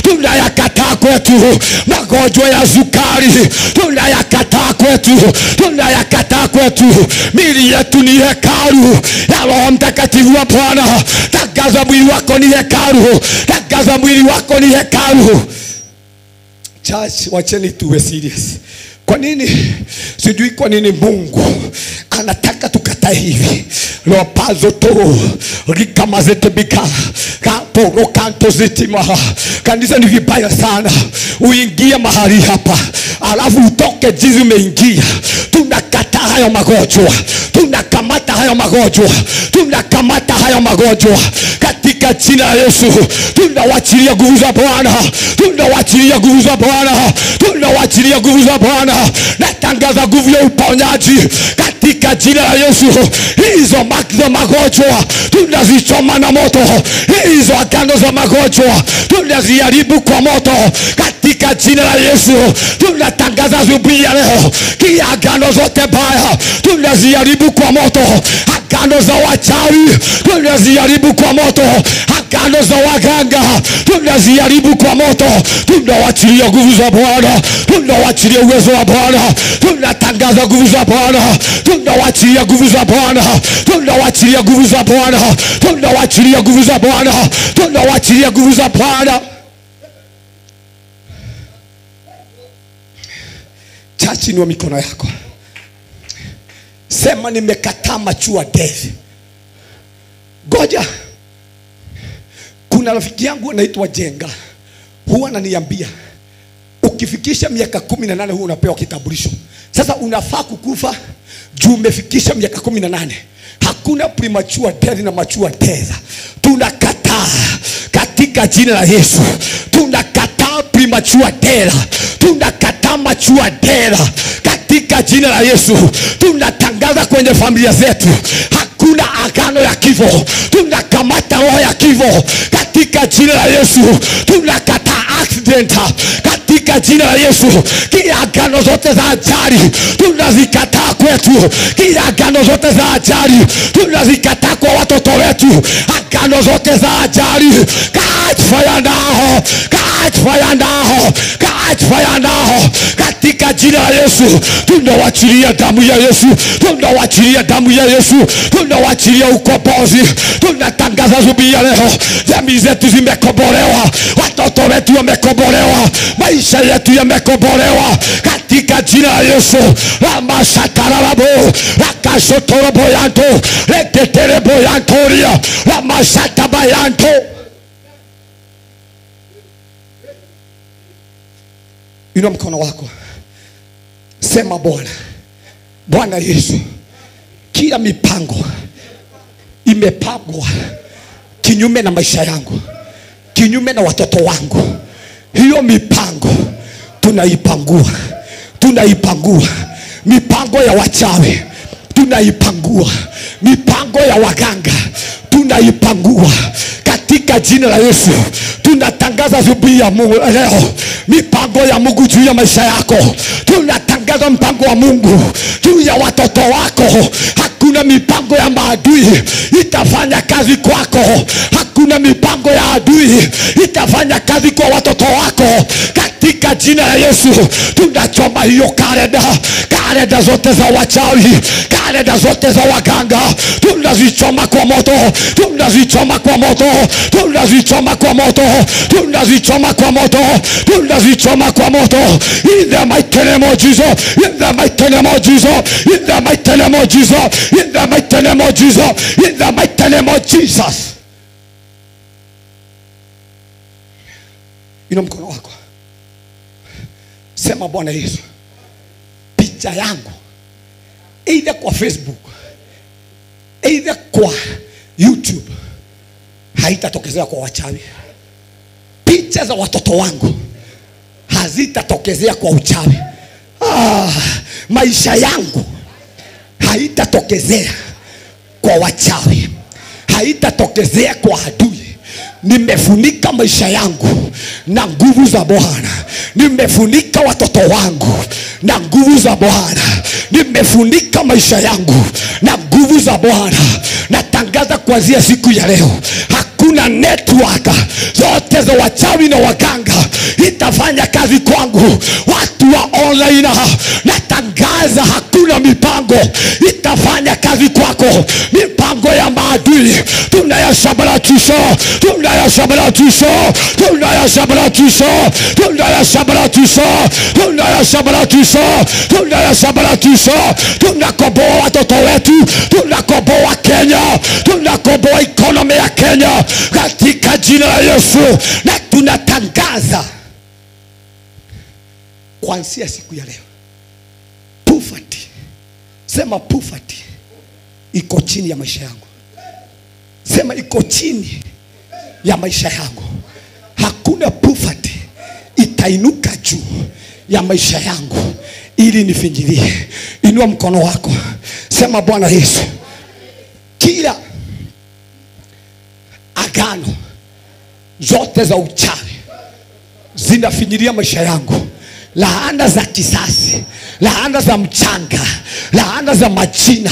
tunayakataa kwetu. Magonjwa ya sukari tunayakataa kwetu, tunayakataa kwetu. Miili yetu ni hekalu ya Roho Mtakatifu wa Bwana. Tangaza mwili wako ni hekalu, tangaza mwili wako ni hekalu. Church, wacheni tuwe serious. Kwa nini? Sijui kwa nini Mungu anataka tukatae hivi. Lopazo to rikamazetebika kapo rokanto zitima. Kanisa, ni vibaya sana uingie mahali hapa alafu utoke jinsi umeingia. Tunakataa hayo magonjwa, tunakamata hayo magonjwa, tunakamata hayo magonjwa katika jina la Yesu. Tunawachilia nguvu za Bwana, tunawachilia nguvu za Bwana, tunawachilia nguvu za Bwana. Natangaza nguvu ya uponyaji katika jina la Yesu. Hizo za magonjwa tunazichoma na moto, hizo agano za magonjwa tunaziharibu kwa moto katika jina la Yesu. Tunatangaza asubuhi ya leo, kila agano zote baya tunaziharibu kwa moto. Agano za wachawi tunaziharibu kwa moto. Agano za waganga tunaziharibu kwa moto. Tunawachilia nguvu za Bwana, tunawachilia uwezo wa Bwana. Tunatangaza nguvu za Bwana, tunawachilia nguvu za Bwana, tunawachilia nguvu za Bwana, tunawachilia nguvu za Bwana, tunawachilia nguvu za Bwana. Church, inua mikono yako. Sema nimekataa mature death. Goja. Kuna rafiki yangu anaitwa Jenga. Huwa ananiambia ukifikisha miaka 18 huwa unapewa kitambulisho. Sasa unafaa kukufa juu umefikisha miaka 18. Hakuna premature death na mature death. Tunakataa katika jina la Yesu. Tunakataa premature death. Tunakataa mature death katika jina la Yesu. Tunatangaza kwenye familia zetu hakuna agano ya kifo. Tunakamata roho ya kifo katika jina la Yesu. Tunakataa accident katika jina la Yesu. Kila agano zote za ajali tunazikataa kwetu. Kila agano zote za ajali tunazikataa kwa watoto wetu. Agano zote za ajali, catch fire now, catch fire now, catch fire now katika jina la Yesu. Tunawachilia damu ya Yesu, tunawachilia damu ya Yesu, tunawachilia ukombozi. Tunatangaza asubuhi ya leo, jamii zetu zimekombolewa, watoto wetu wamekombolewa, maisha yetu yamekombolewa katika jina la Yesu. Ramashatarabo rakashotoroboyanto reketereboyantoria ramashatabayanto. Inua mkono wako, sema Bwana, Bwana Yesu, kila mipango imepangwa kinyume na maisha yangu, kinyume na watoto wangu, hiyo mipango tunaipangua, tunaipangua. Mipango ya wachawi tunaipangua, mipango ya waganga tunaipangua katika jina la Yesu. Tunatangaza asubuhi ya Mungu leo mipango ya Mungu juu ya maisha yako. Tunatangaza mpango wa Mungu juu ya watoto wako. Hakuna mipango ya maadui itafanya kazi kwako. Hakuna mipango ya adui itafanya kazi kwa watoto wako katika jina la Yesu. Tunachoma hiyo kalenda, kalenda zote za wachawi, kalenda zote za waganga, tunazichoma kwa moto, tunazichoma kwa moto, tunazichoma kwa moto, tunazichoma kwa moto, tunazichoma kwa moto. In the mighty name of Jesus, in the mighty name of Jesus, in the mighty name of Jesus, in the mighty name of Jesus, in the mighty name of Jesus. Inua mkono wako, sema Bwana Yesu, picha yangu either kwa Facebook either kwa YouTube haitatokezea kwa wachawi. Picha za watoto wangu hazitatokezea kwa uchawi. Maisha yangu haitatokezea kwa wachawi, haitatokezea kwa adui. Nimefunika maisha yangu na nguvu za Bwana. Nimefunika watoto wangu na nguvu za Bwana. Nimefunika maisha yangu na nguvu za Bwana. Natangaza kuanzia siku ya leo, hakuna network zote za wachawi na waganga itafanya kazi kwangu. Watu wa online, natangaza hakuna mipango itafanya kazi kwako. Mipango ya maadui tunayasambaratisha, tunayasambaratisha, tunayasambaratisha, tunayasambaratisha, tunayasambaratisha, tunayasambaratisha. Tunakomboa watoto wetu, tunakomboa Kenya, tunakomboa economy ya Kenya katika jina la Yesu. Na tunatangaza kuanzia siku ya leo, poverty, sema poverty iko chini ya maisha yangu. Sema iko chini ya maisha yangu. Hakuna poverty itainuka juu ya maisha yangu ili nifinjilie. Inua mkono wako, sema Bwana Yesu, kila agano zote za uchawi zinafinyilia maisha yangu, laana za kisasi, laana za mchanga, laana za majina,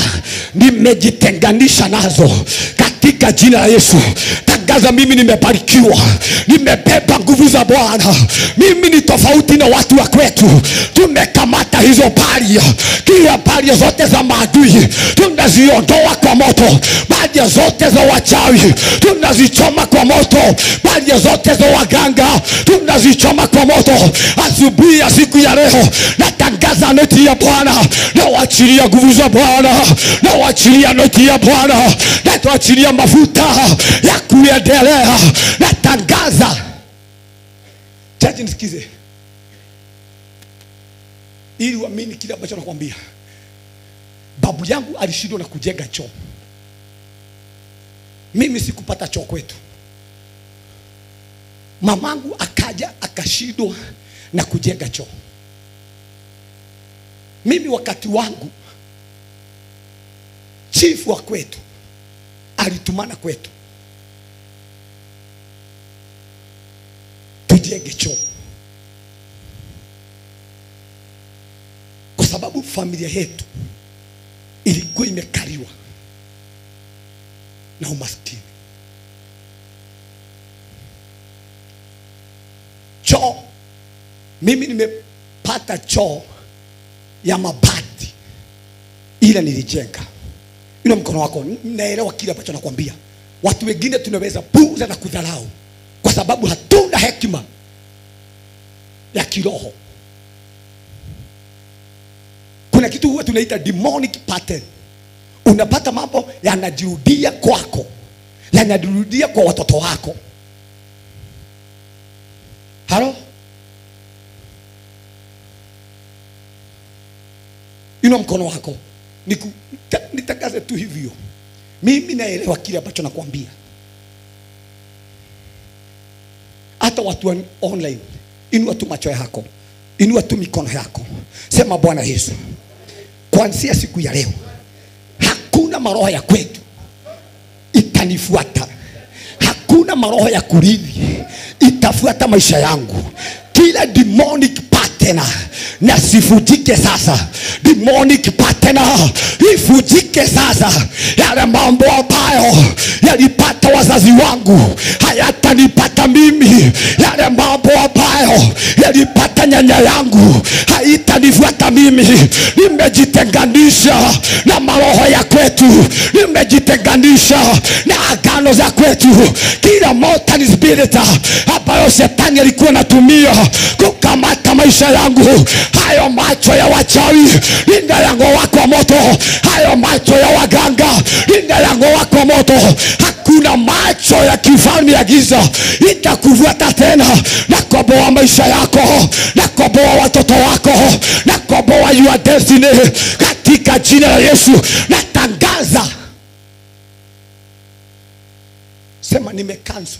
nimejitenganisha nazo katika jina la Yesu. Natangaza mimi nimebarikiwa, nimebeba nguvu za Bwana. Mimi ni tofauti na watu wa kwetu. Tumekamata hizo baria, kila baria zote za maadui tunaziondoa kwa moto, baria zote za wachawi tunazichoma kwa moto, baria zote za waganga tunazichoma kwa moto. Asubuhi ya siku ya leo natangaza noti ya Bwana, nawaachilia nguvu za Bwana, nawaachilia noti ya Bwana, nawaachilia mafuta ya kuendelea. Natangaza. Chachi, nisikize ili uamini kile ambacho nakwambia. Babu yangu alishindwa na kujenga choo. Mimi sikupata choo kwetu. Mamangu akaja akashindwa na kujenga choo. Mimi wakati wangu chief wa kwetu alitumana kwetu tujenge choo, kwa sababu familia yetu ilikuwa imekaliwa na umaskini. Choo, mimi nimepata choo ya mabati ila nilijenga. Ina mkono wako, naelewa kile ambacho nakwambia. Watu wengine tunaweza puuza na kudharau kwa sababu hatuna hekima ya kiroho. Kuna kitu huwa tunaita demonic pattern. Unapata mambo yanajirudia kwako, yanajirudia kwa watoto wako. Halo? Ina mkono wako. Nitangaze tu hivyo. Mimi naelewa kile ambacho nakwambia. Hata watu online, inua tu macho yako, inua tu mikono yako, sema Bwana Yesu, kuanzia siku ya leo hakuna maroho ya kwetu itanifuata, hakuna maroho ya kurithi itafuata maisha yangu. Kila demonic pattern na sifujike sasa. Demonic pattern ifujike sasa. Yale mambo ambayo yalipata wazazi wangu hayatanipata mimi. Yale mambo ambayo yalipata nyanya yangu haitanifuata mimi. Nimejitenganisha na maroho ya kwetu, nimejitenganisha na agano za kwetu. Kila mountain spirit ambayo shetani alikuwa anatumia kukamata maisha yangu, hayo macho ya wachawi ninayang'oa kwa moto, hayo macho ya waganga ninayang'oa kwa moto. Hakuna macho ya kifalme ya giza itakufuata tena. Nakomboa maisha yako, nakomboa watoto wako, nakomboa your destiny katika jina la Yesu. Natangaza, sema nimecancel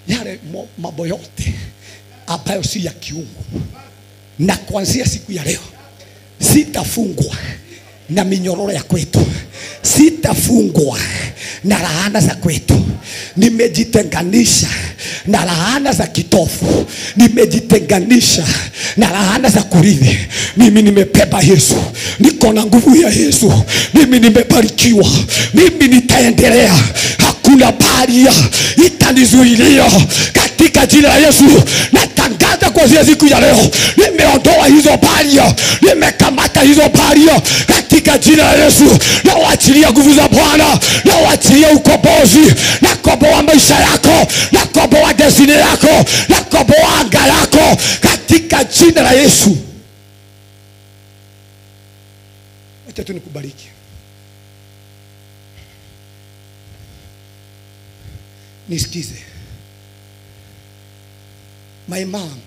yale mambo yote ambayo si ya kiungu, na kuanzia siku ya leo sitafungwa na minyororo ya kwetu, sitafungwa na laana za kwetu. Nimejitenganisha na laana za kitofu, nimejitenganisha na laana za kurithi. Mimi nimebeba Yesu, niko na nguvu ya Yesu, mimi nimebarikiwa, mimi nitaendelea. Hakuna baria itanizuilia katika jina la Yesu. Natangaza kuanzia siku ya leo, nimeondoa hizo baria, nimekamata hizo baria katika jina la Yesu. Nawaachilia nguvu za Bwana, nawaachilia ukombozi. Nakomboa maisha yako, nakomboa destiny yako, nakomboa anga yako katika jina la Yesu. Acha tu nikubariki. Nisikize. My mom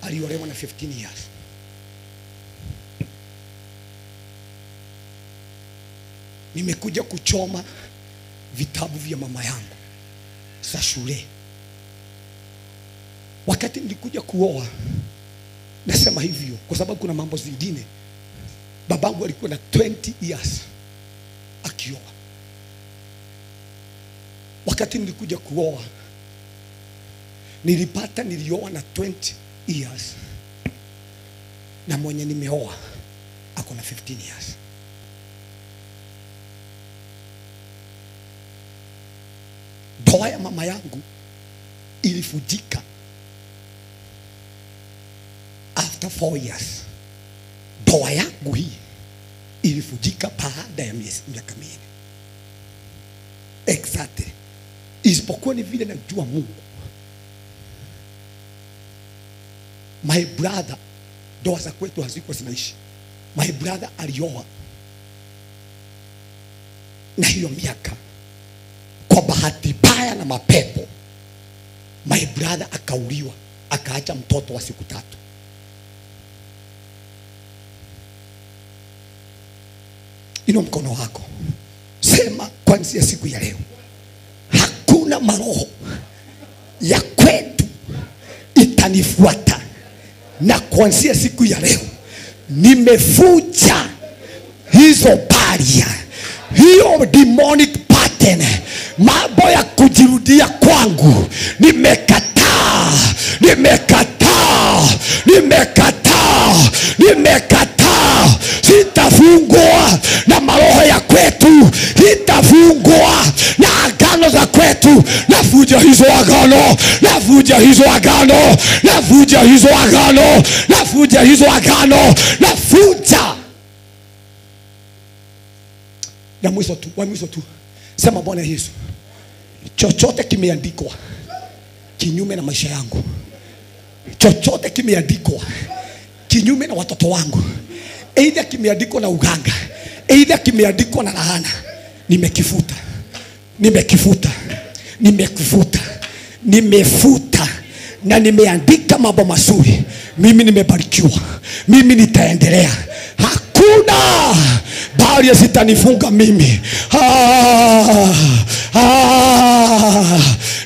aliolewa na 15 years. Nimekuja kuchoma vitabu vya mama yangu za shule. Wakati nilikuja kuoa, nasema hivyo kwa sababu kuna mambo zingine. Babangu alikuwa na 20 years akioa. Wakati nilikuja kuoa, nilioa na 20 years. Na mwenye nimeoa ako na 15 years. Ndoa ya mama yangu ilifujika after 4 years. Ndoa yangu hii ilifujika baada ya miaka 4. Exactly. Isipokuwa ni vile najua Mungu. My brother, ndoa za kwetu hazikuwa zinaishi. My brother alioa na hiyo miaka, kwa bahati mbaya na mapepo, my brother akauliwa, akaacha mtoto wa siku 3. Inua mkono wako, sema kuanzia siku ya leo, hakuna maroho ya kwetu itanifuata. Na kuanzia siku ya leo nimefuja hizo barrier, hiyo demonic pattern, mambo ya kujirudia kwangu. Nimekataa, nimekataa, nimekataa, nimekataa. Sitafungwa na maroho ya kwetu, sitafungwa na agano za kwetu. Navuja hizo agano, navuja hizo agano, navuja hizo agano, navuja hizo agano, navuja. Na mwisho tu, wa mwisho tu, sema Bwana Yesu, chochote kimeandikwa kinyume na maisha yangu, chochote kimeandikwa kinyume na watoto wangu, either kimeandikwa na uganga, either kimeandikwa na laana, nimekifuta, nimekifuta, nimekifuta, nimefuta, na nimeandika mambo mazuri. Mimi nimebarikiwa, mimi nitaendelea. Hakuna bali zitanifunga mimi.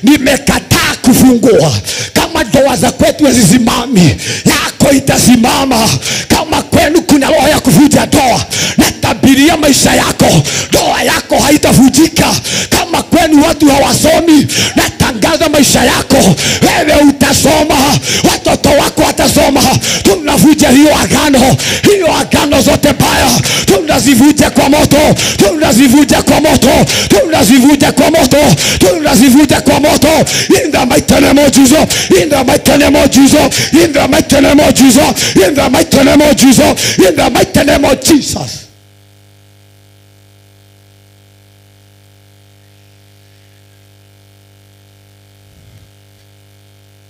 Nimekataa kufungua. Kama ndoa za kwetu hazisimami, yako itasimama. Kama kwenu kuna roho ya kuvuja ndoa, natabiria maisha yako, ndoa yako haitavunjika. Kama kwenu watu hawasomi, natangaza maisha yako, wewe utasoma, watoto wako watasoma. Tunavuja hiyo agano, hiyo agano zote mbaya tunazivuja kwa moto, tunazivuja kwa moto, tunazivuja kwa moto, tunazivuja kwa moto. In the mighty name of Jesus, in the mighty name of Jesus, in the mighty name of Jesus, in the mighty name of Jesus, in the mighty name of Jesus.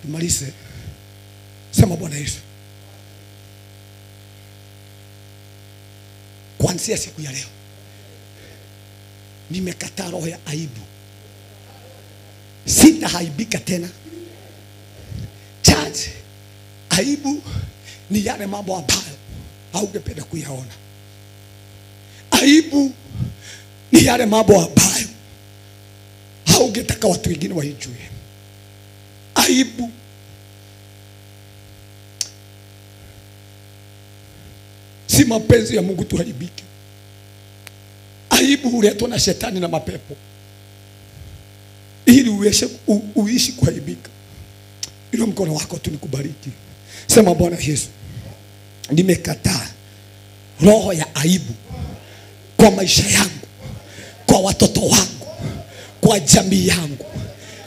Tumalize. Sema Bwana Yesu, kuanzia siku ya leo nimekataa roho ya aibu. Sitahaibika tena. Church, aibu ni yale mambo ambayo haungependa kuyaona. Aibu ni yale mambo ambayo haungetaka watu wengine waijue. Aibu. Si mapenzi ya Mungu tuaibike. Aibu huletwa na shetani na mapepo ili uishi kuaibika. Ilo mkono wako tu nikubariki. Sema Bwana Yesu, nimekataa roho ya aibu kwa maisha yangu, kwa watoto wangu, kwa jamii yangu.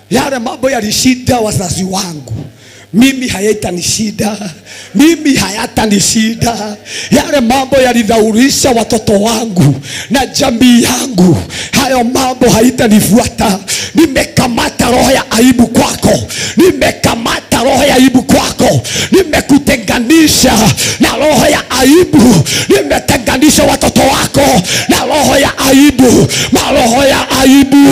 Yale mambo yalishinda wazazi wangu, mimi hayatanishinda, mimi hayatanishinda. Yale mambo yalidhaurisha watoto wangu na jamii yangu, hayo mambo haitanifuata. Nimekamata roho ya aibu kwako, nimekamata roho ya aibu kwako, nimekutenganisha na roho ya aibu, nimetenganisha watoto wako na roho ya aibu, maroho ya aibu.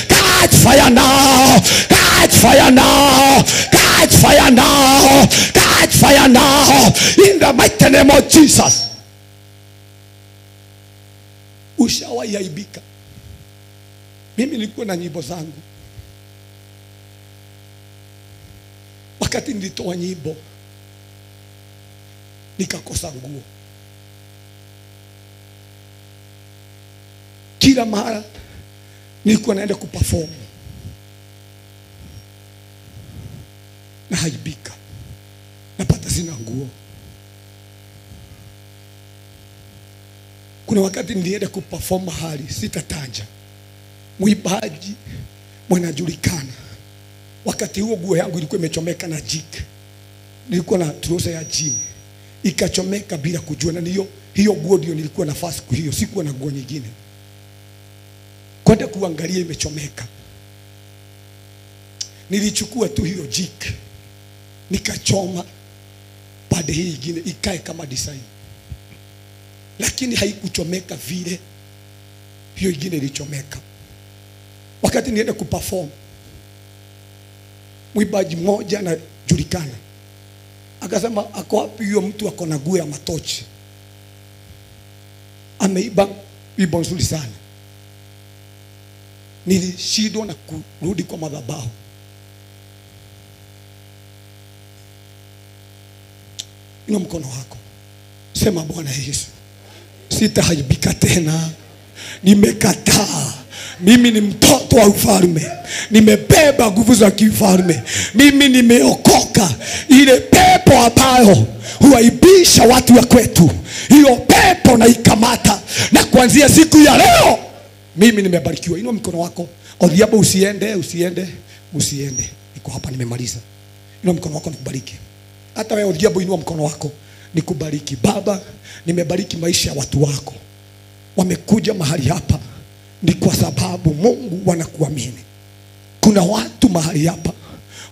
Catch fire now, catch fire now, catch fire now, catch fire now, in the mighty name of Jesus. Ushawahi aibika? Mimi nilikuwa na nyimbo zangu. Wakati nilitoa nyimbo nikakosa nguo. Kila mara nilikuwa naenda kuperform nahaibika, napata sina nguo. Kuna wakati nilienda kuperform mahali sitatanja, mwimbaji Mwanajulikana. Wakati huo nguo yangu ilikuwa imechomeka na jik. Nilikuwa na trouser ya jean. Ikachomeka bila kujua, na hiyo nguo ndio nilikuwa nafasi siku hiyo, sikuwa na nguo nyingine. Kwenda kuangalia imechomeka. Nilichukua tu hiyo jik. Nikachoma pande hii nyingine ikae kama design. Lakini haikuchomeka vile hiyo nyingine ilichomeka. Wakati nienda kuperform, mwimbaji mmoja anajulikana akasema, ako wapi huyo mtu ako na nguo ya matochi? Ameiba wimbo nzuri sana. Nilishindwa na kurudi kwa madhabahu. Inua mkono wako, sema, Bwana Yesu, sitahaibika tena. Nimekataa. Mimi ni mtoto wa ufalme. Nimebeba nguvu za kifalme. Mimi nimeokoka. Ile pepo ambayo huaibisha watu wa kwetu, hiyo pepo naikamata. Na kuanzia siku ya leo mimi nimebarikiwa. Inua mkono wako. Odhiambo, usiende, usiende, usiende. Niko hapa nimemaliza. Inua mkono wako nikubariki. Hata wewe Odhiambo, inua mkono wako nikubariki. Baba, nimebariki maisha ya watu wako. Wamekuja mahali hapa ni kwa sababu Mungu wanakuamini. Kuna watu mahali hapa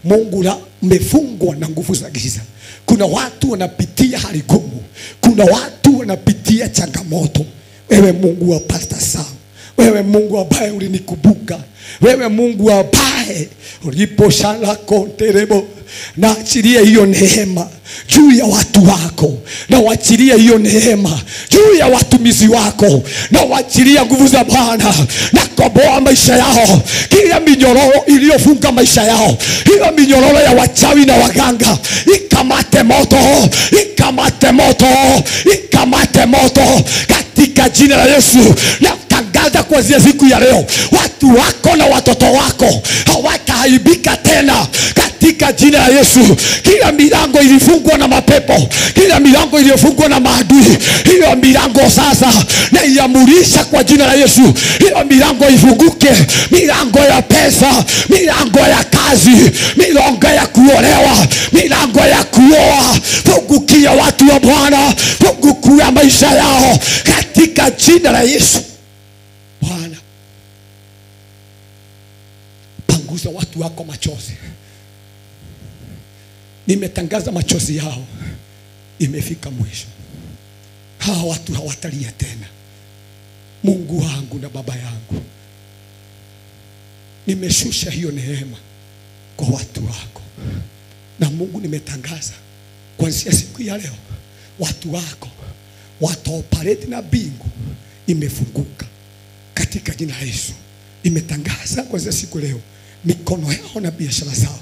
Mungu wamefungwa na nguvu za giza. Kuna watu wanapitia hali ngumu. Kuna watu wanapitia changamoto. Wewe Mungu wa Pastor Sam, wewe Mungu ambaye ulinikumbuka, wewe Mungu ambaye uliposhala konterebo, na achilia hiyo neema juu ya watu wako, na waachilia hiyo neema juu ya watumizi wako, na waachilia nguvu za Bwana na koboa maisha yao, kila minyororo iliyofunga maisha yao, hiyo minyororo ya wachawi na waganga ikamate moto, ikamate moto, ikamate moto katika jina la Yesu. Na tangaza kuanzia siku ya leo, watu wako na watoto wako hawataaibika tena katika jina la Yesu. Kila milango ilifungwa na mapepo, kila milango iliyofungwa na maadui, hiyo milango sasa naiamurisha kwa jina la Yesu, hiyo milango ifunguke. Milango ya pesa, milango ya kazi, milango ya kuolewa, milango ya kuoa, fungukia watu wa Bwana, fungukia maisha yao katika jina la Yesu. Bwana, panguza watu wako machozi. Nimetangaza machozi yao imefika mwisho. Hawa watu hawatalia tena. Mungu wangu na baba yangu, nimeshusha hiyo neema kwa watu wako. Na Mungu, nimetangaza kuanzia siku ya leo watu wako wataoperate na mbingu imefunguka katika jina la Yesu. Nimetangaza kuanzia siku leo mikono yao na biashara zao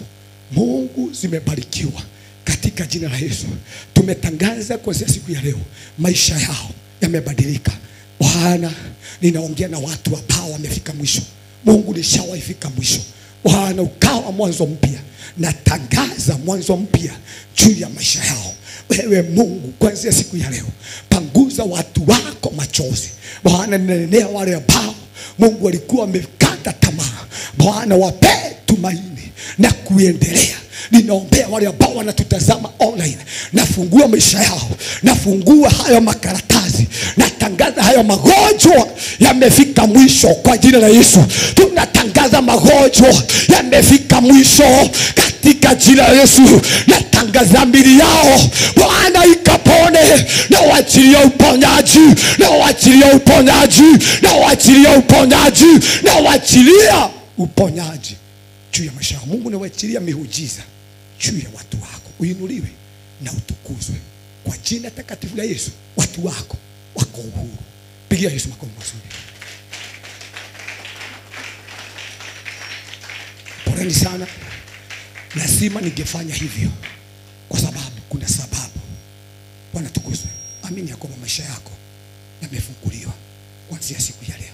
Mungu zimebarikiwa katika jina la Yesu. Tumetangaza kuanzia siku ya leo maisha yao yamebadilika. Bwana, ninaongea na watu ambao wamefika mwisho. Mungu, nishawaifika mwisho. Bwana, ukawa mwanzo mpya. Natangaza mwanzo mpya juu ya maisha yao. Wewe Mungu, kuanzia siku ya leo panguza watu wako machozi. Bwana, ninanenea wale ambao Mungu alikuwa wamekata tamaa. Bwana, wape tumaini na kuendelea. Ninaombea wale ambao wanatutazama online, nafungua maisha yao, nafungua hayo makaratasi, natangaza hayo magonjwa yamefika mwisho kwa jina la Yesu. Tunatangaza magonjwa yamefika mwisho katika jina la Yesu. Natangaza miili yao Bwana ikapone, na waachilia uponyaji, na waachilia uponyaji, na waachilia uponyaji, na waachilia uponyaji juu ya maisha yao. Mungu, niwaachilia miujiza juu ya watu wako. Uinuliwe na utukuzwe kwa jina takatifu la Yesu. Watu wako wako uhuru. Pigia Yesu makofi mazuri. Poleni sana. Lazima ningefanya hivyo kwa sababu kuna sababu. Bwana tukuzwe. Amini ya kwamba maisha yako yamefunguliwa kuanzia siku ya leo.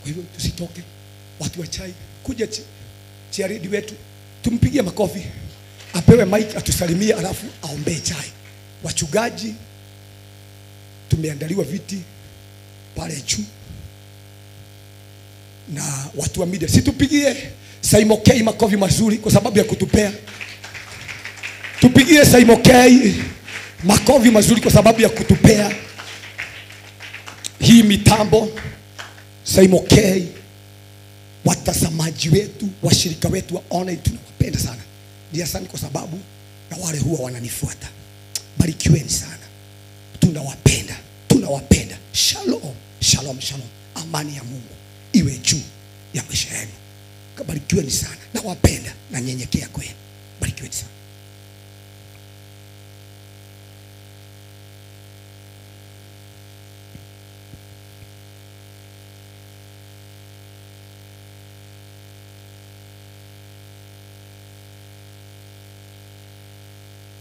Kwa hivyo tusitoke. Watu wa chai kuja chiaridi wetu, tumpigie makofi, apewe mic atusalimie, alafu aombee chai. Wachungaji, tumeandaliwa viti pale juu. Na watu wa media, situpigie Saimokei makofi mazuri kwa sababu ya kutupea. Tupigie Saimokei makofi mazuri kwa sababu ya kutupea hii mitambo. Saimokei, watazamaji wetu, washirika wetu wa online, tunawapenda sana. Ni asante kwa sababu na wale huwa wananifuata. Barikiweni sana. Tunawapenda, tunawapenda. Shalom, shalom, shalom. Amani ya Mungu iwe juu ya maisha yenu. Barikiweni sana. Nawapenda na nyenyekea kwenu. Barikiweni sana.